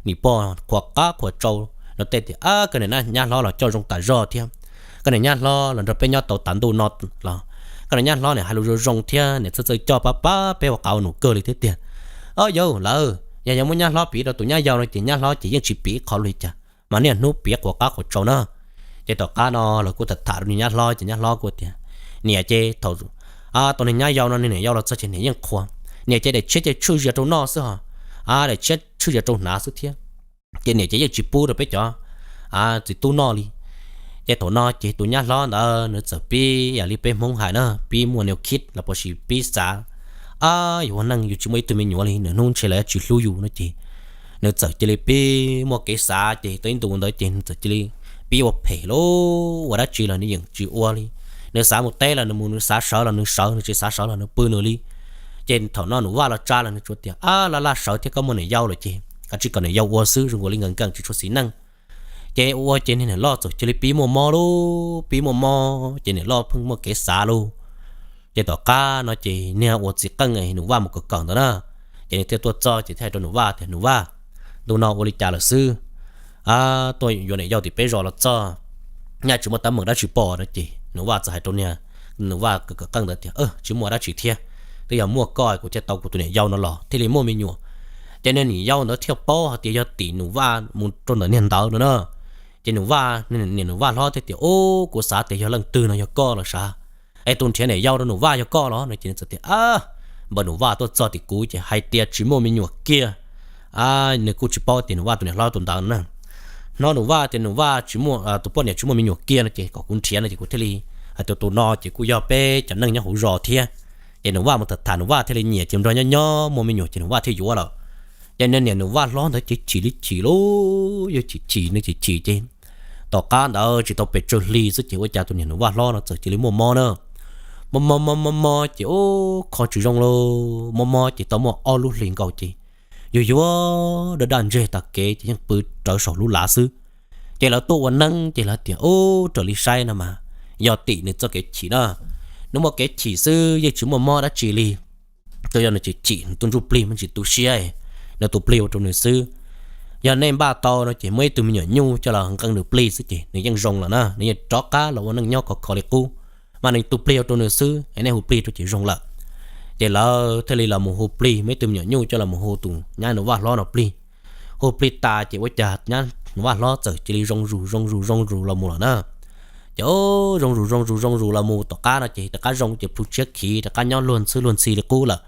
Niam pog qhuas qab qhuas tsau no tej tias, Koj niam nyab hlob los coj zoo tas zog thiab. Koj niam nyab hlob los nrog peb nyob tau tav ntuj no los, koj niam nyab hlob niam hais lus zoo zoo thiab niam txawj txawj coj pab pab peb ua qav ua num kawg li thiab tiag. Ob yauv, lawv yog yuav muab nyab hlob piv rau tus nyab yau no ces nyab hlob ces yeej tsis piv ib qho li cas, mas niaj hnub piav qhuas qab qhuas tsau na. Ces tom qab no lawv kuj tham tham rau niag nyab hlob ces nyab hlob kuj tias, Niam, ces thaum tus niag nyab yau no niag niam yau los txog ces niam yeej qhuas. Niam, ces daim tshiab ces tshwj zias rau noj xwb ho, daim tshiab tshwj zias rau hnav xwb thiab. Ces niam ces yeej tsis pub rau peb cov txiv tub noj li. Ces thaum no ces tus nyab hlob ntawd nws txawm pib yam li peb Hmoob hais na, pib muaj niu khib los puas sis pib xav, Ab, yus ua neej yus tsis muaj ib tug me nyuam li, nws hnub ntshe lawv tsis hlub yus no ces nws txawm cia li pib muaj kev xav ces tau ib ntus ntawd ces nws txawm cia li pib ua phem lauj, ua dab tsi los nws yeej tsis ua li. Nws xav mus teb los nws mus, nws xav sawv los nws sawv, nws tsis xav sawv los nws pw nws li. Ces thaum no Nus Vaj los tsa los nws tsuas tias, Ab, laj laj sawv thiab, koj muaj niam yau lawm ces koj tsis kom niam yau ua xwb, zoo nkaus li nkees nkees tsis tshua xis neej. Ces ua ua ces niag niam loj txawm cia li pib muaj mob lauj, pib muaj mob ces niam loj pheej muaj kev xav lauj. Ces tom qab no ces niag uas txiv qeej Nus Vaj mus kawm kawm ntawd na, ces nws thiaj tuaj txog ces thiaj hais rau Nus Vaj tias, Nus Vaj, ntu no ua li cas lawm xwb? Tuaj yuav niam yau tim peb zos los txog, nyaj tsis muaj teeb meem dab tsi pom no ces Nus Vaj txawm hais rau niag Nus Vaj kawm kawm qeej ntawd tias, Tsis muaj dab tsi thiab, twb yog muaj koj kuv thiaj tau kuv tus niam yau no los thiaj li muaj me nyuam. Ces niag niam yau ntawd thiaj paub hais tias yog tim Nus Vaj mus rau ntawm niag ntawd no na. Ces Nus Vaj, niam Nus Vaj hlob thiaj tias, Ub, kuv xav tias yog leej twg no, yog koj los sav. Es tus nrhiav niam yau rau Nus Vaj yog koj los? No ces nws txawm tias, Ab, npawg Nus Vaj tuaj txog tim kuv ces hais tias tsis muaj me nyuam kiag. Nws kuj tsis paub tias Nus Vaj tus niam hlob tus ntawd na. Hnov Nus Vaj tias Nus Vaj tsis muaj, tus poj niam tsis muaj me nyuam kiag no ces kom kuv nrhiav no ces kuv thiaj li hais tias tus no ces kuj yog peb cov neeg nyob hauv zos thiab. Ces Nus Vaj mus tham tham Nus Vaj thiaj li nyiam ces nrog nyob nyob muaj me nyuam ces Nus Vaj thiaj yuav lawm. Ces niag niam Nus Vaj hlob ntawd ces chim li chim lauj, yog chim chim nws chim chim ces tom qab ntawd tsis tau pes tsawg hli xwb ces ua cas tus niam Nus Vaj hlob no txawm cia li muaj mob na. Mob mob mob mob mob ces ub, kho tsis zoo lauj, mob mob ces tau muaj ob lub hlis nkaus ces yuav yuav daj daj ntseg tas kev ces yeej pw rawv saum lub lav xwb. Ces lawv tuaj ua neeb ces lawv tias, Ub, raws li saib no mas yog tim nws txoj kev chim na, nws muaj kev chim xwb yeej tsis muaj mob dab tsi li. Twb yog nws chim chim nws tus ntsuj plig mas tsis tu siab, nws tus plig ua rau nws xwb. Yog nej npaj tau no ces muab ib tug me nyuam nyuj coj los nqee nws plig xwb ces nws yeej zoo lawm na, nws yeej rov qab los ua neej nyob khov kho li qub. Mas nws tus plig ua rau nws xwb es nej hu plig rau ces zoo lawm. Ces lawv thiaj li los mus hu plig, muaj ib tug me nyuam nyuj coj los mus hu tus nyab Nus Vaj hlob no plig. Hu plig tas ces ua cas nyab Nus Vaj hlob txawm cia li zoo zus zoo zus zoo zus los mus lawm na. Ces zoo zus zoo zus zoo zus los mus tom qab no ces rov qab zoo ces plhu tshiab khiv rov qab nyob luag ntxhwb luag ntxhi li qub lawm.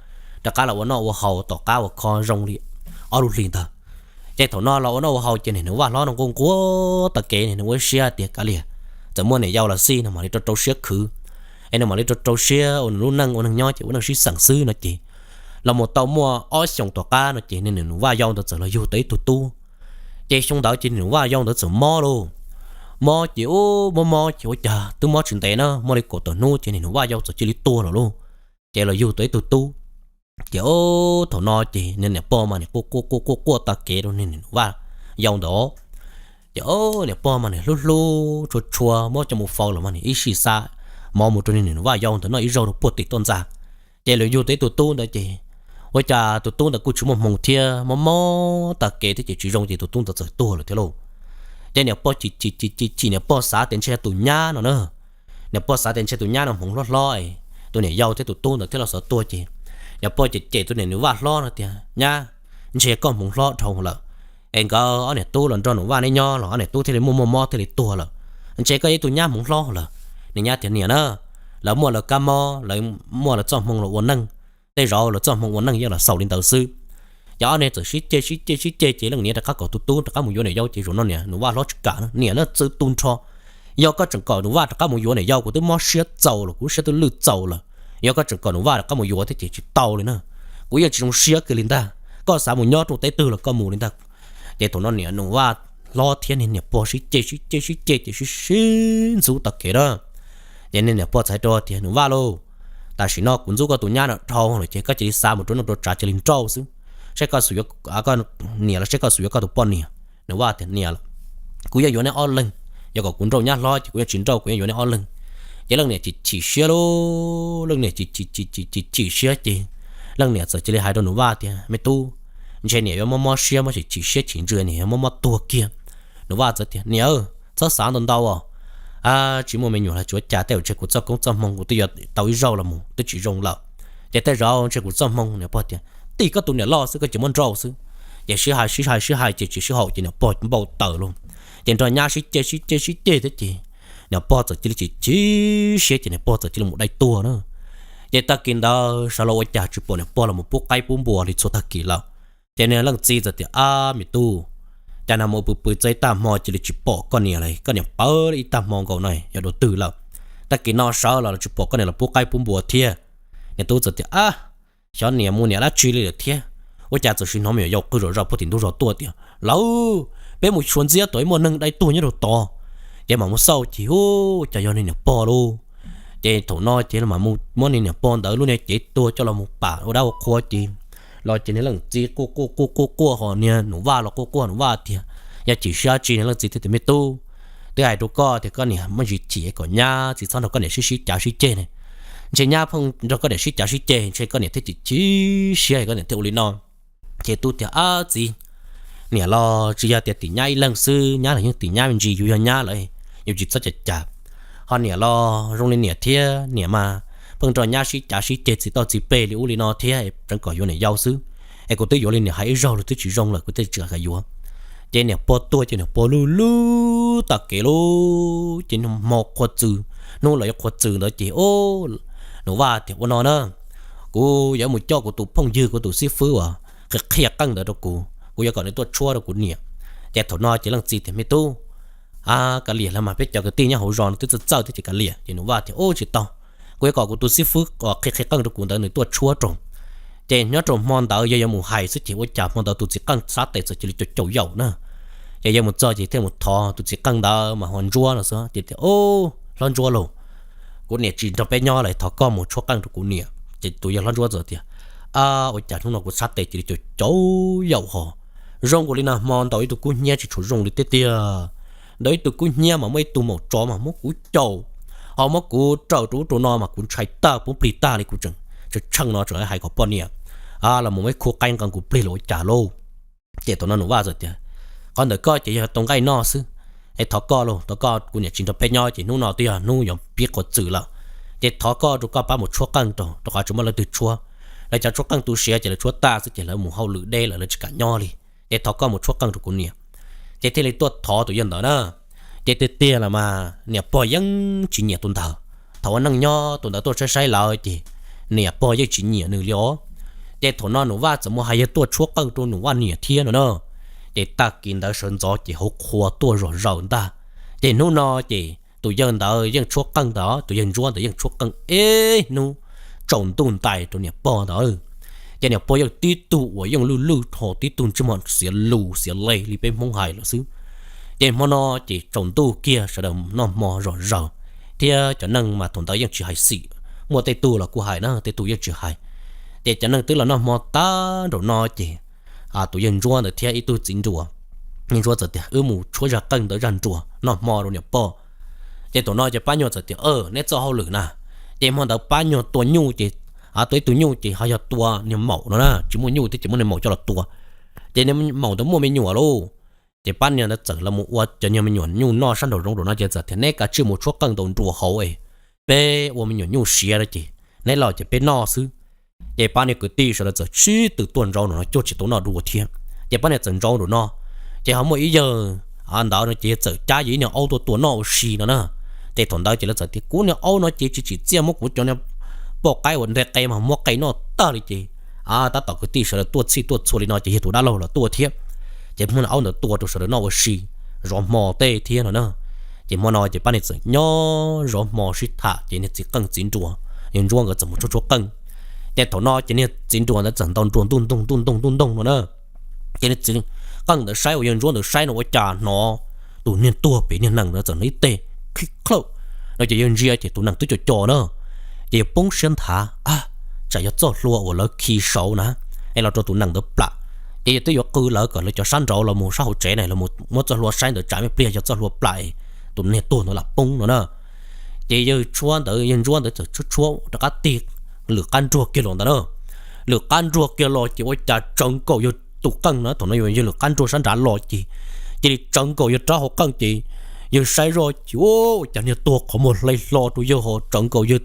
Rov qab los ua noj ua haus tom qab uas kho zoo li ob lub hlis ntawd. Ces thaum no los ua noj ua haus ces niag Nus Vaj hlob no nquag nquag tag kev, nws ua ib siab tias kav liam, txawm muaj niam yau los xij nws mam li rau rau siab khwv, es nws mam li rau rau siab ua nws lub neej ua neej nyob ces ua neej sib xeem xwb no ces los mus tau muaj ob xyoos tom qab no ces niag Nus Vaj yau ntawd txawm los yug tau ib tug tub. Ces xyoo ntawd ces niag Nus Vaj yau ntawd txawm mob lauj. Mob ces ub, mob mob ces ua cas twb mob tsis ntev na, mob li kaum tawm hnub ces niag Nus Vaj yau txawm cia li tuag lawm lauj. Ces los yug tau ib tug tub. Ces thaum no ces niag niam pog mas nim quaj quaj quaj quaj quaj tag kev rau niag Nus Vaj yau ntawd. Ces niam pog mas nim hlub hlub tshua tshua muab coj mus faus los mas nim ib sij xa mov mus rau niag Nus Vaj yau ntawd noj ib zaug rau puag tim toj ntxa. Ces los yug tau ib tug tub ntawd ces ua cas tus tub ntawd kuj tsis muaj hmoo thiab, mob mob tag kev thiab ces tsis zoo ces tus tub ntawd txawm tuag lawm thiab lauj. Ces niam pog chim chim chim chim chim, niam pog xav tias ntshe tus nyab no na, niam pog xav tias ntshe tus nyab no hmoov hlob hlob es tus niam yau thiab tus tub ntawd thiaj los xav tuag ces niam pog cem cem tus niam Nus Vaj hlob no tias, Nyab, ntshe koj hmoov hlob dhau lawm, es nkawd ob niam tub los nrog Nus Vaj neb nyob los ob niam tub thiaj li muaj muaj mob thiaj li tuag lawm. Ntshe koj yog ib tug nyab hmoov hlob lawm. Niag nyab tias, Niam na, lawv muaj lawv kab mob, lawv muaj lawv txoj hmoo los ua neej, tej zaum lawv txoj hmoo ua neej yeej los xaus li ntawd xwb. Ces ob niag txawm sib ceg sib ceg sib ceg ces leej niam rov qab kom tus tub rov qab mus yuav niam yau ces zaum no niam Nus Vaj hlob tsis kam na, Niam na, txwv tu nrho, yog koj tseem kom Nus Vaj rov qab mus yuav niam yau, kuv twb mob siab txaus los, kuv siab twb lwj txaus lawm. Yog koj tseem kom Nus Vaj rov qab mus yuav thiab ces tsis tau li na, kuv yeej tsis zoo siab kiag li ntag. Koj xav mus nyob rau teb twg los koj mus li ntag. Ces thaum no niam Nus Vaj hlob thiab niam pog sib ceg sib ceg sib ceg ces sib sib ntxub tag kev na. Ces niag niam pog txawm hais rau tias, Nus Vaj lauj, tam sim no kuv ntxub koj tus nyab no dhau lawm ces koj cia li xa mus rau noj rau tsav cia li nrauj xwb, saib koj xum yuav, niam los saib koj xum yuav koj tus poj niam. Nus Vaj tias, Niam, kuv yeej yuav neb ob leeg, yog kom kuv nrauj nyab hlob ces kuv yeej tsis nrauj, kuv yeej yuav neb ob leeg. Ces leej niam chim chim siab lauj, leej niam chim chim chim chim chim chim siab ces leej niam txawm cia li hais rau Nus Vaj tias, Me tub, ntshe niam yuav mob mob siab, mob chim chim siab chim ntsws, niam yuav mob mob tuag kiag. Nus Vaj txawm tias, Niam, txhob xav ntau ntau os, tsis muaj me nyuam los tsuav cas, tej zaum ntshe kuv txoj koob txoj hmoo kuv twb yuav tau ib zaug los mus twb tsis zoo lawm. Ces tej zaum ntshe kuv txoj hmoo. Niam pog tias, Tim koj tus niam loj xwb koj cia muab nrauj xwb. Ces sib hais sib hais sib hais ces tsis sib haum ces niam pog npau taws lauj. Ces nrog nyab sib ceg sib ceg sib ceg thiab ces niam pog txawm cia li chim chim siab ces niam pog txawm cia li mus dai tuag na. Ces tag kis ntawd sawv los ua cas tsis pom niam pog los mus pub qaib pub npua li txhua tag kis lawm. Ces niag leej txiv txawm tias, Ab me tub, cas no mus pw pw txog ib tag hmo cia li tsis pom koj niam lawm, koj niam pawv ib tag hmo nkaus no yog dua twg lawm? Tag kis no sawv los tsis pom koj niam los pub qaib pub npua thiab. Niag tub txawm tias, Ab, xyov niam mus niam dab tsi li lawm thiab, ua cas txawm sim hnov me nyuam yaus qw zom zaws puag tim ntug zos tuaj tias, Lawv, peb mus xyuas ntxiab tod muaj neeg dai tuag nyob rau tod. Ces mam mus xauj ces hu, cas yog niag niam pog lauj. Ces thaum no ces mam mus muab niag niam pog ntawd lub niag cev tuag coj los mus pam ua dab ua qhua ces los ces niag leej txiv quaj quaj quaj quaj quaj ho niag Nus Vaj los quaj quaj, Nus Vaj tias, Yog chim siab tsi? Niag leej txiv thiaj tias, Me tub, twb hais rau koj tias koj niam muaj ntsis chim kom nyab tsis txhob nrog koj niam sib sib cav sib ceg ne. Ntshe nyab pheej nrog koj niam sib cav sib ceg ntshe koj niam thiaj chim chim siab koj niam thiaj ua li no. Ces tub tias, Ab txiv, niam los tsis yog tias tim nyab ib leeg xwb, nyab los yeej tim nyab me ntsis, yus yog nyab lawm, yus tsis txhob cav cav. Ho niam los zoo li niam thiab, niam mas pheej nrog nyab sib cav sib ceg txiv toj txiv pleg li ub li no thiab, tseev kom yuav niam yau xwb. Es kuv twb yuav li niam hais ib zaug los twb tsis zoo lawm, kuv thiaj tsis kam yuav. Ces niam pog tuaj ces niam pog lwj lwj tag kev lawm ces hmo qhuav txws, hnub los yuav qhuav txws ntawd ces Nus Vaj tias, Ua no na, kuv yuav mus coj kuv tus phooj ywg, kuv tus xib fwb uas qhia qhia qeej ntawd rau kuv, kuv yuav kom nws tuaj tshuab rau kuv niam. Ces thaum no ces leej txiv tias, Me tub, kav liam los mas, peb cov kwv tij nyob hauv zos no twb txawj txawj thiab ces kav liam. Ces Nus Vaj tias, Ub, tsis tau, kuv yuav kom kuv tus xib fwb uas qhia qhia qeej rau kuv ntawd nws tuaj tshuab rau. Ces nyob rau hmo ntawd yog yuav mus hais xwb ces ua cas hmo ntawd tus txiv qeej sab tes txawm cia li caum caum yaum na. Ces yuav mus txog ces thiaj mus thov tus txiv qeej ntawd mas hu ua Ntsuab no xwb, ces tias, Ub, hlob Ntsuab lauj, kuv niam tsis nrog peb nyob lawm, thov koj mus tshuab qeej rau kuv niam. Ces tus yawg hlob Ntsuab txawm tias, Ua cas hnub no kuv sab tes cia li caum caum yaum ho, zoo nkaus li nag hmo ntaus ib tug kub hnyiab tsis tshua zoo li tiag tiag. Ntaus ib tug kub hnyiab mas muaj ib tug maum tsov mas muab kuv caum, ho muab kuv raws rau ub rau no mas kuv ntshai tag poob plig tag li, kuv tseem tshee no tseem hais kom poj niam los mus muab ib khub qaib nqee kuv plig los ua cas lauj. Ces thaum no Nus Vaj txawm tias, Qhov ntawm koj ces yog tau nqaij noj xwb, es thov koj lauj, thov koj, kuv niam tsis nrog peb nyob ces hnub no twb yog hnub yuav pib qhuav txws lawm, ces thov koj rau koj pab mus tshuab qeej rau, rau qhov tsis muaj leej twg tshuab, lawv cov tshuab qeej tu siav ces lawv tshuab tag xwb ces lawv mus hauj lwm deb lawm, lawv tsis kam nyob li. Ces thov koj mus tshuab qeej rau kuv niam. Ces thiaj li tuaj thov tus yawg ntawd na. Ces tiag tiag los mas niam pog yeej tsis nyiam tus ntawd. Thaum ua neej nyob tus ntawd tuaj saib saib lawv ces niam pog yeej tsis nyiam nws li os. Ces thaum no Nus Vaj txawm mus hais yawg tuaj tshuab qeej rau Nus Vaj niam thiab no na. Ces tag kis ntawd sawv ntxov ces hauv qhua tuaj zom zaws ntag. Ces hnub no ces tus yawg ntawd yeej tshuab qeej ntawd, tus yawg Ntsuab ntawd yeej tshuab qeej ib hnub tsaus ntuj ntais rau niam pog ntawd. Ces niam pog yeej tib tug uas yeej lwj lwj dhau, tib tug ntsej muag xiav lus xiav le li peb Hmoob hais lawm xwb. Ces hmo no ces tsaus ntuj kiag sawv daws noj hmo zom zaws, thiab cov neeg mas thaum ntawd yeej tsis hais xim, muaj tej tug los kuj hais na, tej tug yeej tsis hais. Ces cov neeg twb los noj hmo tag nraum no ces tus yawg Ntsuab ntawd thiab ib tug txiv nruas, yawg Ntsuab txawm tias, Wb mus tshuab zaj qeej ntawd zaj nruas noj hmo rau niam pog. Ces thaum no ces pab nyuag txawm tias, Neb txoj hauj lwm na. Ces hmo ntawd pab nyuag tua nyuj ces, tua ib tug nyuj ces ho yog tua niag maum no na, tsis muaj nyuj thiab ces muab niag maum coj los tua. Ces niag maum ntawd muaj me nyuam lauj. Ces pab niag ntawd txawm los mus ua cov niag me nyuam nyuj noj sab nraum zoov rau no ces txawm tias, Neb kav tsij mus tshuab qeej ntaus nruas hauv es peb ua me nyuam nyuj siav no ces neb los ces peb noj xwb. Ces pab niag kwv tij sawv daws txawm sib tw tuaj ntsaub nraum no, cuag tsis tau noj dua thiab. Ces pab niag txawm ntsaub nraum no, ces ho muaj ib yawg ntawd no ces yawg txawm cab yawg ib niag aub tuaj tua noj ua si no na. Ces thaum ntawd ces lawv txawm tias, Kuv niag aub no ces tsis tsim txiaj, muab kuv cov niag poj qaib uas nte qe mas muab qe noj tag li ces tab tom kwv tij sawv daws tuaj txhij tuaj txhua li no ces yog tus dab laug los tuaj thiab. Ces muab niag aub ntawd tua rau sawv daws noj ua si zov hmo tej thiab no na. Ces hmo no ces pab niag txawm nyob zov hmo sib tham ces niag txiv qeej txiv nruas, yawg Ntsuab nkawd txawm mus tshuab tshuab qeej. Ces thaum no ces niag txiv nruas ntawd txawm ntaus nruas ntuj ntoog ntuj ntoog ntuj ntoog no na. Ces niag txiv qeej ntawd saib uas yawg Ntsuab ntawd saib no ua cas hnov tus niag tuag pem niag nees ntawd txawm hnov ib teg khib khlauj no ces yawg ntsia ces tus nees twb co co na. Ces yawg poob siab nthav, Ab, tsam yog txoj hlua uas lawv khi saud na, es los rau tus nees ntawd plam. Ces yawg twb yuav qw lawv kom lawv cov sab nraud los mus sab hauv tsev na, los muab txoj hlua saib ntawd tsam ib pliag yog txoj hlua plam es tus niag tuag ntawd lam poob no na. Ces yawg tshuab ntawd, yawg Ntsuab ntawd txawm tshuab tshuab rov qab tig lwm qab nruag kiag los ntawd na. Lwm qab nruag kiag los ces ua cas tsawv nkaus yawg tus qeej na, thaum no yawg lwm qab nruag sab nrad los ces cia li tsawv nkaus yawg rab hauv qeej ces yawg saib zoj ces ua cas niag tuag qhov muag hle hlo rau yawg ho tsawv nkaus yawg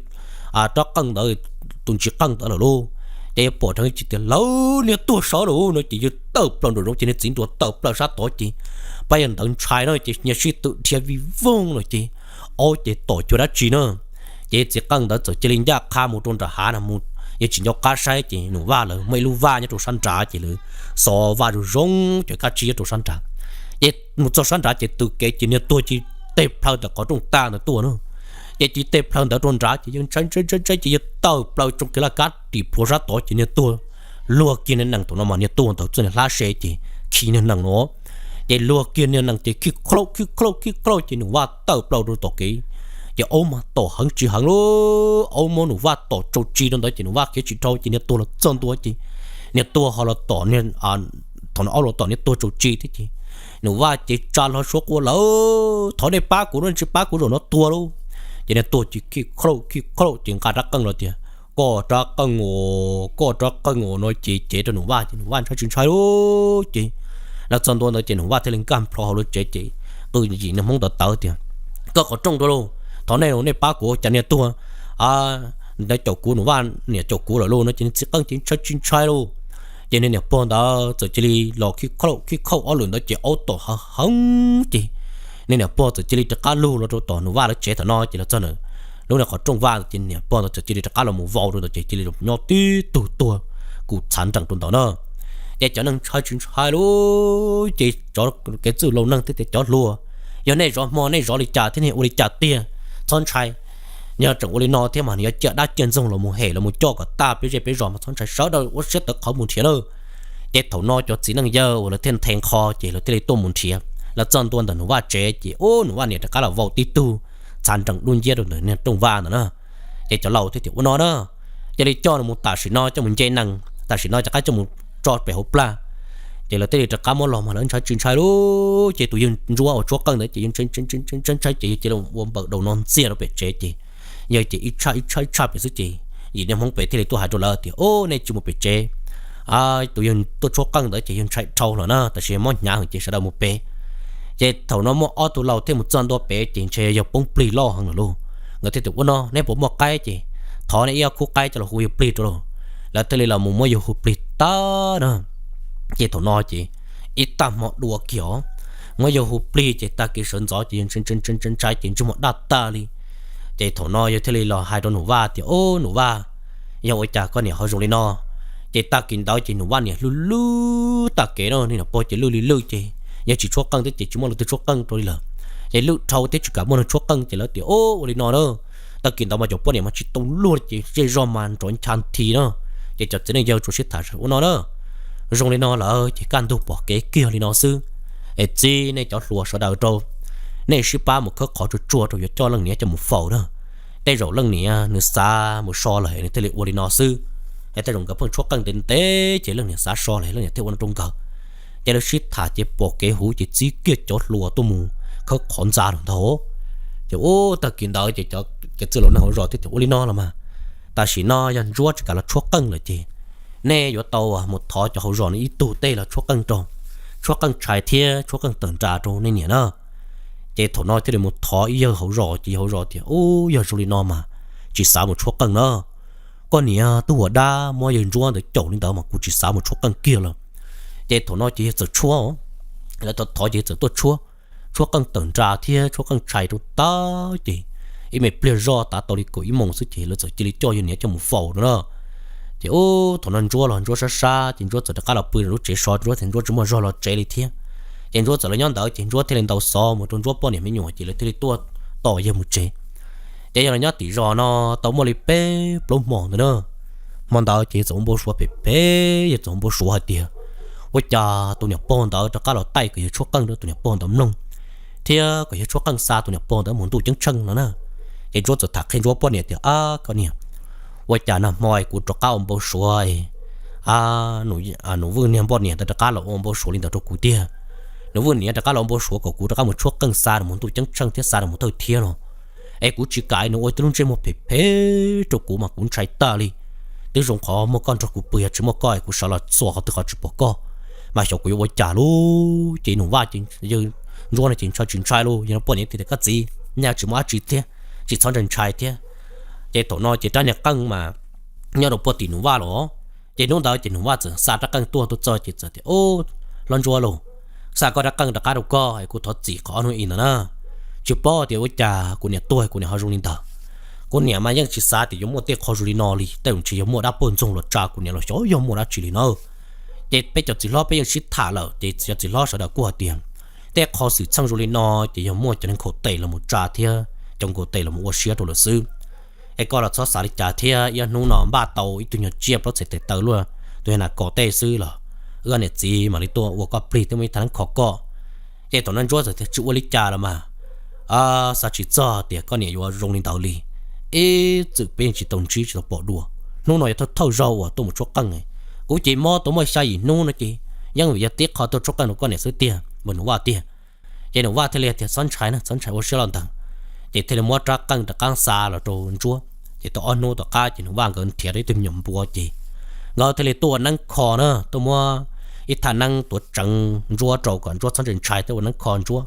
rab qeej ntawd, tus ntsis qeej ntawd lawm lauj. Ces yawg pom dheev ces tias, Lawv, niag tuag sawv lawm no ces yawg tawm plaws nraum zoov ces niag txiv nruas tawm plaws sab tod ces pab yawg ntawd ntshai no ces nyias sib tw dhia vij voog no ces aub ces tom cuag dab tsi na. Ces txiv qeej ntawd txawm cia li ncaj qha mus rau nram hav no mus, yawg tsis nco qab saib ces Nus Vaj lawv muaj ib lub vaj nyob rau sab nrad ces lawv xov vaj zoo zoo cov kab tsib nyob rau sab nrad. Ces mus txog sab nrad ces tws kev ces niag tuag cia li teg plhaw ntawm qhov rooj tag ntawd tuaj na. Ces cia li teg plhaw ntawd rau nrad ces yawg ntshai ntshai ntshai ntshai ces yawg tawm plaws tsoo kiag laj kab ris plhuav sab tod ces niag tuag luag kiag niag nees, thaum no mas niag tuag ntawd txoj niag hlab se ces khi niag nees no. Ces luag kiag niag nees ces khib khlauj khib khlauj khib khlauj ces Nus Vaj tawm plaws rau tom kev. Ces aub mas tom heev tsis heev lauj, aub muab Nus Vaj tom tsaus tsi rau ntawd ces Nus Vaj khiav tsis dhau ces niag tuag los txog ntua ces niag tuag ho los tom, thaum no aub los tom niag tuag tsaus tsi thiab ces Nus Vaj ces tsa hlo suab quaj lawm, Thov nej pab kuv, nej tsis pab kuv zaum no tuag lauj. Ces niag tuag ces khib khlauj khib khlauj ces nqa rab qeej los tias, Koj rab qeej os, koj rab qeej os no ces cev rau Nus Vaj ces Nus Vaj ntshai tsis ntshai lauj. Ces lawv txog ntua ntawd ces Nus Vaj thiaj li nkag nplho hauv lawv tsev ces qw yim niag Hmoob ntawd tawv tias, Koj qhov rooj rau lauj, thov nej, nej pab kuv, cas niag tuag ntawd caum kuv, Nus Vaj niam caum kuv lawm lauj no ces niag txiv qeej ces ntshai tsis ntshai lauj. Ces niag niam pog ntawd txawm cia li los khib khauj khib khauj ob lwm ntawd ces aub tom heev heev ces niag niam pog txawm cia li rov qab lug los rau tom Nus Vaj lawv tsev. Thaum no ces los txog na lub niag qhov rooj vaj ces niam pog ntawd txawm cia li rov qab los mus vau rau ntawd ces cia li nyob tib tug tuag kuj txhav nrees rau ntawd na. Ces cov neeg ntshai tsis ntshai lawm ces cov kev txwj laus neeg thiab tias cov hluas, yog nej zov hmo nej zov li cas thiab nej ua li cas tiag, txhob ntshai. Yog tseem ua li no thiab mas nws yuav ciaj dab ciaj ntxoog los mus hem los mus coj kom tag peb zej peb zos mas txhob ntshai, sawv daws ua siab tawv qhawv mus nrhiav na. Ces thaum no cov txiv neej yawg uas lawv thiaj nthe nqho ces lawv thiaj li tuaj mus nrhiav. Lawv txog ntua ntawm Nus Vaj tsev ces ub, Nus Vaj niam rov qab los vau tib tug txhav nrees dub nciab rau ntawm niag rooj vaj ntawd na. Ces cov laus thiaj tias ua no na, cia li coj nws mus tam sim no coj mus nce nees, tam sim no rov qab coj mus tso pem hauv plag. Ces lawv thiaj li rov qab muab los mas lawv ntshai tsis ntshai lawm ces tus yawg Ntsuab uas tshuab qeej ntawd ces yawg ntshai ntshai ces yawg cia li ua npawm daus no ntxiag rau pem tsev ces yawg ces ib tshaj ib tshaj ib tshaj pem xwb ces yim niag Hmoob pem thiaj li tuaj hais rau lawv tias ub, nej tsis mus pem tsev, tus yawg tuaj tshuab qeej ntawd ces yawg ntshai dhau lawm na, tab sis mob hnyav heev ces sawv daws mus pem. Ces thaum no muaj ob tug laus thiaj mus txog ntua pem ces ntshe yog poob plig loj heev lawm lauj. Nkawd thiaj tias ua no, neb puas muaj qaib ces thov nej ib ob khub qaib coj los hu yawg plig rau lauj. Lawv thiaj li los mus muab yawg hu plig tag na. Ces thaum no ces ib tag hmo dua kiag os, muab yawg hu plig ces tag kis sawv ntxov ces yawg ntshai ntshai ces ntsej muag daj tag li. Ces thaum no yawg thiaj li los hais rau Nus Vaj tias ub, Nus Vaj, yog ua cas koj niam ho zoo li no? Ces tag kis ntawd ces Nus Vaj niam lwj lwj tag kev no, niag niam pog ces lwj li lwj ces yawg tsis tshuab qeej thiab ces tsis muaj leej twg tshuab qeej rau li lawm. Ces lwj dhau thiab tsis kam muaj neeg tshuab qeej ces lawv tias ub, ua li no na, tag kis ntawd mas cov poj niam mas tsis tau luag ces zej zog mas nrov ncha nthi na. Ces cov txiv neej yawg tsuas sib tham ua no na, zoo li no lawm ces kaj ntug pom kev kiag li no xwb. Es txib nej cov hluas sawv daws rau, nej sib pab mus khawb qhov tsuag tsuag rau yuav coj leej niam coj mus faus na. Tej zaum leej niam nws xav mus so lawm nws thiaj li ua li no xwb. Es tej zaum nkawd pheej tshuab qeej ntev ntev ces leej niam xav so lawm leej niam thiaj ua no rau nkawd. Ces lawv sib tham ces pom kev huv ces txib kiag cov hluas tuaj mus khawb qhov ntxa rau ntag. Ces ub, tag kis ntawd ces cov kev txwj laus neeg hauv zos thiaj tias ua li no los mas, tam sim no yog Ntsuab tsis kam los tshuab qeej lawm ces nej yuav tau mus thov cov hauv zos no ib tug tej los tshuab qeej rau, tshuab qeej tshais thiab tshuab qeej tawm nra rau nej niam na. Ces thaum no thiaj li mus thov ib yawg hauv zos ces yawg hauv zos tias ub, yog zoo li no mas tsis xav mus tshuab qeej na. Koj niam tub ua dab muab yawg Ntsuab ntawd caum li ntawd mas kuv tsis xav mus tshuab qeej kiag lawm. Ces thaum no ces yawg txawm tshuab, lawv thov thov ces yawg txawm tuaj tshuab, tshuab qeej tawm nra thiab tshuab qeej tshais rau tag ces ib me pliag zoj tav tau li kaum ib moos xwb ces lawv txawm cia li coj yawg niam coj mus faus rau na. Ces ub, thaum no Ntsuab los Ntsuab sab sab ces Ntsuab txawm rov qab los pw lub tsev so, Ntsuab tias Ntsuab tsis muaj zog los tsev li thiab. Ces Ntsuab txawm los nyob ntawd ces Ntsuab thiaj li ntaus xov mus rau Ntsuab poj niam me nyuam ces lawv thiaj li tuaj tos yawg mus tsev. Ces yawg los nyob tim zos no tau muaj li peb plaub hmo ntawd na. Hmo ntawd ces yawg txawm ua npau suav phem phem, yawg txawm ua npau suav hais tias ua cas tus niam pog ntawd rov qab los taij kom yawg tshuab qeej rau tus niam pog ntawd mloog, thiab kom yawg tshuab qeej xa tus niam pog ntawd mus ntuj ceeb tsheej no na. Ces Ntsuab txawm tham qhia Ntsuab poj niam tias ab, koj niam, ua cas nag hmo kuv rov qab ua npau suav, Nus Vwj niag poj niam ntawd rov qab los ua npau suav li ntawd rau kuv tiag. Nus Vwj niam rov qab los ua npau suav kom kuv rov qab mus tshuab qeej xa nws mus ntuj ceeb tsheej thiab xa nws mus thawj thiab no. Es kuv tsis kam nws ua tej lub ntsej muag phem phem rau kuv mas kuv ntshai tag li. Twb zoo qhov muaj koj nrog kuv pw, yog tsis muaj koj kuv sawv los txog qhov twg ho tsis pom koj, mas xyov kuv yuav ua cas lauj. Ces Nus Vaj ces yawg Ntsuab no ces ntshai tsis ntshai lauj, yawg poj niam thiaj tias koj txiv, nyaj tsis muaj dab tsi thiab, tsis txhob ntshai ntshai thiab. Ces thaum no ces rab niag qeej mas nyob rau puag tim Nus Vaj los. Ces hnub ntawd ces Nus Vaj txawm xa rab qeej tuaj tuaj txog ces txawm tias, Hlob Ntsuab lauj, xa koj rab qeej rov qab rau koj es kuv thov txim qhov ob hnub ib ntawd na. Tsis paub tias ua cas kuv niam tuag kuv niam ho zoo li ntawd. Kuv niam mas yeej tsis xav tias yuav muaj tej qho zoo li no li, tej zaum ntshe yog muaj dab poj ntxoog los tsa kuv niam los xyov yog muaj dab tsi li na. Ces peb cov txiv hlob peb yeej sib tham lawm ces cov txiv hlob sawv daws kuj hais tias tej qho xwm txheej zoo li no ces yog muaj cov neeg khaum tes los mus tsa thiab cov nkaus tes los mus ua siab rau lawm xwb. Es koj los txhob xav li cas thiab, ib ob hnub no npaj tau ib tug nyuag tsiaj plaub txhais tes taw luaj tus yog nas kos tej xwb los wb niam txiv mam li tuaj ua koj plig thiab muaj ib thaj neeb kho koj. Ces thaum no Ntsuab txawm tias tsis ua li cas los mas, xav tsis txog tias koj niam yuav zoo li ntawd li. Ib txwm peb yeej tsis tau ntsib tsis tau pom dua, hnub no yog thawj thawj zaug uas tuaj mus tshuab qeej. Kuv ces mob tau muaj xya yim hnub no ces yeej vim yog tib qho tuaj tshuab qeej rau koj niam xwb tiag, Nus Vaj tiag. Ces Nus Vaj thiaj li tias txhob ntshai na, txhob ntshai, ua siab los ntawd. Ces thiaj li muab rab qeej rov qab xa los rau Ntsuab. Ces tau ob hnub tom qab ces Nus Vaj nkawd nrhiav tau ib tug me nyuam npua ces nkawd thiaj li tuaj ua neeb kho na, tuaj muab ib thaj neeb tuav tseev Ntsuab rau kom Ntsuab txhob ntshai ntshai thiab ua neeb kho Ntsuab.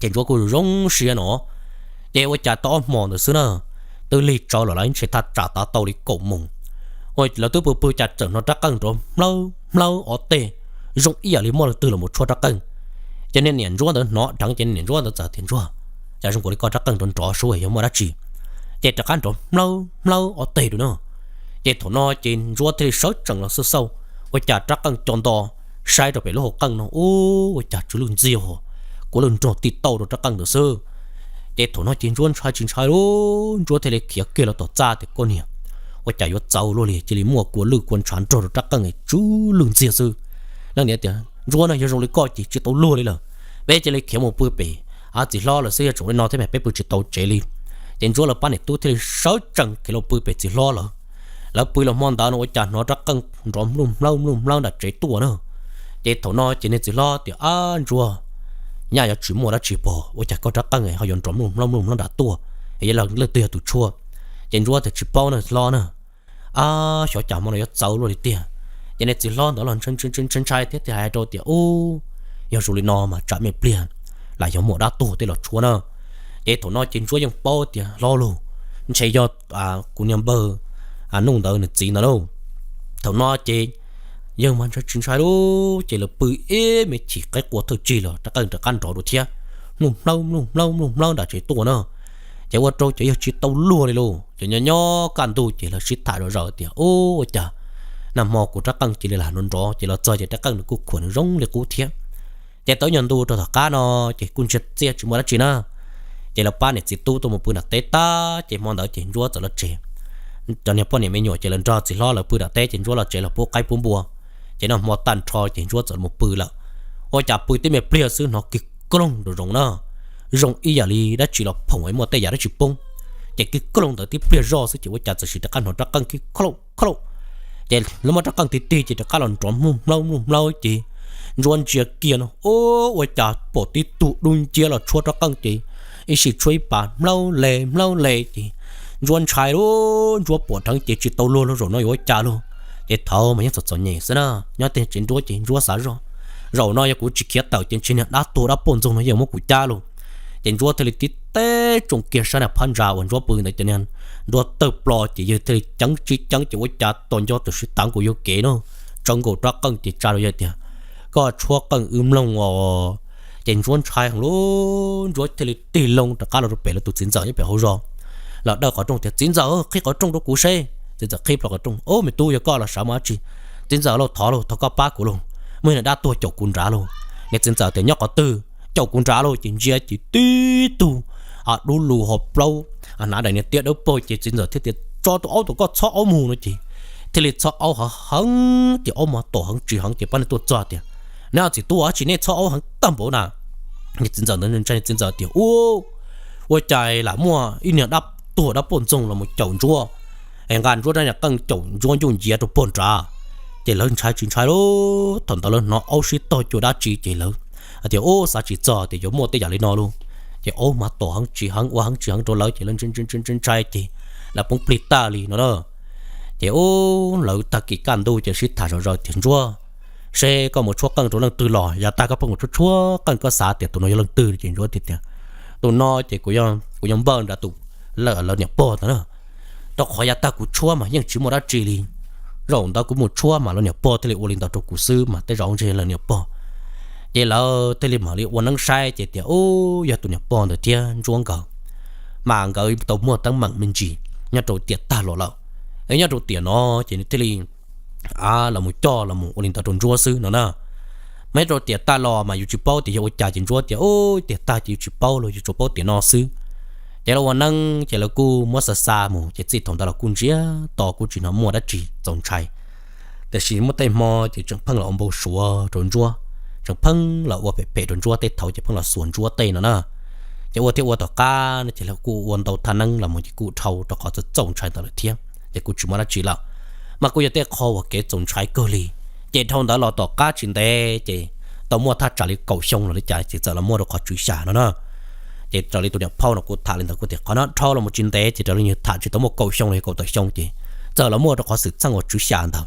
Ces Ntsuab kuj zoo siab no. Ces ua cas tau ob hmos ntawd xwb na, twb lig tsawv los lawm, ntshe thaj tsam tav tau li kaum moos. Lawv twb pw pw cas txawm hnov rab qeej nrov hmlawb hmlawb ob teg, zoo ib yam li muaj leej twg los mus tshuab rab qeej. Ces niag niam Ntsuab ntawd hnov dheev ces niam Ntsuab ntawd txawm tias, Ntsuab, cas zoo nkaus li koj rab qeej nrov nrov sub yog muaj dab tsi? Ces rov qab nrov hmlawb hmlawb ob teg rau no. Ces thaum no ces Ntsuab thiaj li sawv tsees los xauj xauj, ua cas rab qeej co nto saib rau pem lub hauv qeej no, ub, ua cas tsw lwj ntxiag, kua lwj nrog tij tauj rau rab qeej ntawd xwb. Ces thaum no ces Ntsuab ntshai tsis ntshai li, Ntsuab thiaj li khiav kiag los tom txaj tias, koj niam, ua cas yuav txawv luaj li, cia li muaj kua lwj kua ntshav nrog rau rab qeej tsw lwj ntxiag xwb. Leej niam tias, Ntsuab na, yog zoo li koj ces tsis tau luag li lawm, peb cia li khiav mus pw pem txiv hlob lawv xwb, yog tsoom li no thiab mas peb pw tsis tau tsev li. Ces Ntsuab lawv pab niam tub thiaj li sawv tsees khiav los pw pem txiv hlob lawv. Lawv pw los hmo ntawd no ua cas hnov rab qeej nrov mluj hmlawb mluj hmlawb nram tsev tuaj na. Ces thaum no ces niag txiv hlob tias, ab Ntsuab, nyaj yuav tsis muaj dab tsi pog, ua cas koj rab qeej ho yuav nrov mluj hmlawb mluj hmlawb nram tuaj, es yog leej twg yog tus tshuab? Ces Ntsuab tias, tsis paub na hlob na. Ab, xyov cas hmo no yuav txawv luaj li tiag. Ces niag txiv hlob ntawd los ntshai ntshai thiab thiaj hais rau tias, ub, yog zoo li no mas tsam me pliag lam yog muaj dab tuag tej los tshuab na. Ces thaum no ces Ntsuab yeej paub tias hlob lauj, ntshe yog kuv niag npawg Nuj ntawd nws txiv ntawd lauj. Thaum no ces yawg mas ntshai tsis ntshai lauj, ces lawv pw ib me chim qaib qua thawj tsig los rab qeej rov qab nrov dua thiab, mluj hmlawb mluj hmlawb mluj hmlawb nram tsev tuaj na. Ces ua rau cov yawg tsis tau luag li lauj, ces nyob nyob kaj ntug ces lawv sib tham zom zaws tias, ub, ua cas nag hmo kuv rab qeej cia li lam nrov nrov, ces los txog ces rab qeej nws kuj khuam nws zoo li qub thiab. Ces tau ib nyuag ntu rau tom qab no ces kuj ntsiag txiaj tsis muaj dab tsi na. Ces lawv pab niam txiv tub tuaj mus pw nram teb tag ces hmo ntawd ces Ntsuab txawm los tsev. Cov niag poj niam me nyuam ces lawv nrog txiv hlob lawv pw nram teb ces Ntsuab los tsev los pub qaib pub npua. Ces noj hmo tag nrho ces Ntsuab txawm los pw lawm. Ua cas pw tib me pliag xwb hnov kiag klooj rau zoov na, zoo ib yam li dab tsi los phoom es muaj tej yam dab tsi poob. Ces kiag klooj ntawd tib pliag zoj xwb ces ua cas txawm sim rov qab hnov rab qeej kiag klooj. Ces lawv muab rab qeej tig tig ces rov qab los nrov mluj hmlawb mluj hmlawb ces Ntsuab ntsia kiag no, ub, ua cas pom tib tug dub nciab los tshuab rab qeej ces ib sij tshuab ib pas hmlawb le hmlawb le ces Ntsuab ntshai lauj, Ntsuab pom dheev ces tsis tau luag lauj, zaum no yuav ua cas lauj. Ces thaum mas yeej txom txom nyem xwb na, nyob tej tsev nruab ces Ntsuab xav zoj, zaum no yog kuv tsis khiav tawm ces ntshe niag dab tuag dab poj ntxoog no yeej muab kuv cab lauj. Ces Ntsuab thiaj li tib teb tsoo kiag sab niag phab ntsa uas Ntsuab pw ntawd ces niag nruab tawg plo ces yawg thiaj li ceev tsis ceev ces ua cas tos nco tam sim tav nkaus yawg kev no, tsawv nkaus rab qeej ces tsa rau yawg tias, koj tshuab qeej wb mloog os. Ces Ntsuab ntshai heev lauj, Ntsuab thiaj li tig loo rov qab los rau pem lawv tus txiv ntxawm nyob pem hauv zos. Los dawj qhov rooj tias, txiv ntxawm, qhib qhov rooj rau kuv seb. Txiv ntxawm qhib plho qhov rooj, ub, me tub, yog koj los sav muaj dab tsi? Txiv ntxawm lauj, thov lauj, thov koj pab kuv lauj, muaj ib niag dab tuag caum kuv nrad lauj. Niag txiv ntxawm tias, nyob qhov twg? Caum kuv nrad lauj. Ces ntsia ces tib tug dub lug ho plaub, hnav daim niag tiab dawb paug ces txiv ntxawm thiaj tias, tso tus aub tom koj txhob aub mus no ces thiaj li txhob aub heev heev ces aub mas tom heev tsis heev ces pab neeg tuaj txog tias, neb txiv tub, ua dab tsi nej txhob aub heev tag npaum na? Niag txiv ntxawm ntawd ntshai, txiv ntxawm tias, ub, ua cas lam muaj ib niag dab tuag dab poj ntxoog los mus caum Ntsuab, es nqa Ntsuab rab niag qeej caum Ntsuab ncuj nciav rau puag nrad. Ces lawv ntshai tsis ntshai lauj, thaum ntawd lawv hnov aub sib tog cua dab tsi ces lawv hais tias, ub, xav tsis txog tias yuav muaj tej yam li no lauj. Ces aub mas tom heev tsis heev ua heev tsis heev rau lawv ces lawv ntshai ntshai ces lawv poob plig tag li no na. Ces ub, lawv tag kis kaj ntug ces sib tham zom zaws tias, Ntsuab, seb koj mus tshuab qeej rau leej twg los? Yav tag koj pheej mus tshuab tshuab qeej, koj xav tias tus no yog leej twg? Ces Ntsuab thiaj tias, tus no ces kuv yog npawg nrad tus, lawv niam pog ntawd na. Rau qhov yav tag kuv tshuab mas yeej tsis muaj dab tsi li. Zaum ntawd kuv mus tshuab mas lawv niam pog thiaj li ua li ntawd rau kuv xwb mas tej zaum ntshe lawv niam pog. Ces lawv thiaj li mam li ua neeb saib ces tias, ub, yog tus niam pog ntawd thiab Ntsuab nkawd mas nkawd tau muaj teeb meem me ntsis nyob rau tiam tag los lawm. Nyob rau tiam no ces nws thiaj li los mus coj los mus ua li ntawd rau Ntsuab xwb no na. Mas nyob rau tiam tag los mas yus tsis paub tias yog ua cas ces Ntsuab tias, ub, tiam tag ces yus tsis paub los, yus tsuas paub tiam no xwb. Ces lawv ua neeb ces lawv kuj muab xa xa mus ces txij thaum ntawd los kuj ntsiag to kuj tsis hnov muaj dab tsi txaus ntshai. Tiam sis muaj tej hmo ces tseem pheej los ua npau suav rau Ntsuab, tseem pheej los ua phem phem rau Ntsuab tej thaum ces pheej los xuas Ntsuab tej no na. Ces ua thiab ua tom qab no ces lawv kuj ua ntau thaj neeb los mus ces kuj dhau rau qhov txaus txaus ntshai ntawd lawm thiab ces kuj tsis muaj dab tsi lawm. Mas kuj yog tej qho uas kev txaus ntshai kawg li. Ces dhau ntawd los tom qab tsis ntev ces tau muaj thaj tsam li kaum xyoo los li cas ces txawm los muaj rau qhov tswv xya no na. Ces raws li tus niam phauj no kuv tham li ntawd kuv tias qhov no dhau los mus tsis ntev ces raws li nws tham tsis tau muaj kaum xyoo los yog kaum tawm xyoo ces txawm los muaj rau qhov xwm txheej uas tswv xya ntawd.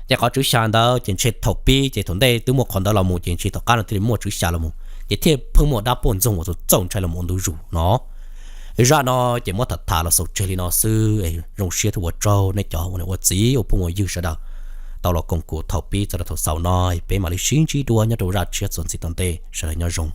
Ces qhov tswv xya ntawd ces ntshe thaum pib ces thaum ntej twb muaj qhov ntawd los mus ces ntshe tom qab no thiaj li muaj tswv xya los mus ces thiaj pheej muaj dab poj ntxoog uas txaus txaus ntshai los mus ua ntu zus no. Zaj no ces muab tham tham los xaus tseg li no xwb. Zoo siab thiab ua tsaug nej cov ua niam ua txiv ua phooj ua ywg sawv daws tau los koom kuv thaum pib txog rau thaum xaus no. Peb mam li sib ntsib dua nyob rau zaj tshiab txuas ntxiv tom ntej. Sawv daws nyob zoo.